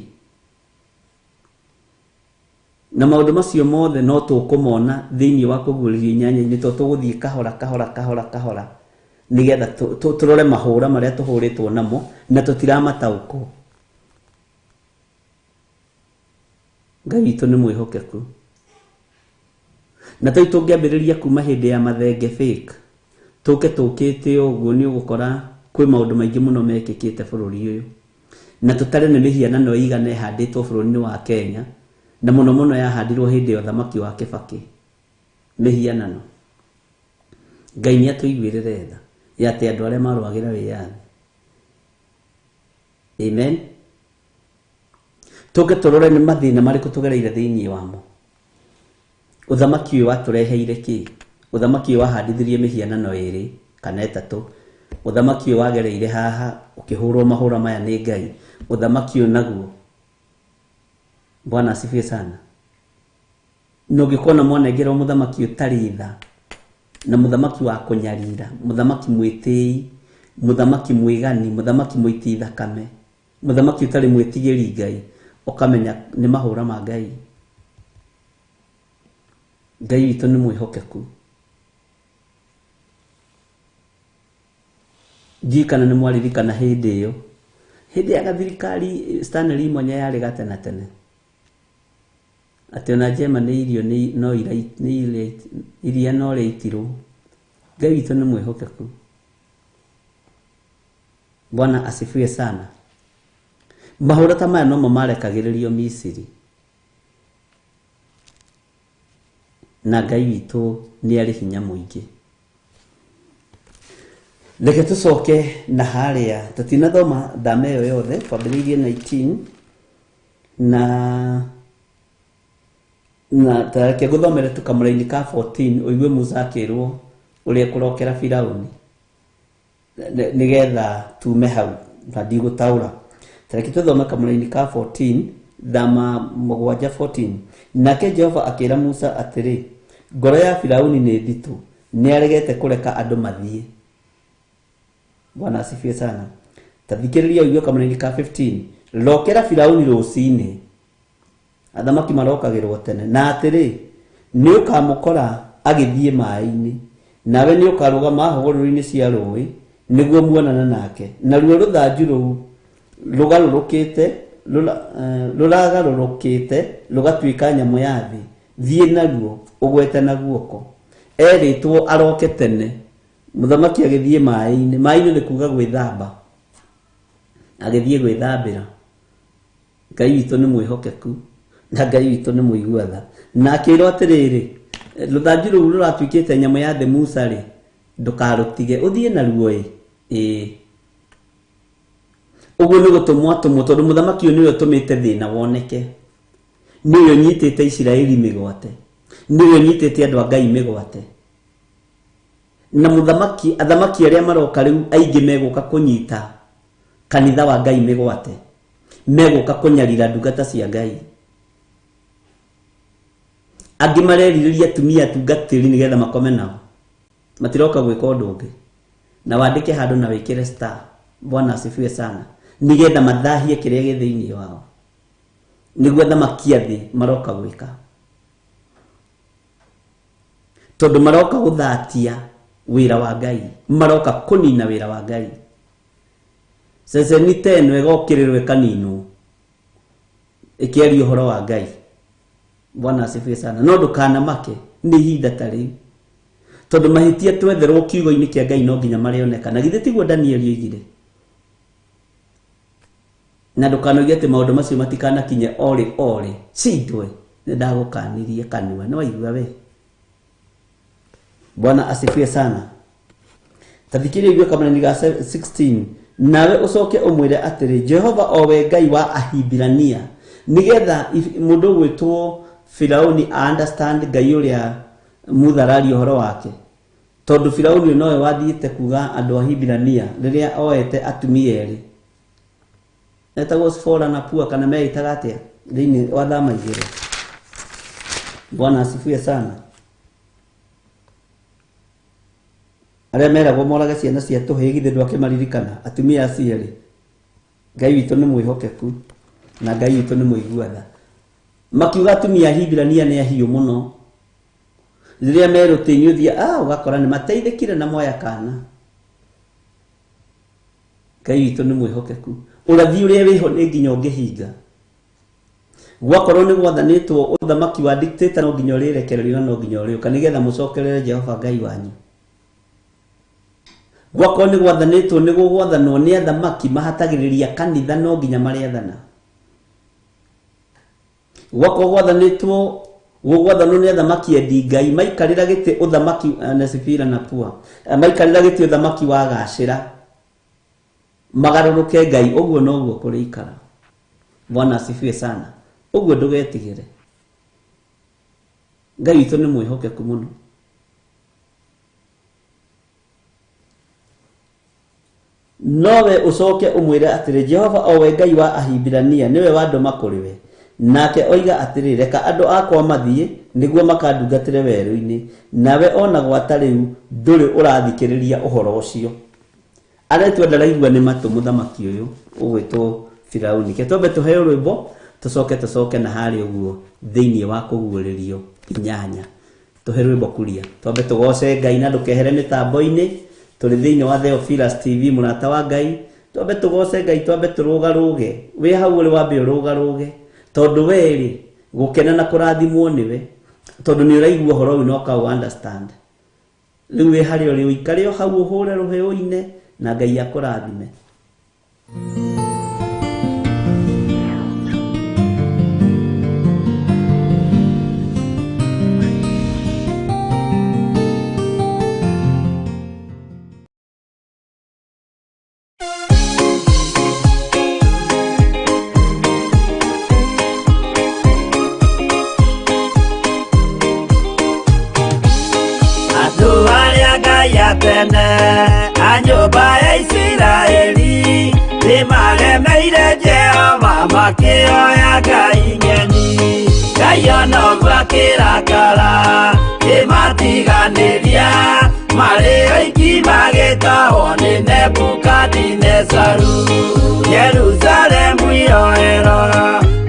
Na maũndũ macio mothe no tũkũmona thĩinĩ wa kũguũrĩrio inyanya-inĩ, tondũ tũgũthiĩ kahora kahora kahora kahora nĩgetha tũrore mahũra marĩa tũhũrĩtwo namo na tũtiramataũkwo. Ngai witũ nĩ mwĩhokeku. Na tũi tũngĩambĩrĩria kuma hĩndĩ ya mathenge fake, tũke tũkĩte ũguo, nĩ ũgũkora kwĩ maũndũ maingĩ mũno mekĩkĩte bũrũri ũyũ. Na tũtare nĩ mĩhianano ĩigana ĩhandĩtwo bũrũri-inĩ wa Kenya, na mũno mũno yahandirwo hĩndĩ ya ũthamaki wa Kibaki. Mĩhianano. Ngai nĩ atũiguĩrĩre tha ya atĩ andũ arĩa marũagĩra wĩyathi. Amen. Tũke tũrore nĩ mathĩna marĩkũ tũgereire thĩinĩ wamo. Ũthamaki ũyũ watũreheire kĩ? Ũthamaki ũyũ wahandithirie mĩhianano 2 kana 3. Ũthamaki ũyũ wagereire haha ũkĩhũrwo mahũra maya nĩ Ngai. Ũthamaki ũyũ naguo. Bwana asifiwe sana. Na ũngĩkona mwanengerwo mũthamaki ũtarĩ tha, na mũthamaki wa kũnyarira, mũthamaki mwĩtĩi, mũthamaki mwĩgani, mũthamaki mũiti thakame, mũthamaki ũtarĩ mwĩtigĩri Ngai, ũkamenya nĩ mahũra ma Ngai. Ngai witũ nĩ mwĩhokeku. Ndiũĩ kana nĩ mwaririkana hĩndĩ ĩyo. Hĩndĩ ya gathirikari Stanley Mwanya yarĩ gatene tene. Atĩ ona njema nĩ irio nĩ no nĩ iria no rĩitirwo. Ngai witũ nĩ mwĩhokeku. Bwana asifiwe sana. Mahũra ta maya nomo marekagĩrĩrio Misiri. Na Ngai witũ nĩ arĩ hinya mũingĩ. Reke tũcoke na harĩa tũtinathoma thama ĩyo yothe, twambĩrĩirie 19 na tareke ngũthomere tu kamũraini ka 14 ũigue Musa akĩrwo ũrĩa kũrokera Firaũni nĩgetha tume hau na ndigũtaũra. Tareke tũthome kamũraini ka 14 thama 7 14. Nake Jehova akĩra Musa atĩrĩ, ngoro ya Firaũni nĩ nditũ, nĩaregete kũreka andũ mathiĩ. Bwana asifiwe sana. Tathikĩrĩria ũigue kamũraini ka 15. Rokera Firaũni rũcinĩ. Athamaki marokagĩrwo tene. Na atĩrĩ, nĩũkamũkora agĩthiĩ maĩ-inĩ, nawe nĩũkarũgama hũgũrũrũ-inĩ cia rũĩ nĩguo muonane nake. Naruo rũthanju rũu rũragarũrũkĩte rũgatuĩka nyamũ ya thĩ. Thiĩ naruo ũgwete na guoko. Erĩtwo aroke tene. Mũthamaki agĩthiĩ maĩ-inĩ. Maĩ-inĩ nĩ kuga gwĩthamba. Agĩthiĩ gwĩthambĩra. Ngai witũ nĩ mwĩhokeku na Ngai witũ nĩ mũigua tha. Na akĩrwo atĩrĩrĩ, rũthanju rũu rũratuĩkĩte nyamũ ya thĩ Musa rĩ, Ndũkarũtige ũthiĩ naruo ĩ. Ĩĩ. Ũguo nĩ gũtũmwo atũmwo tondũ mũthamaki ũyũ nĩwe ũtũmĩte thĩna woneke. Nĩwe ũnyitĩte Isiraeli mĩgwate. Nĩwe ũnyitĩte andũ a Ngai mĩgwate. Na mũthamaki, athamaki arĩa maroka rĩu aingĩ megũka kũnyita kanitha wa Ngai mĩgwate. Megũka kũnyarira ndungata cia Ngai. Angĩ marerirĩria atumia atungatĩri nĩgetha makome nao. Matiroka gwĩka ũndũ ũngĩ. Na wandĩke handũ na wĩkĩre star. Bwana asifiwe sana. Nĩgetha mathahie kĩrĩa gĩ thĩinĩ wao. Nĩguo athamaki a thĩ maroka gwĩka. Tondũ maroka gũthatia wĩra wa Ngai. Maroka kũnina wĩra wa Ngai. Ceceni ta ĩno ĩgokĩrĩrwo ĩkaninwo. Ĩkĩaria ũhoro wa Ngai. Bwana asifiwe sana. No ndũkanamake nĩ ihinda ta rĩu. Tondũ mahĩtia twetherwo kiugo-inĩ kĩa Ngai no nginya marĩoneka. Na githĩ tiguo Danieli oigire? Na ndũkanoige atĩ maũndũ macio matikanakinye orĩ orĩ. Cindwe, nĩ ndagũkanirie kanua. Nĩ waigua we? Bwana asifiwe sana. Ta thikĩrĩria ũigue kamũrani ga 16. Nawe ũcoke ũmwĩre atĩrĩ, Jehova o we Ngai wa Ahibirania, nĩgetha mũndũ ũgwĩtwo Firauni a understand Ngai ũrĩa Mutha araria ũhoro wake. Tondũ Firauni ũyũ nowe wathiĩte kuga andũ a Ahibirania rĩrĩa oete atumia erĩ. Etagwo Sifora na Pua kana meĩtaga atĩa thĩinĩ wa thama igĩrĩ. Bwana asifiwe sana. Arĩa meragwo morage ciana cia tũhĩĩ githĩ ndwakĩmaririkana atumia acio erĩ. Ngai witũ nĩ mwĩhokeku na Ngai witũ nĩ mũigua tha. Makiuga atumia Ahibirania nĩ ahiũ mũno. Rĩrĩa merũtĩ-inĩ ũthiĩ ũgakora nĩ mateithĩkire na moya kana. Ngai witũ nĩ mwĩhokeku. Ũrathi ũrĩa wĩho nĩ nginya ũngĩhinga. Gwakorwo nĩ gwathanĩtwo ũthamaki wa dictator no nginya ũrĩrekererio na no nginya ũrĩũka nĩgetha mũcokerere Jehova Ngai wanyu. Gwakorwo nĩ gwathanĩtwo nĩ gũgwathanwo nĩ athamaki mahatagĩrĩria kanitha no nginya marĩathana. Gwakorwo gwathanĩtwo gũgwathanwo nĩ athamaki endi Ngai maikarĩra gĩtĩ ũthamaki na Sifira na Pua. Maikarĩra gĩtĩ ũthamaki wagacĩra. Magarũrũke Ngai ũguo noguo kũrĩikara. Bwana asifiwe sana. Ũguo ndũgetigĩre. Ngai witũ nĩ mwĩhokeku mũno. Nowe ũcoke ũmwĩre atĩrĩ, Jehova o we Ngai wa Ahibirania nĩwe wandũma kũrĩ we. Nake oiga atĩrĩ, reka andũ akwa mathiĩ, nĩguo makandungatĩre werũ-inĩ. Nawe o na gwata rĩu ndũrĩ ũrathikĩrĩria ũhoro ũcio. Aretua ndaraigua nĩ matũ mũthamaki ũyũ ũgwĩtwo Firauni. Ke twambe tũheo rwĩmbo tũcoke tũcoke na harĩa ũguo thĩinĩ wa kũguũrĩrio inyanya. Tũhe rwĩmbo kuria. Twambe tũgoce Ngai na ndũkehere mĩtambo-inĩ. Tũrĩ thĩinĩ wa Theophilus TV mũrata wa Ngai. Twambe tũgoce Ngai, twambe tũrũgarũge. Wĩ hau ũrĩ wambe ũrũgarũge. Tondũ we rĩ, gũkena na kũrathimwo nĩwe. Tondũ nĩ ũraigua ũhoro ũyũ na ũkaũ understand. Rĩu wĩ harĩa ũrĩ ũikare o hau ũhũre rũhĩ ũine na Ngai akũrathime. Andũ arĩa Ngai atene a nyũmba ya Isiraeli nĩmaremeire Jehova makĩoya ngai ng'eni. Ngai ona ũguo akĩrakara kĩmatiganĩria marĩ oiki magĩtahwo nĩ Nebukadinezaru. Jerusalemu iroero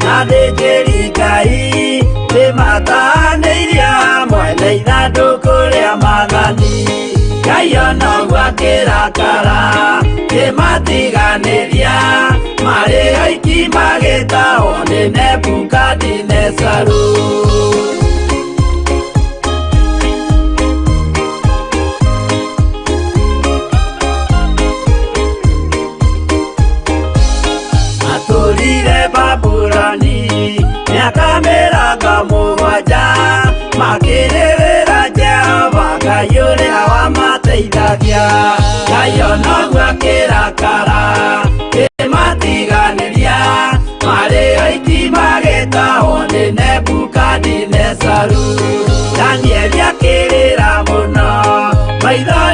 na athĩnjĩri Ngai nĩmatanĩirio hamwe na ithandũkũ rĩa maathani. Ngai ona ũguo akĩrakara kĩmatiganĩria marĩ oiki magĩtahwo nĩ Nebukadinezaru. Matũrire Babuloni mĩaka mĩrongo mũgwanja makĩrĩrĩra Jehova Ngai ũrĩa wamateithagia.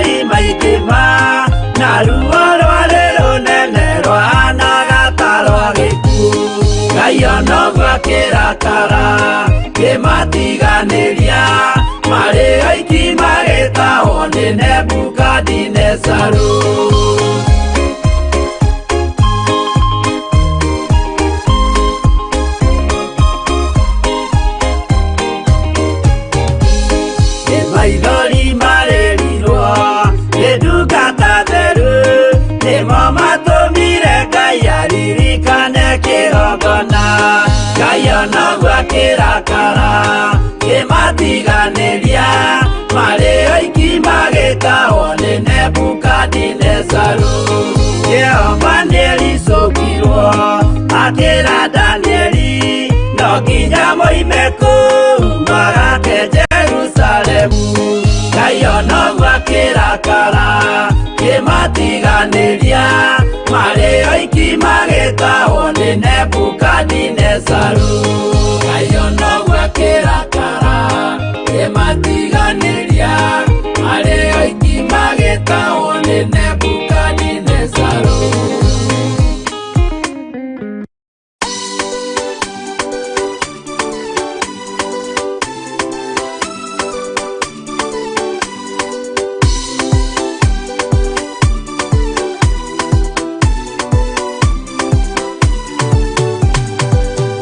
Maithori maingĩ ma na ruo rwarĩ rũnene rwahanaga ta rwa gĩkuũ. Ngai ona ũguo akĩrakara kĩmatiganĩria marĩ oiki magĩtahwo nĩ Nebukadinezaru. Nĩ maithori marĩrirwo nĩ ndungata theru nĩmo matũmire Ngai aririkane kĩgongona. Ngai ona ũguo akĩrakara kĩmatiganĩria marĩ oiki magĩtahwo nĩ Nebukadinezaru. Jehova nĩericũkirwo akĩra Danieli no nginya moime kũu magake Jerusalemu. Ngai ona ũguo akĩrakara kĩmatiganĩria marĩ oiki magĩtahwo nĩ Nebukadinezaru. Ngai ona ũguo akĩrakara kĩmatiganĩria marĩ oiki magĩtahwo nĩ Nebukadinezaru.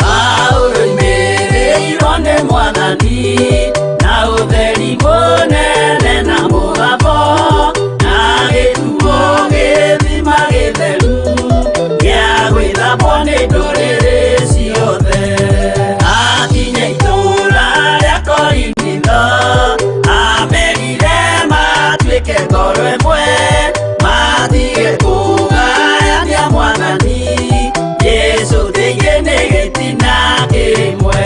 Paulo oimĩrĩirwo nĩ Mwathani na ũtheri mũnene na mũgambo na gĩtuo gĩthima gĩtheru gĩa gwĩthambwo nĩ ndũrĩrĩ ciothe. Akinya itũũra rĩa Korinitho amerire matuĩke ngoro ĩmwe matige kũgayania Mwathani Jesũ thĩinĩ nĩ gĩtina kĩmwe.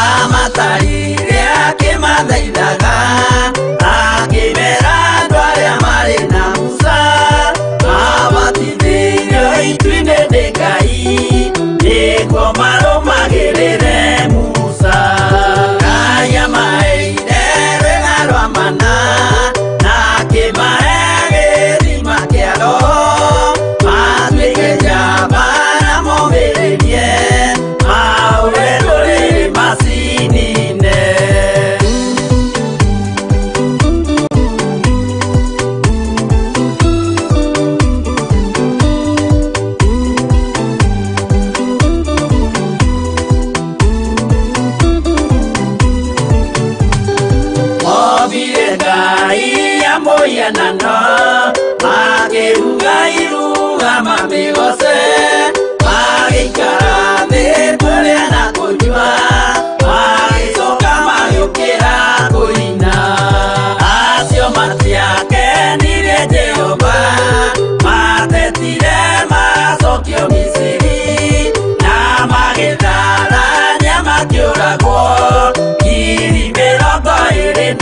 Amatarire akĩmathaithaga akĩmera andũ arĩa marĩ na Musa mabatithĩirio itu-inĩ nĩ Ngai nĩguo marũmagĩrĩre Musa. Ngai amaheire rwĩga rwa mana na akĩmahe gĩthima kĩa Roho matuĩke njamba na momĩrĩrie mahũre ndũrĩrĩ macinine. Mombire Ngai ya mũhianano makĩruga iruga mamĩgoce magĩikara thĩ kũrĩa na kũnyua magĩcoka magĩũkĩra kũina. Acio matiakenirie Jehova matetire macokio Misiri na magĩtharania makĩũragwo 23,000.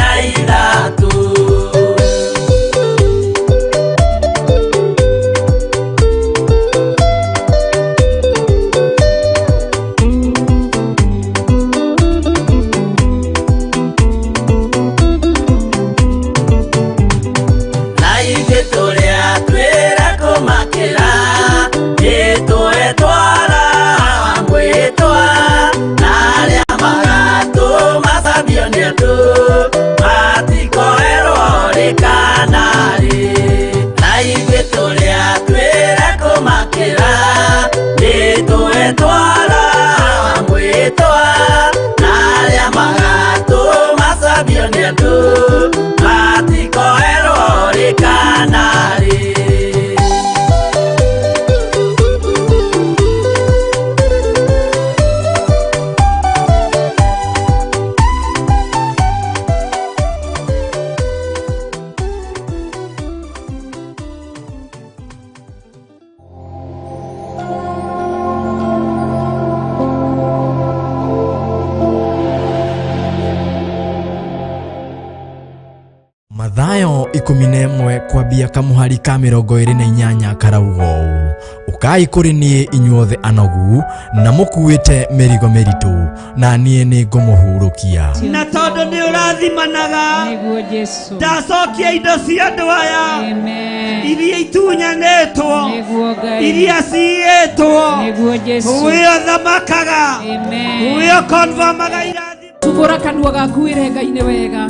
Mathayo 11 kwambia kamuhari ka 28 karauga ũũ: ũkai kũrĩ niĩ inyuothe anogu na mũkuĩte mĩrigo mĩritũ, na niĩ nĩngũmũhurũkia. Na tondũ nĩ ũrathimanaga, Nĩguo Jesu. ndacokia indo cia andũ aya Amen. iria itunyanĩtwo, Nĩguo Ngai. iria ciiyĩtwo. Nĩguo Jesu. We ũthamakaga, Amen. we ũkonfamaga irathimo. Tubora kanua gaku wĩre Ngai nĩ wega,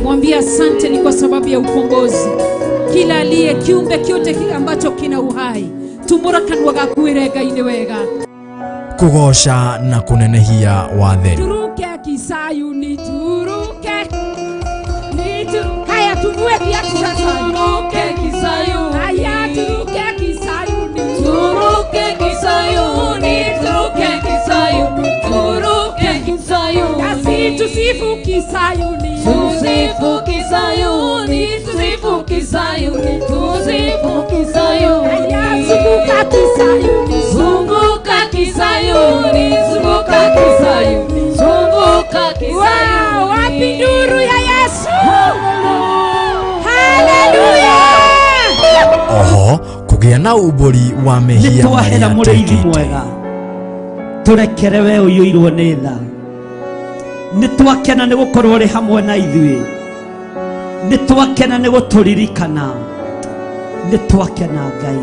mwambie asante ni kwa sababu ya ukombozi. Kila aliye kiumbe kyote kile ambacho kina uhai, tumbura kanua gaku wĩre Ngai nĩ wega. Kũgooca na kũnenehia watheru. Turuke Kisayuni, turuke nitu. Haya, tuvue viatu sasa. Turuke Kisayuni. Haya, turuke Kisayuni, Turuke Kisayuni, turuke Kisayuni, turuke Kisayuni. Nasi tusifu Kisayuni, Tusifu Kisayuni, tusifu Kisayuni, tusifu Kisayuni. Haya, zunguka Kisayuni, Zunguka Kisayuni, zunguka Kisayuni, zunguka Kisayuni. Wow, wapi nduru ya Yesu? Haleluya! Oho kũgĩa na umbũri wa Nĩ mehia twahera marĩa mũrĩithi twĩkĩte. Mwega, tũrekere we ũiyũirwo nĩ tha. Nĩ twakena nĩ gũkorwo ũrĩ hamwe na ithuĩ, nĩ twakena nĩ gũtũririkana, nĩ twakena Ngai.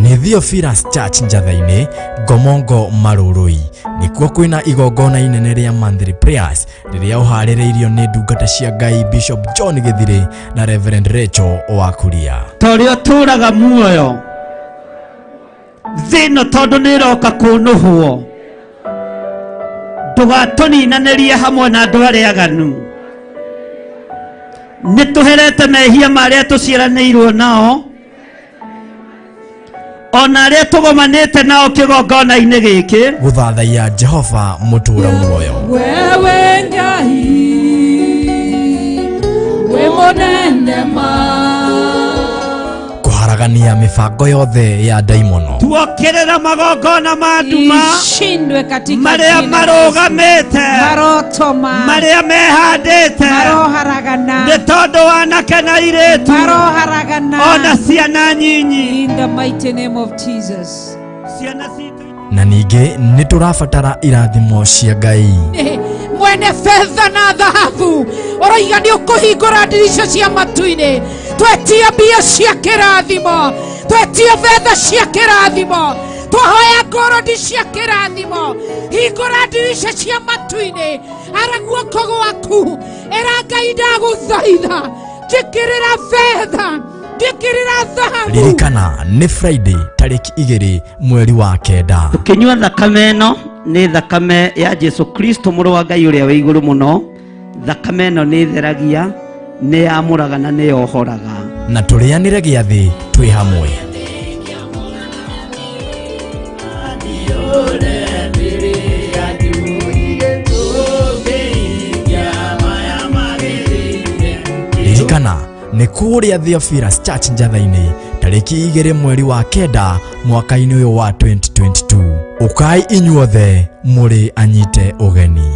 Nĩ Theophilus Church Njatha-inĩ, Ngomongo Marũrũi. Nĩkuo kwĩna igongona inene rĩa monthly prayers rĩrĩa ũharĩrĩirio nĩ ndungata cia Ngai Bishop John Gĩthirĩ na Reverend Rachel Wakuria. Ta ũrĩa ũtũũraga muoyo thĩ ĩno, tondũ nĩ ĩroka kũnũhwo, ndũgatũninanĩrie hamwe na andũ arĩa aganu. Nĩ tũherete mehia marĩa tũciaranĩirwo nao, ona arĩa tũgomanĩte nao kĩgongona-inĩ gĩkĩ. Gũthathaiya Jehova mũtũũra muoyo. Wewe Ngai wĩ mũnene ma. Kũharagania mĩbango yothe ya ndaimono. Tuokĩrĩra magongona ma nduma Ishindwe katika marĩa jina la Yesu. marũgamĩte, Maroto ma marĩa mehandĩte maroharagana, nĩ tondũ wanake na airĩtu maroharagana ona ciana nyinyi, in the mighty name of Jesus. Ciana citũ. Na ningĩ nĩ tũrabatara irathimo cia Ngai. Mwene fedha na dhahabu ũroiga nĩ ũkũhingũra ndirica cia matu-inĩ. Twetia mbia cia kĩrathimo, twetia betha cia kĩrathimo, twahoya ngorodi cia kĩrathimo. Hingũra ndirica cia matu-inĩ, ara guoko gwaku, ĩra Ngai ndagũthaitha, njĩkĩrĩra betha, njĩkĩrĩra thahabu. Ririkana nĩ Friday tarĩki 2 mweri wa 9. Tũkĩnyua thakame ĩno, nĩ thakame ya Jesu Kristo mũrũ wa Ngai ũrĩa wĩ igũrũ mũno. Thakame ĩno nĩ ĩtheragia, nĩ yamũraga na nĩ yohoraga. Na tũrĩanĩre gĩathĩ twĩ hamwe. Ririkana nĩ kũrĩa Theophilus Church Njatha-inĩ tarĩki 2 mweri wa 9 mwaka-inĩ ũyũ wa 2022. Ũkai inyuothe mũrĩ anyite ũgeni.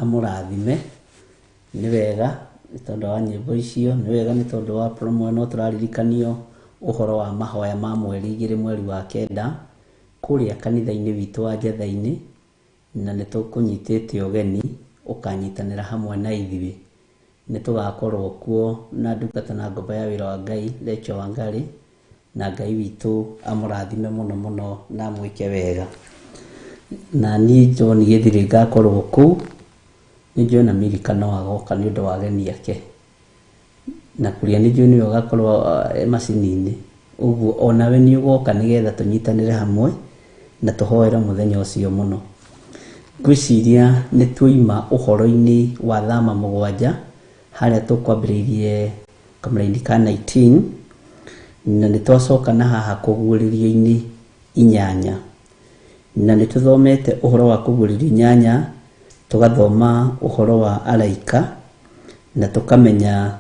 Amũrathime. Nĩ wega nĩ tondũ wa nyĩmbo icio, nĩ wega nĩ tondũ wa promo ĩno. Tũraririkanio ũhoro wa mahoya ma mweri 2 mweri wa 9 kũrĩa kanitha-inĩ witũ wa Njatha-inĩ, na nĩ tũkũnyitĩte ũgeni ũkanyitanĩra hamwe na ithuĩ. Nĩ tũgakorwo kuo na ndungata na ngombo ya wĩra wa Ngai Rachel Wangari, na Ngai witũ amũrathime mũno mũno na amwĩke wega. Na niĩ John Gĩthirĩ ngakorwo kũu, nĩ njũĩ na Milika no agoka nĩ ũndũ wa ageni ake, na kũrĩa nĩ njũĩ nĩwe ũgakorwo macini-inĩ, ũguo onawe nĩ ũgoka nĩgetha tũnyitanĩre hamwe Na tũhoere mũthenya ũcio mũno. Ngwĩciria nĩ tuoima ũhoro-inĩ wa thama mũgwanja harĩa tũkwambĩrĩirie kamũraini ka 19, na nĩ twacoka na haha kũguũrĩrio-inĩ inyanya, na nĩ tũthomete ũhoro wa kũguũrĩrio inyanya, tũgathoma ũhoro wa araika, na tũkamenya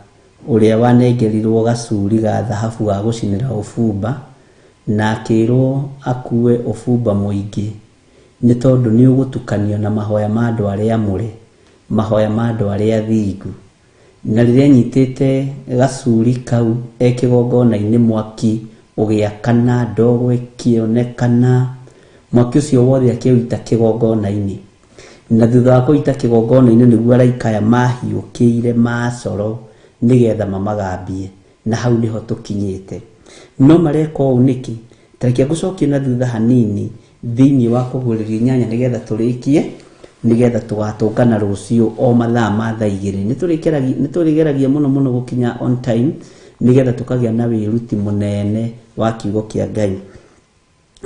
ũrĩa wanengerirwo gacuri ga thahabu ga gũcinĩra ũbumba, na akĩrwo akue ũbumba mũingĩ nĩ tondũ nĩ ũgũtukanio na mahoya ma andũ arĩa amũre, mahoya ma andũ arĩa athingu. Na rĩrĩa anyitĩte gacuri kau e kĩgongona-inĩ, mwaki ũgĩakana, ndogo ĩkĩonekana, mwaki ũcio wothe akĩũita kĩgongona-inĩ. Na thutha wa kũita kĩgongona-inĩ nĩguo araika aya mahiũkĩire macoro nĩgetha mamagambie, na hau nĩho tũkinyĩte. No mareka ũũ nĩkĩ? Ta reke ngũcokie na thutha hanini thĩinĩ wa kũguũrĩrio inyanya nĩgetha tũrĩkie, nĩgetha tũgatũngana rũciũ o mathaa ma thaa igĩrĩ. Nĩ tũrĩgeragia mũno mũno gũkinya on time nĩgetha tũkagĩa na wĩruti mũnene wa kiugo kĩa Ngai.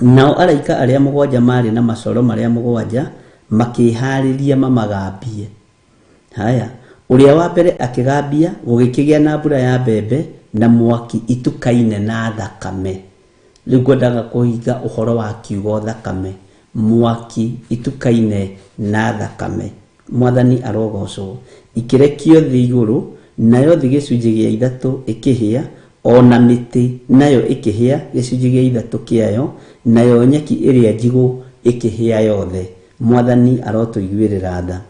Nao araika arĩa mũgwanja maarĩ na macoro marĩa mũgwanja makĩĩhaarĩria mamagambie. Haya, ũrĩa wa mbere akĩgambia, gũgĩkĩgĩa na mbura ya mbembe na mwaki itukaine na thakame. Rĩu ngwendaga kũhinga ũhoro wa kiugo thakame, mwaki itukaine na thakame. Mwathani arogocwo. Ikĩrekio thĩ igũrũ, nayo thĩ gĩcunjĩ gĩa ithatũ ĩkĩhĩa, o na mĩtĩ nayo ĩkĩhĩa gĩcunjĩ gĩa ithatũ kĩayo, nayo nyeki ĩrĩa njigũ ĩkĩhĩa yothe. Mwathani arotũiguĩrĩra tha.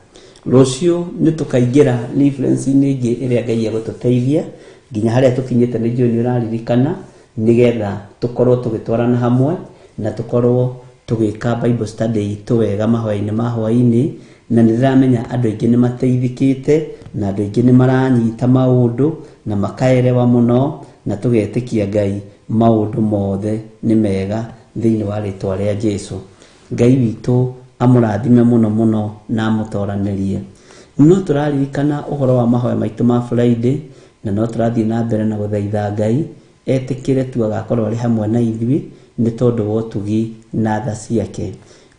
Rũciũ nĩ tũkaingĩra reference-inĩ ĩngĩ ĩrĩa Ngai egũtũteithia nginya harĩa tũkinyĩte, nĩ njũĩ nĩ ũraririkana, nĩgetha tũkorwo tũgĩtwarana hamwe na tũkorwo tũgĩka Bible study itũ wega mahoya-inĩ ma hwaĩ-inĩ. Na nĩ ndĩramenya andũ aingĩ nĩ mateithĩkĩte, na andũ aingĩ nĩ maranyita maũndũ na makaerewa mũno, na tũgetĩkia Ngai maũndũ mothe nĩ mega thĩinĩ wa rĩtwa rĩa Jesu. Ngai witũ amũrathime mũno mũno na amũtoranĩrie. No tũraririkana ũhoro wa mahoya maitũ ma Friday, na no tũrathiĩ na mbere na gũthaitha Ngai etĩkĩre tu agakorwo arĩ hamwe na ithuĩ nĩ tondũ wa ũtugi na tha ciake.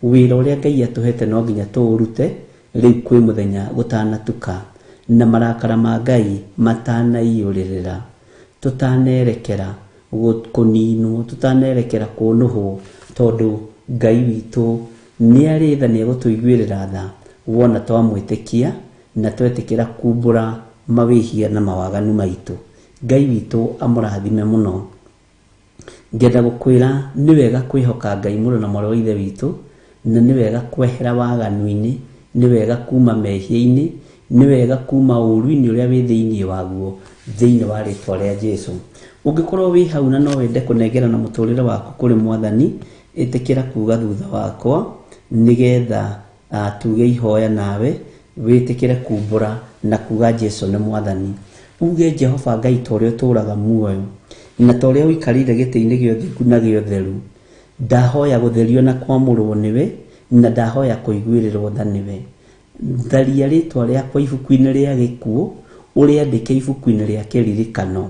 Wĩra ũrĩa Ngai atũhete no nginya tũũrute rĩu kwĩ mũthenya gũtanatuka, na marakara ma Ngai matanaiyũrĩrĩra, tũtanerekera kũninwo, tũtanerekera kũnũhwo, tondũ Ngai witũ nĩ arĩ tha, nĩ egũtũiguĩrĩra tha wona twamwĩtĩkia na twetĩkĩra kumbũra mawĩhia na mawaganu maitũ. Ngai witũ amũrathime mũno. Ngenda gũkwĩra nĩ wega kwĩhoka Ngai mũrũ na mwarĩ wa Ithe witũ, na nĩ wega kwehera waganu-inĩ, nĩ wega kuma mehia-inĩ, nĩ wega kuma ũũru-inĩ ũrĩa wĩ thĩinĩ waguo, thĩinĩ wa rĩtwa rĩa Jesu. Ũngĩkorwo wĩ hau na no wende kũnengerana mũtũrĩre waku kũrĩ Mwathani, ĩtĩkĩra kuga thutha wakwa, nĩgetha tuge ihoya nawe, wĩtĩkĩre kumbũra na kuga Jesu nĩ Mwathani. Uge, Jehova Ngai, ta ũrĩa ũtũũraga muoyo, na ta ũrĩa ũikarĩire gĩtĩ-inĩ gĩa ũthingu na gĩa ũtheru, ndahoya gũtherio na kwamũrwo nĩwe, na ndahoya kũiguĩrĩrwo tha nĩwe. Tharia rĩtwa rĩakwa ibuku-inĩ rĩa gĩkuũ, ũrĩandĩke ibuku-inĩ rĩa kĩririkano.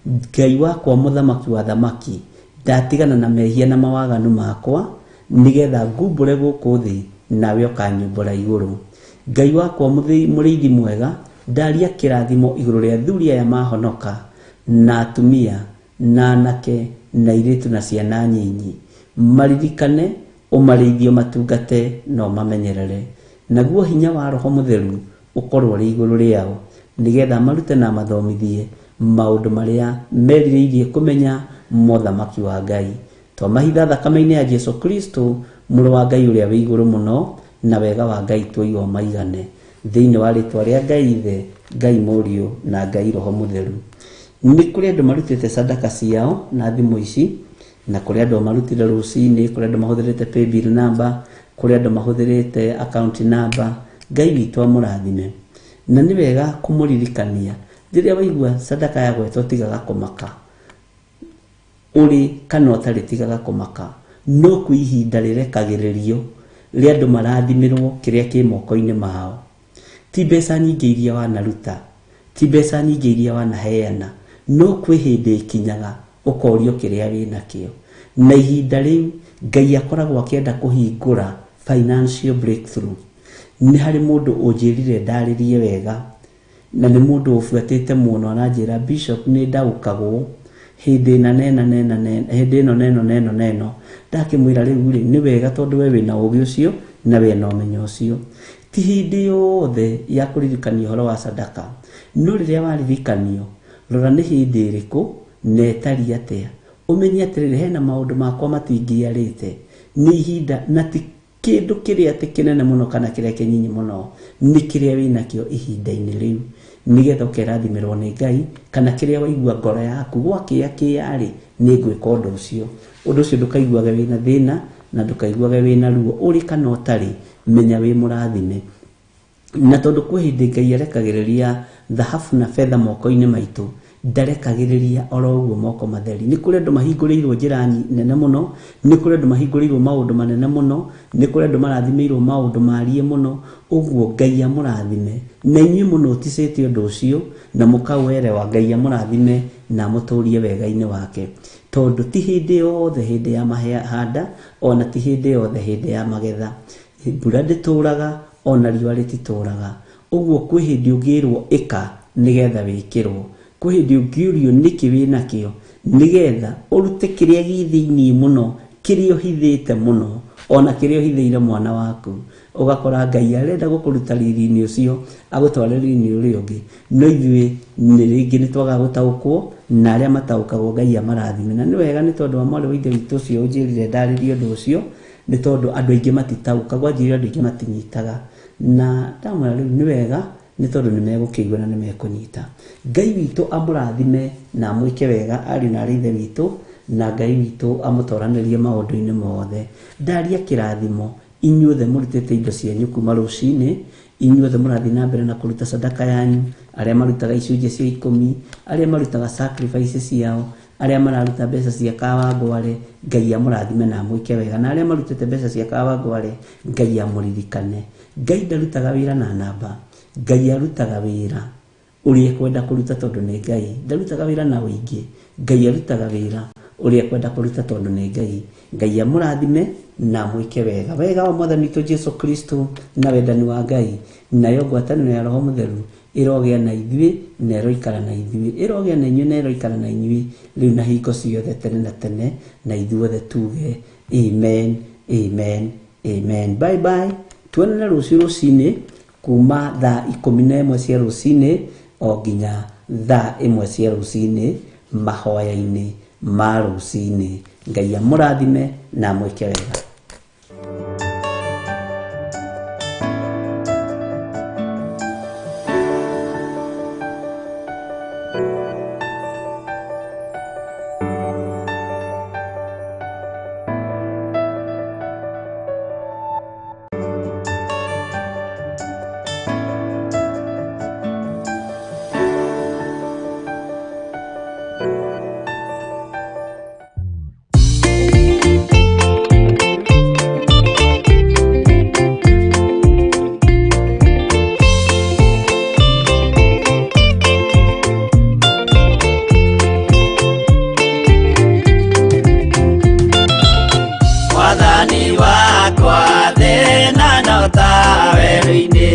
Ngai wakwa, mũthamaki wa thamaki, ndatigana na mehia na mawaganu makwa, nĩgetha ngumbũre gũkũ thĩ, nawe ũkanyumbũra igũrũ. Ngai wakwa mũrĩithi mwega, ndaria kĩrathimo igũrũ rĩa athuri aya mahonoka, na atumia, na anake, na airĩtu, na ciana nyinyi. Maririkane, ũmarĩithie, ũmatungate, na ũmamenyerere. Naguo hinya wa Roho Mũtheru ũkorwo ũrĩ igũrũ rĩao, nĩgetha marute na mathomithie maũndũ marĩa merirĩirie kũmenya mothamaki wa Ngai. Twamahitha thakame-inĩ ya Jesu Kristo, mũrũ wa Ngai ũrĩa wĩ igũrũ mũno, na wega wa Ngai tuoiga ũmaigane. Thĩinĩ wa rĩtwa rĩa Ngai Ithe, Ngai Mũriũ, na Ngai Roho Mũtheru. Nĩ kũrĩ andũ marutĩte sadaka ciao na thimũ ici, na kũrĩ andũ marutire rũcinĩ, kũrĩ andũ mahũthĩrĩte paybill number, kũrĩ andũ mahũthĩrĩte account number. Ngai witũ amũrathime. Na nĩ wega kũmũririkania, rĩrĩa waigua sadaka ya gwetwo tigaga kũmaka. Ũrĩ kana ũtarĩ tigaga kũmaka. No kwĩ ihinda rĩrekagĩrĩrio rĩa andũ marathimĩrwo kĩrĩa kĩ moko-inĩ mao. Ti mbeca nyingĩ iria wanaruta, ti mbeca nyingĩ iria wanaheana, no kwĩ hĩndĩ ĩkinyaga ũkorio kĩrĩa wĩnakĩo. Na ihinda rĩu Ngai akoragwo akĩenda kũhingũra financial breakthrough. Nĩ harĩ mũndũ ũnjĩrire ndarĩrie wega, na nĩ mũndũ ũbuatĩte mũno, aranjĩra Bishop nĩ ndaũkagwo hĩndĩ ĩna nena nena nena, hĩndĩ ĩno neno neno neno. Ndakĩmwĩra rĩu rĩ, nĩ wega tondũ we wĩna ũgĩ ũcio na wĩna ũmenyo ũcio. Ti hĩndĩ yothe ya kũririkania ũhoro wa sadaka, no rĩrĩa waririkanio, rora nĩ hĩndĩ ĩrĩkũ na ĩtariĩ atĩa, ũmenye atĩrĩrĩ, hena maũndũ makwa matingĩarĩte nĩ ihinda, na ti kĩndũ kĩrĩa atĩ kĩnene mũno kana kĩrĩa kĩnyinyi mũno, nĩ kĩrĩa wĩnakĩo ihinda-inĩ rĩu, nĩgetha ũkerathimĩrwo nĩ Ngai, kana kĩrĩa waigua ngoro yaku gwakĩa kĩa-rĩ, nĩ ngwĩka ũndũ ũcio. Ũndũ ũcio ndũkaiguage wĩna thĩna na ndũkaiguage wĩna ruo, ũrĩ kana ũtarĩ, menya wĩ mũrathime. Na tondũ kwĩ hĩndĩ Ngai arekagĩrĩria thahabu na betha moko-inĩ maitũ, ndarekagĩrĩria oro ũguo moko matheri. Nĩ kũrĩ andũ mahingũrĩirwo njĩra nene mũno, nĩ kũrĩ andũ mahingũrĩirwo maũndũ manene mũno, nĩ kũrĩ andũ marathimĩirwo maũndũ mariĩ mũno. Ũguo Ngai amũrathime, na inyuĩ mũnoticĩte ũndũ ũcio na mũkawerewa, Ngai amũrathime na amũtũrie wega-inĩ wake. Tondũ ti hĩndĩ yothe hĩndĩ ya mahanda, ona ti hĩndĩ yothe hĩndĩ ya magetha. Mbura ndĩtũraga, ona riũa rĩtitũraga. Ũguo kwĩ hĩndĩ ũngĩrwo ĩka nĩgetha wĩkĩrwo, kwĩ hĩndĩ ũngĩũrio nĩkĩ wĩnakĩo nĩgetha ũrute kĩrĩa gĩ thĩiniĩ mũno, kĩrĩa ũhithĩte mũno, ona kĩrĩa ũhithĩire mwana waku. Ũgakora Ngai arenda gũkũruta riri-inĩ ũcio agũtware riri-inĩ ũrĩa ũngĩ, no ithuĩ nĩ rĩngĩ nĩ twagaga gũtaũkwo, na arĩa mataũkagwo Ngai amarathime. Na nĩ wega nĩ tondũ wa mwarĩ wa Ithe witũ ũcio ũnjĩrire ndarĩrie ũndũ ũcio, nĩ tondũ andũ aingĩ matitaũkagwo, anjĩrire andũ aingĩ matinyitaga, na ndamwĩra rĩu nĩ wega nĩ tondũ nĩ megũkĩigua na nĩ mekũnyita. Ngai witũ amũrathime na amwĩke wega ariũ na arĩ Ithe witũ, na Ngai witũ amũtoranĩrie maũndũ-inĩ mothe. Ndaria kĩrathimo, inyuothe mũrutĩte indo cianyu kuma rũcinĩ, inyuothe mũrathiĩ na mbere na kũruta sadaka yanyu, arĩa marutaga icunjĩ cia ikũmi, arĩa marutaga sacrifice ciao, arĩa mararuta mbeca cia Kawangware, Ngai amũrathime na amwĩke wega, na arĩa marutĩte mbeca cia Kawangware, Ngai amũririkane. Ngai ndarutaga wĩra na namba, Ngai arutaga wĩra ũrĩa ekwenda kũruta tondũ nĩ Ngai. Ndarutaga wĩra na ũingĩ, Ngai arutaga wĩra ũrĩa ekwenda kũruta tondũ nĩ Ngai. Ngai amũrathime na amwĩke wega. Wega wa Mwathani witũ Jesu Kristo na wendani wa Ngai, nayo ngwatanĩro ya Roho Mũtheru ĩrogĩa na ithuĩ na ĩroikara na ithuĩ, ĩrogĩa na inyuĩ na ĩroikara na inyuĩ rĩu na hingo ciothe tene na tene, na ithuothe tuge amen, amen, amen. Bye bye. Tuonane rũciũ rũcinĩ kuma thaa 11 cia rũcinĩ o nginya thaa 1 cia rũcinĩ mahoya-inĩ ma rũcinĩ. Ngai amũrathime na amwĩke wega. Mwathani wakwa thĩna no ta werũ-inĩ,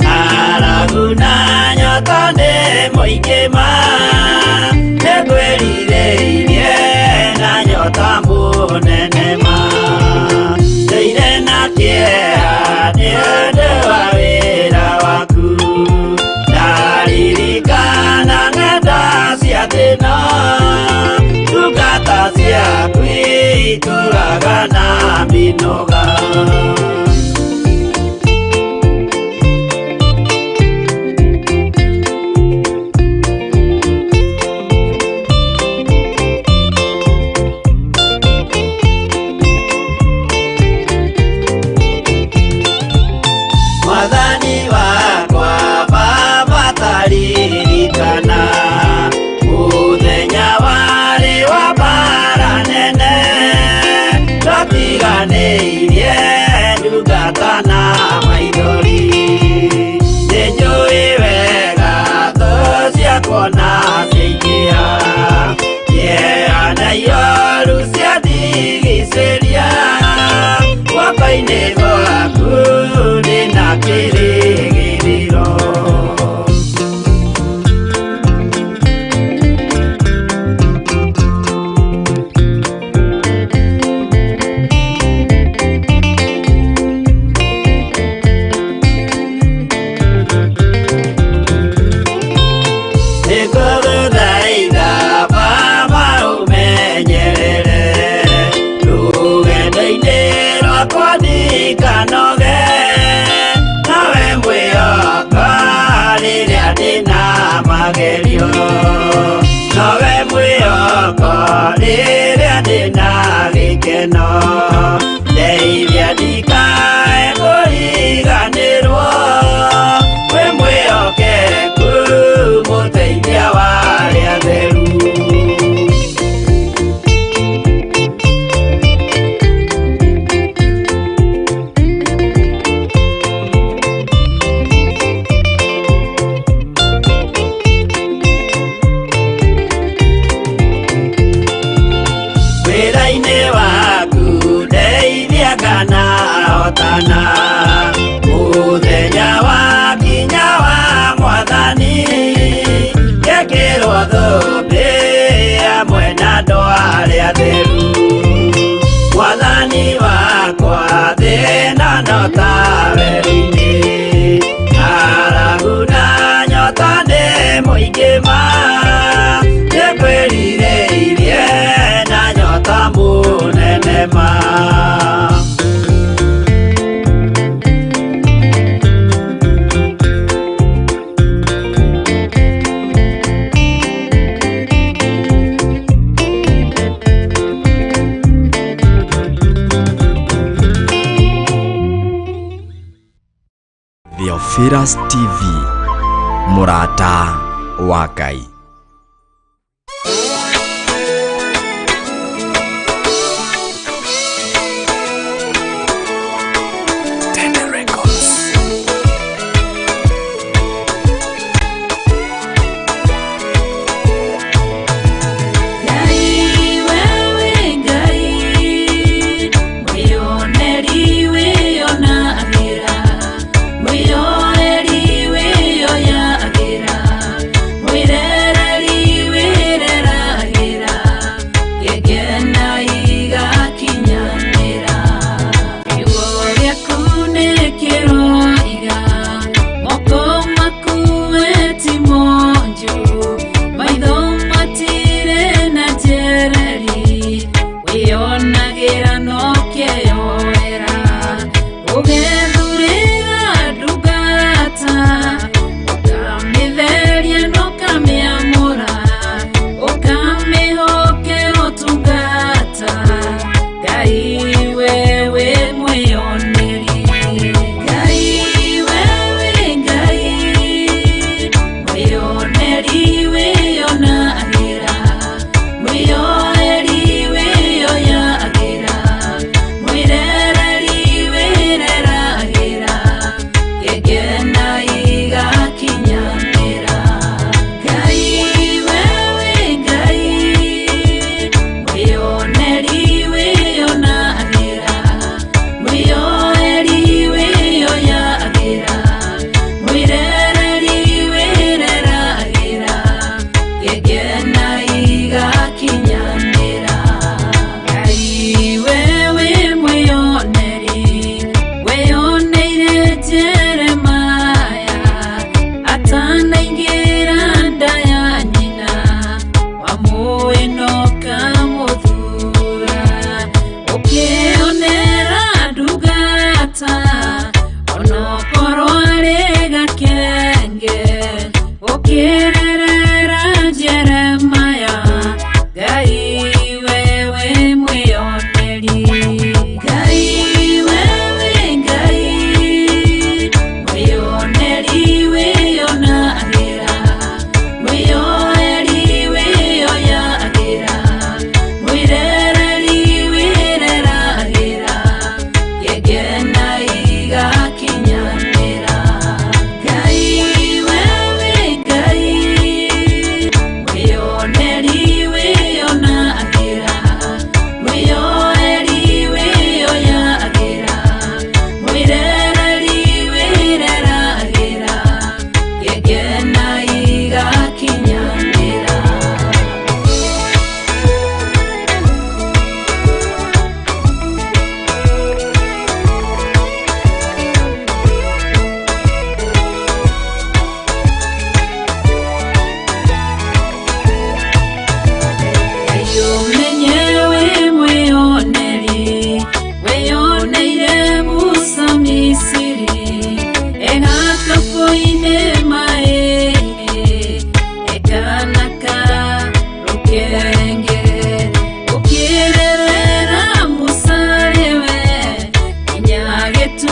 ng'aragu na nyota nĩ mũingĩ ma, nĩngwĩrirĩirie na nyota mũnene ma, ndũire na kĩeha nĩ ũndũ wa wĩra waku, ndaririkana ng'enda cia thĩna, ndungata ciaku itũraga na mĩnoga. Mwathani wakwa Baba taririkana mũthenya warĩ wa mbara nene, twatiganĩirie Ndikanoge nawe mwĩhoka rĩrĩa ndĩna magerio, nowe mwĩhoko rĩrĩa ndĩna gĩkeno. Ndeithia ndikae kũriganĩrwo, wĩ mwĩhokeku mũteithia wa arĩa atheru. Wĩra-inĩ waku ndeithia kana hotana, mũthenya wa kinya wa mwathani, ngekĩrwo thũmbĩ hamwe na andũ arĩa atheru. Mwathani wakwa thĩna no ta werũ-inĩ, ng'aragu na nyota nĩ mũingĩ ma, nĩngwĩrirĩirie na nyota mũnene ma. Theophilus TV, mũrata wa Ngai. Ngai wewe Ngai, mwĩoneri wĩonagĩra, mwĩyoeri wĩyoyagĩra, mwĩre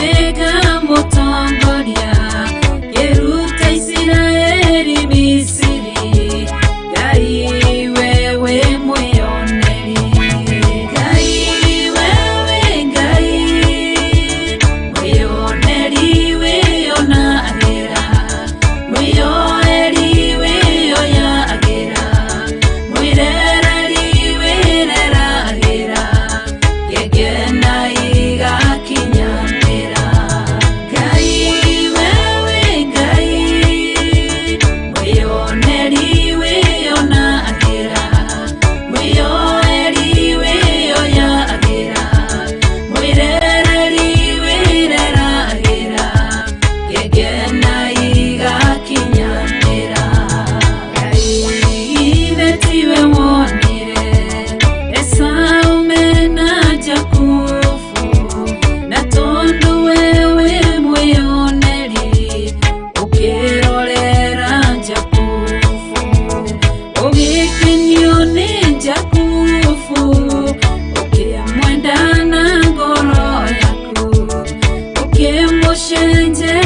Ngĩtuĩka mũtongoria, ngĩruta Isiraeli Misiri. Ngai wewe mwĩoneri. Ngai wewe Ngai, mwĩoneri wĩonagĩra, mwĩyoeri wĩyoyagĩra, mwĩrereri wĩreragĩra, ngegena igakinyanĩra. Ngai wewe Ngai, mwĩoneri wĩonagĩra, mwĩyoeri wĩyoyagĩra, mwĩrereri wĩreragĩra, ngegena igakinyanĩra. Ngai ithe tiwe wonire Esau mena Jakubu, na tondũ wewe mwĩoneri ũkĩrorera Jakubu, ũgĩkenio nĩ Jakubu, ũkĩmwenda na ngoro yaku, ũkĩmũcenjeria.